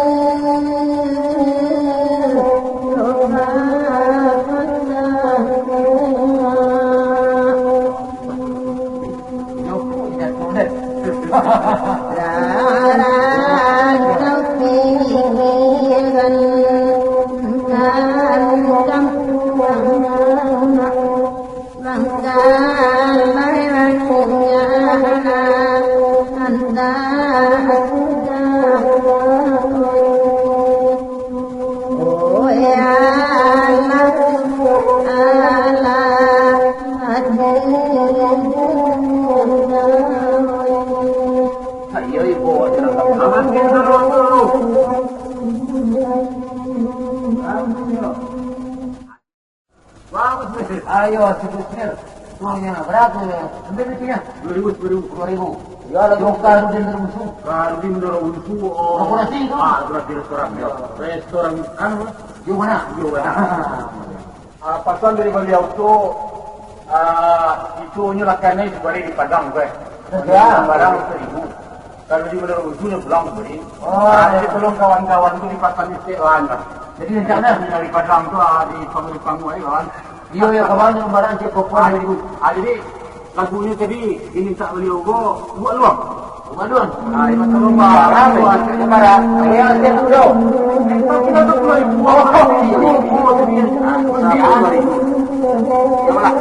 Ayo, cukup, Sir. Uangnya berapa, ya? Ambil duitnya. Dua ribu, dua ribu. Dua ribu. Ya, lagi buka Rudin Darunsu. Rudin Darunsu, oh. Berapa nasi itu? Ah, berarti restoran, ya. Restoran, anu, di mana? Di mana? Ah, pasan dari baliau tu, ah, itu nyo lakanai dibari di Padang tu, eh. Ya. Barang seribu. Kalau di Darunsu nyo pulang bari. Oh. Ah, jadi tolong kawan-kawan tu dipasan di stek lain lah. Jadi rencana dari Padang tu, ah, di panggung-panggung aja, kawan. Iyo, iyo, kawan, barang cek kopo. Ah, jadi, ah, jadi lagunyo tadi dimintak baliau ko buat luang. Buat luang. Ah, lima puluh lima. Barang buat sekarang. Ayo, siap dulu. Tapi kita tu dua ribu. Oh, iya. Dua ribu. Yolah.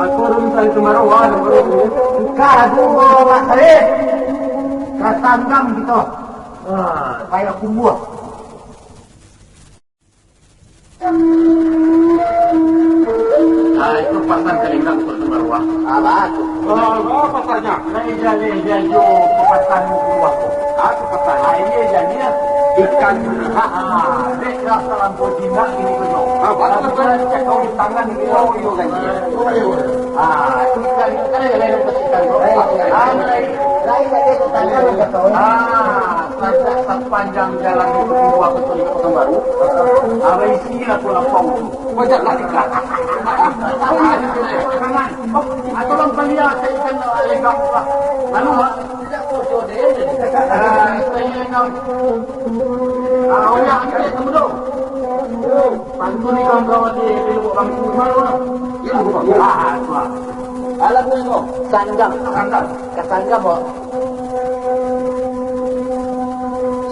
Aku urun tali tumaro, wah, tumaro. Engkah lagu Mak Sarif. Ka Sanggam kito. Ah, kayak kumbuah. Ah, itu pasan kalingkang Sultan Marwah. Alah, tu. Oh, oh, pasannyo. Lai jaleh jajo pasan Marwah tu. Aku pasan. Ah, ini jadinya ikan. Ha, ha. Dek rasa lampu jinak ini tu, Jo. Ah, bagus, bagus. Cakau di tangan ini, oh, iyo, kan, Jo. Ah, itu ikan, itu kan yang lain, itu ikan, Jo. Ah, mulai. Lain lagi tu tangan, Jo. Ah, sampai sepanjang jalan itu, Marwah, betul, Pekanbaru. Abah isi lah tu lapau tu. Banyak lah ikan. Atau lampu liar, saya ikan lengkap lah. Anu, Mak. Ah, saya ingat. Ah, oh ya, kita temu dulu. Bantu ni kawan-kawan di, di Lubuk Bangku. Mana, mana? Di Lubuk Bangku. Ah, tu lah. Alam ni, kok. Sanggam. Sanggam. Ka Sanggam, kok.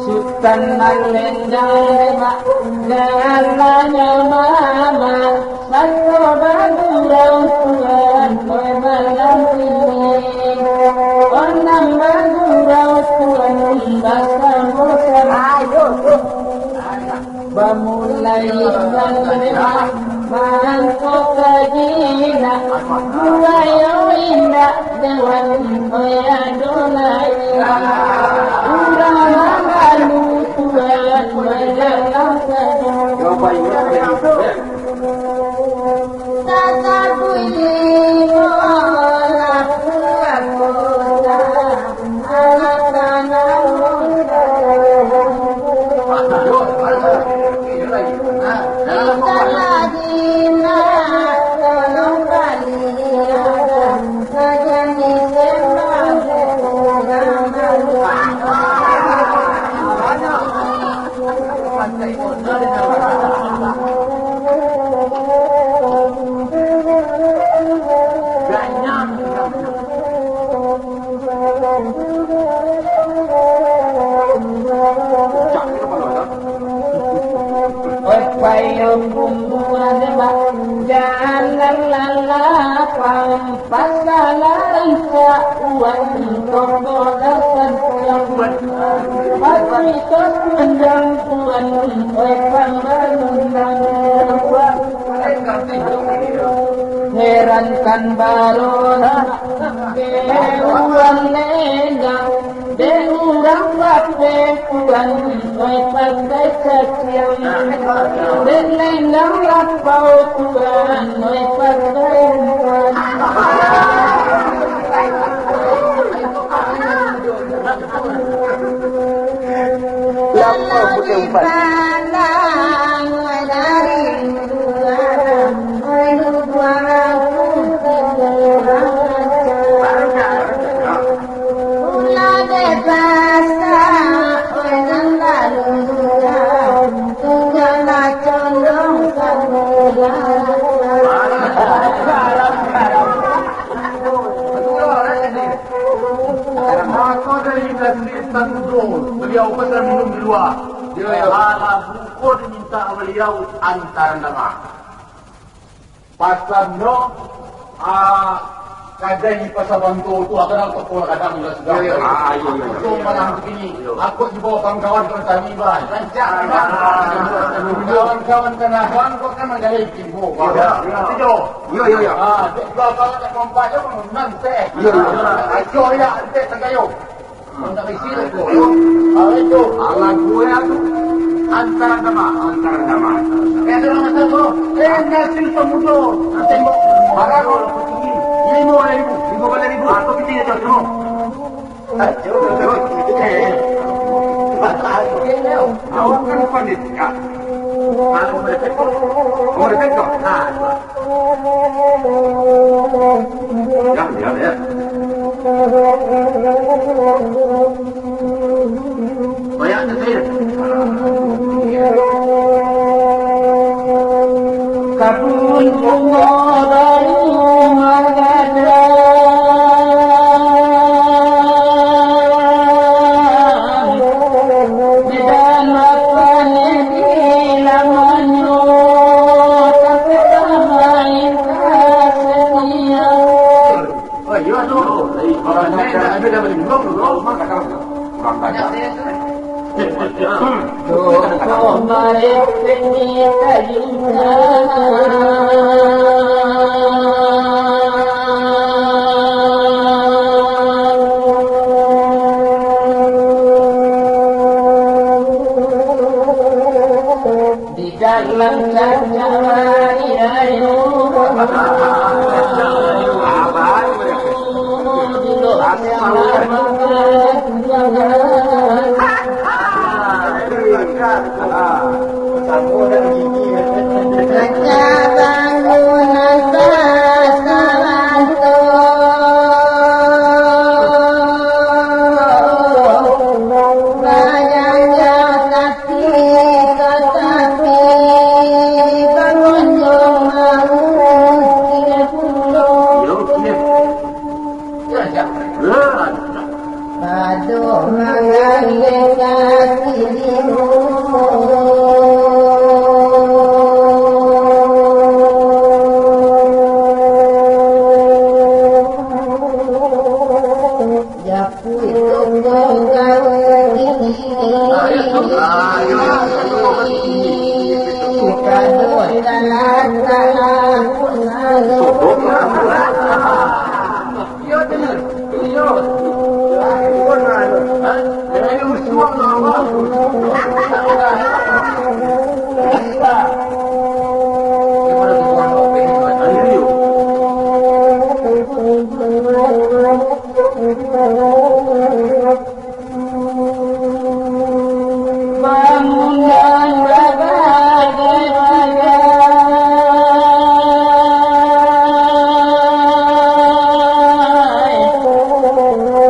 Sutan nan lendang lemak, jalannya mamang, sato bagurau tuan, koi malam ini. Onang bagurau tuan, basamo-samo. Ayo, tuh. Bamulai nan lemak, mangko ka jinak. Bayo indak dewan, oya donai. Urang lalu tuan majalah sajo. Sasabuik limo lah pulang kota. Oi, payo bumbu ade, Bang, jalan lalapang, pasalahan sa uang toko dasan. Pasti to tunjang tuan, oi, pambangunan. Herankan barona, ke uang lengang. Dek urang lapeh tuan, oi pakai caciang. Dek lendang lapau tuan, oi pakai umpan. Lapau pakai umpan. Ulah dipaksa, oi nan lalu, tunggalah condong samudah. Mako dari Nasir Tanjung, beliau pesan minum di luar. Alah buko diminta beliau antaran damah. Pasannyo, ah, kadai di Pasa Banto tu, ah, kadang toko kadang lah sudah. Iyo, iyo. Ah, iyo, iyo, iyo. Itu malam begini. Iyo. Aku dibawa kawan-kawan ke kami, Bang. Rancak, Bang. Ah. Kawan-kawan kenal, Bang, kau kan manggalai tibo, Bang. Iyo, iyo. Tibo. Iyo, iyo, iyo. Ah, dek dua kawan dek kompak je, Bang, nan teh. Iyo, iyo. Ajo ya, antek tagayo. Alah, gue tu. Antaran damah. Antaran damah. Eh, ada orang datang, bro. Eh, nasi pemuda. Tembok. Barang orang tinggi. Lima belas ribu. Lima belas ribu. Ah, kau pitih aja, bro. Awak kan pandai tingkah. Kalau boleh tengok. Boleh tengok. Ah, ya, ya, ya. Banyak takbir. Kabun bunga baru mangada. Di dalam panen di lamanyo, tapi tak main kesenian. Oh, iyo tu. Kalau naik tak ada dah boleh minum tu, maka kurang banyak. Di dalam cacak ayo. Pecah bangun asa salanto. Bayangkan Tapi, tapi, bagonjong mahu tiga puluh. Yo, yo. Yo, yo. Pado mangandeng kaki limo. Japuik toko gawa kini. Kado tanah-tanah. Bangunan bagai-bagai,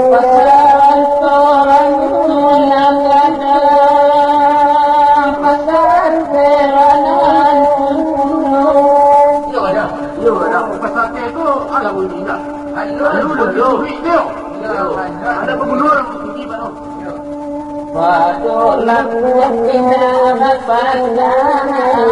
pasaran sorang nan gadang, pasaran seranan gunung. Iyo, ada. Iyo, ada. Pasal tu, alah, bunyi dah. Alah, alah, alah. Duit dia. Ada pembunuh orang bunyi, Pak. Waduh, lakuah tidak dapat damai.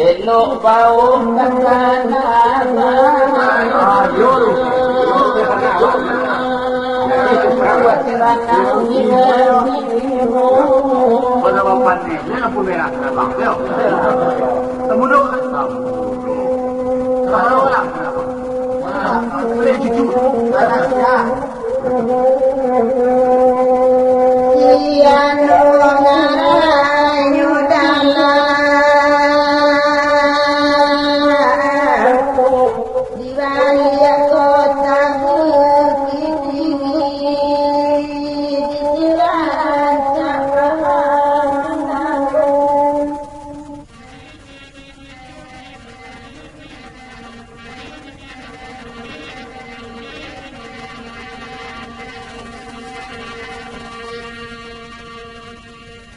Elok bau takana. Pada bapak ni. Ini lampu merah, kenapa? Yo. Temu dulu. Tahu lah. Boleh cucu. Kian ngarayu dalam. Di baliak kota Bukittinggi, di Cilacap.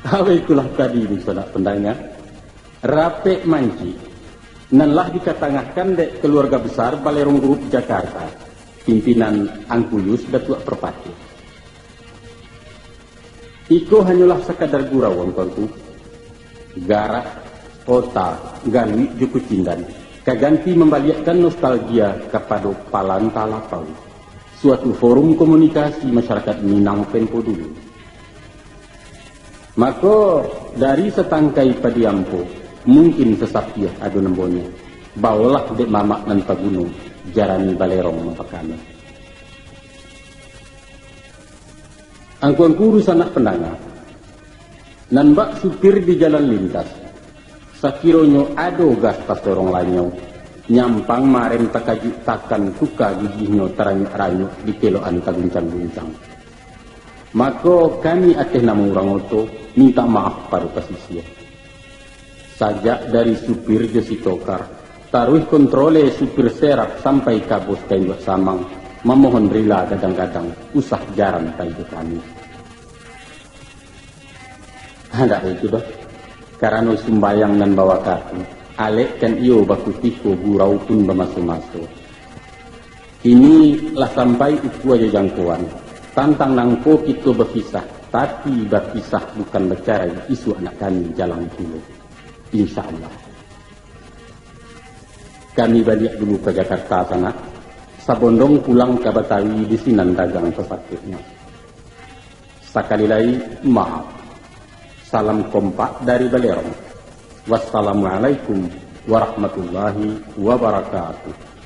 Apo itulah tadi, dunsanak pandanga. Rapek mancik, nan lah dikatangahkan dek Keluarga Besar Balerong Group Jakarta, pimpinan Angku Yus Datuak Parpatiah. Iko hanyolah sakadar gurau, Angku-angku. Garak, ota, galuik jo kucindan, ka ganti mambaliakkan nostalgia kapado Palanta Lapau, suatu forum komunikasi masyarakat Minang tempo dulu. Mako, dari satangkai padi ampo, mungkin sasapiah ado nambonyo. Baolah dek mamak nan paguno, jarani balerong mampakano. Angku-angku dunsanak pandanga, nan bak supir di jalan lintas, sakironyo ado gas tasorong lanyau, nyampang marem takajuik takan tuka gigihnyo taranyuak-ranyuak di kelokan taguncang-guncang. Mako, kami ateh namo urang oto, mintak maaf pado pasisia. Sajak dari supir jo sitokar, taruih kontrole supir serap sampai ka bos ka induak samang, mamohon rila gadang-gadang, usah jaran pai jo kami. Handak itu doh, karano sumbayang nan bawakatu, alek kan iyo bakutiko, gurau pun bamaso-maso. Kini lah sampai ukua jo jangkoan. Tantang nangko kito bakisah, tapi bakisah bukan bacarai, isuak nak kami jalang pulo. Insya Allah. Kami baliak dulu ka Jakarta, sanak. Sabondong pulang ka Batawi, di sinan dagang sasakiknyo. Sakali lai, maaf. Salam kompak dari Balerong. Wassalamualaikum warahmatullahi wabarakatuh.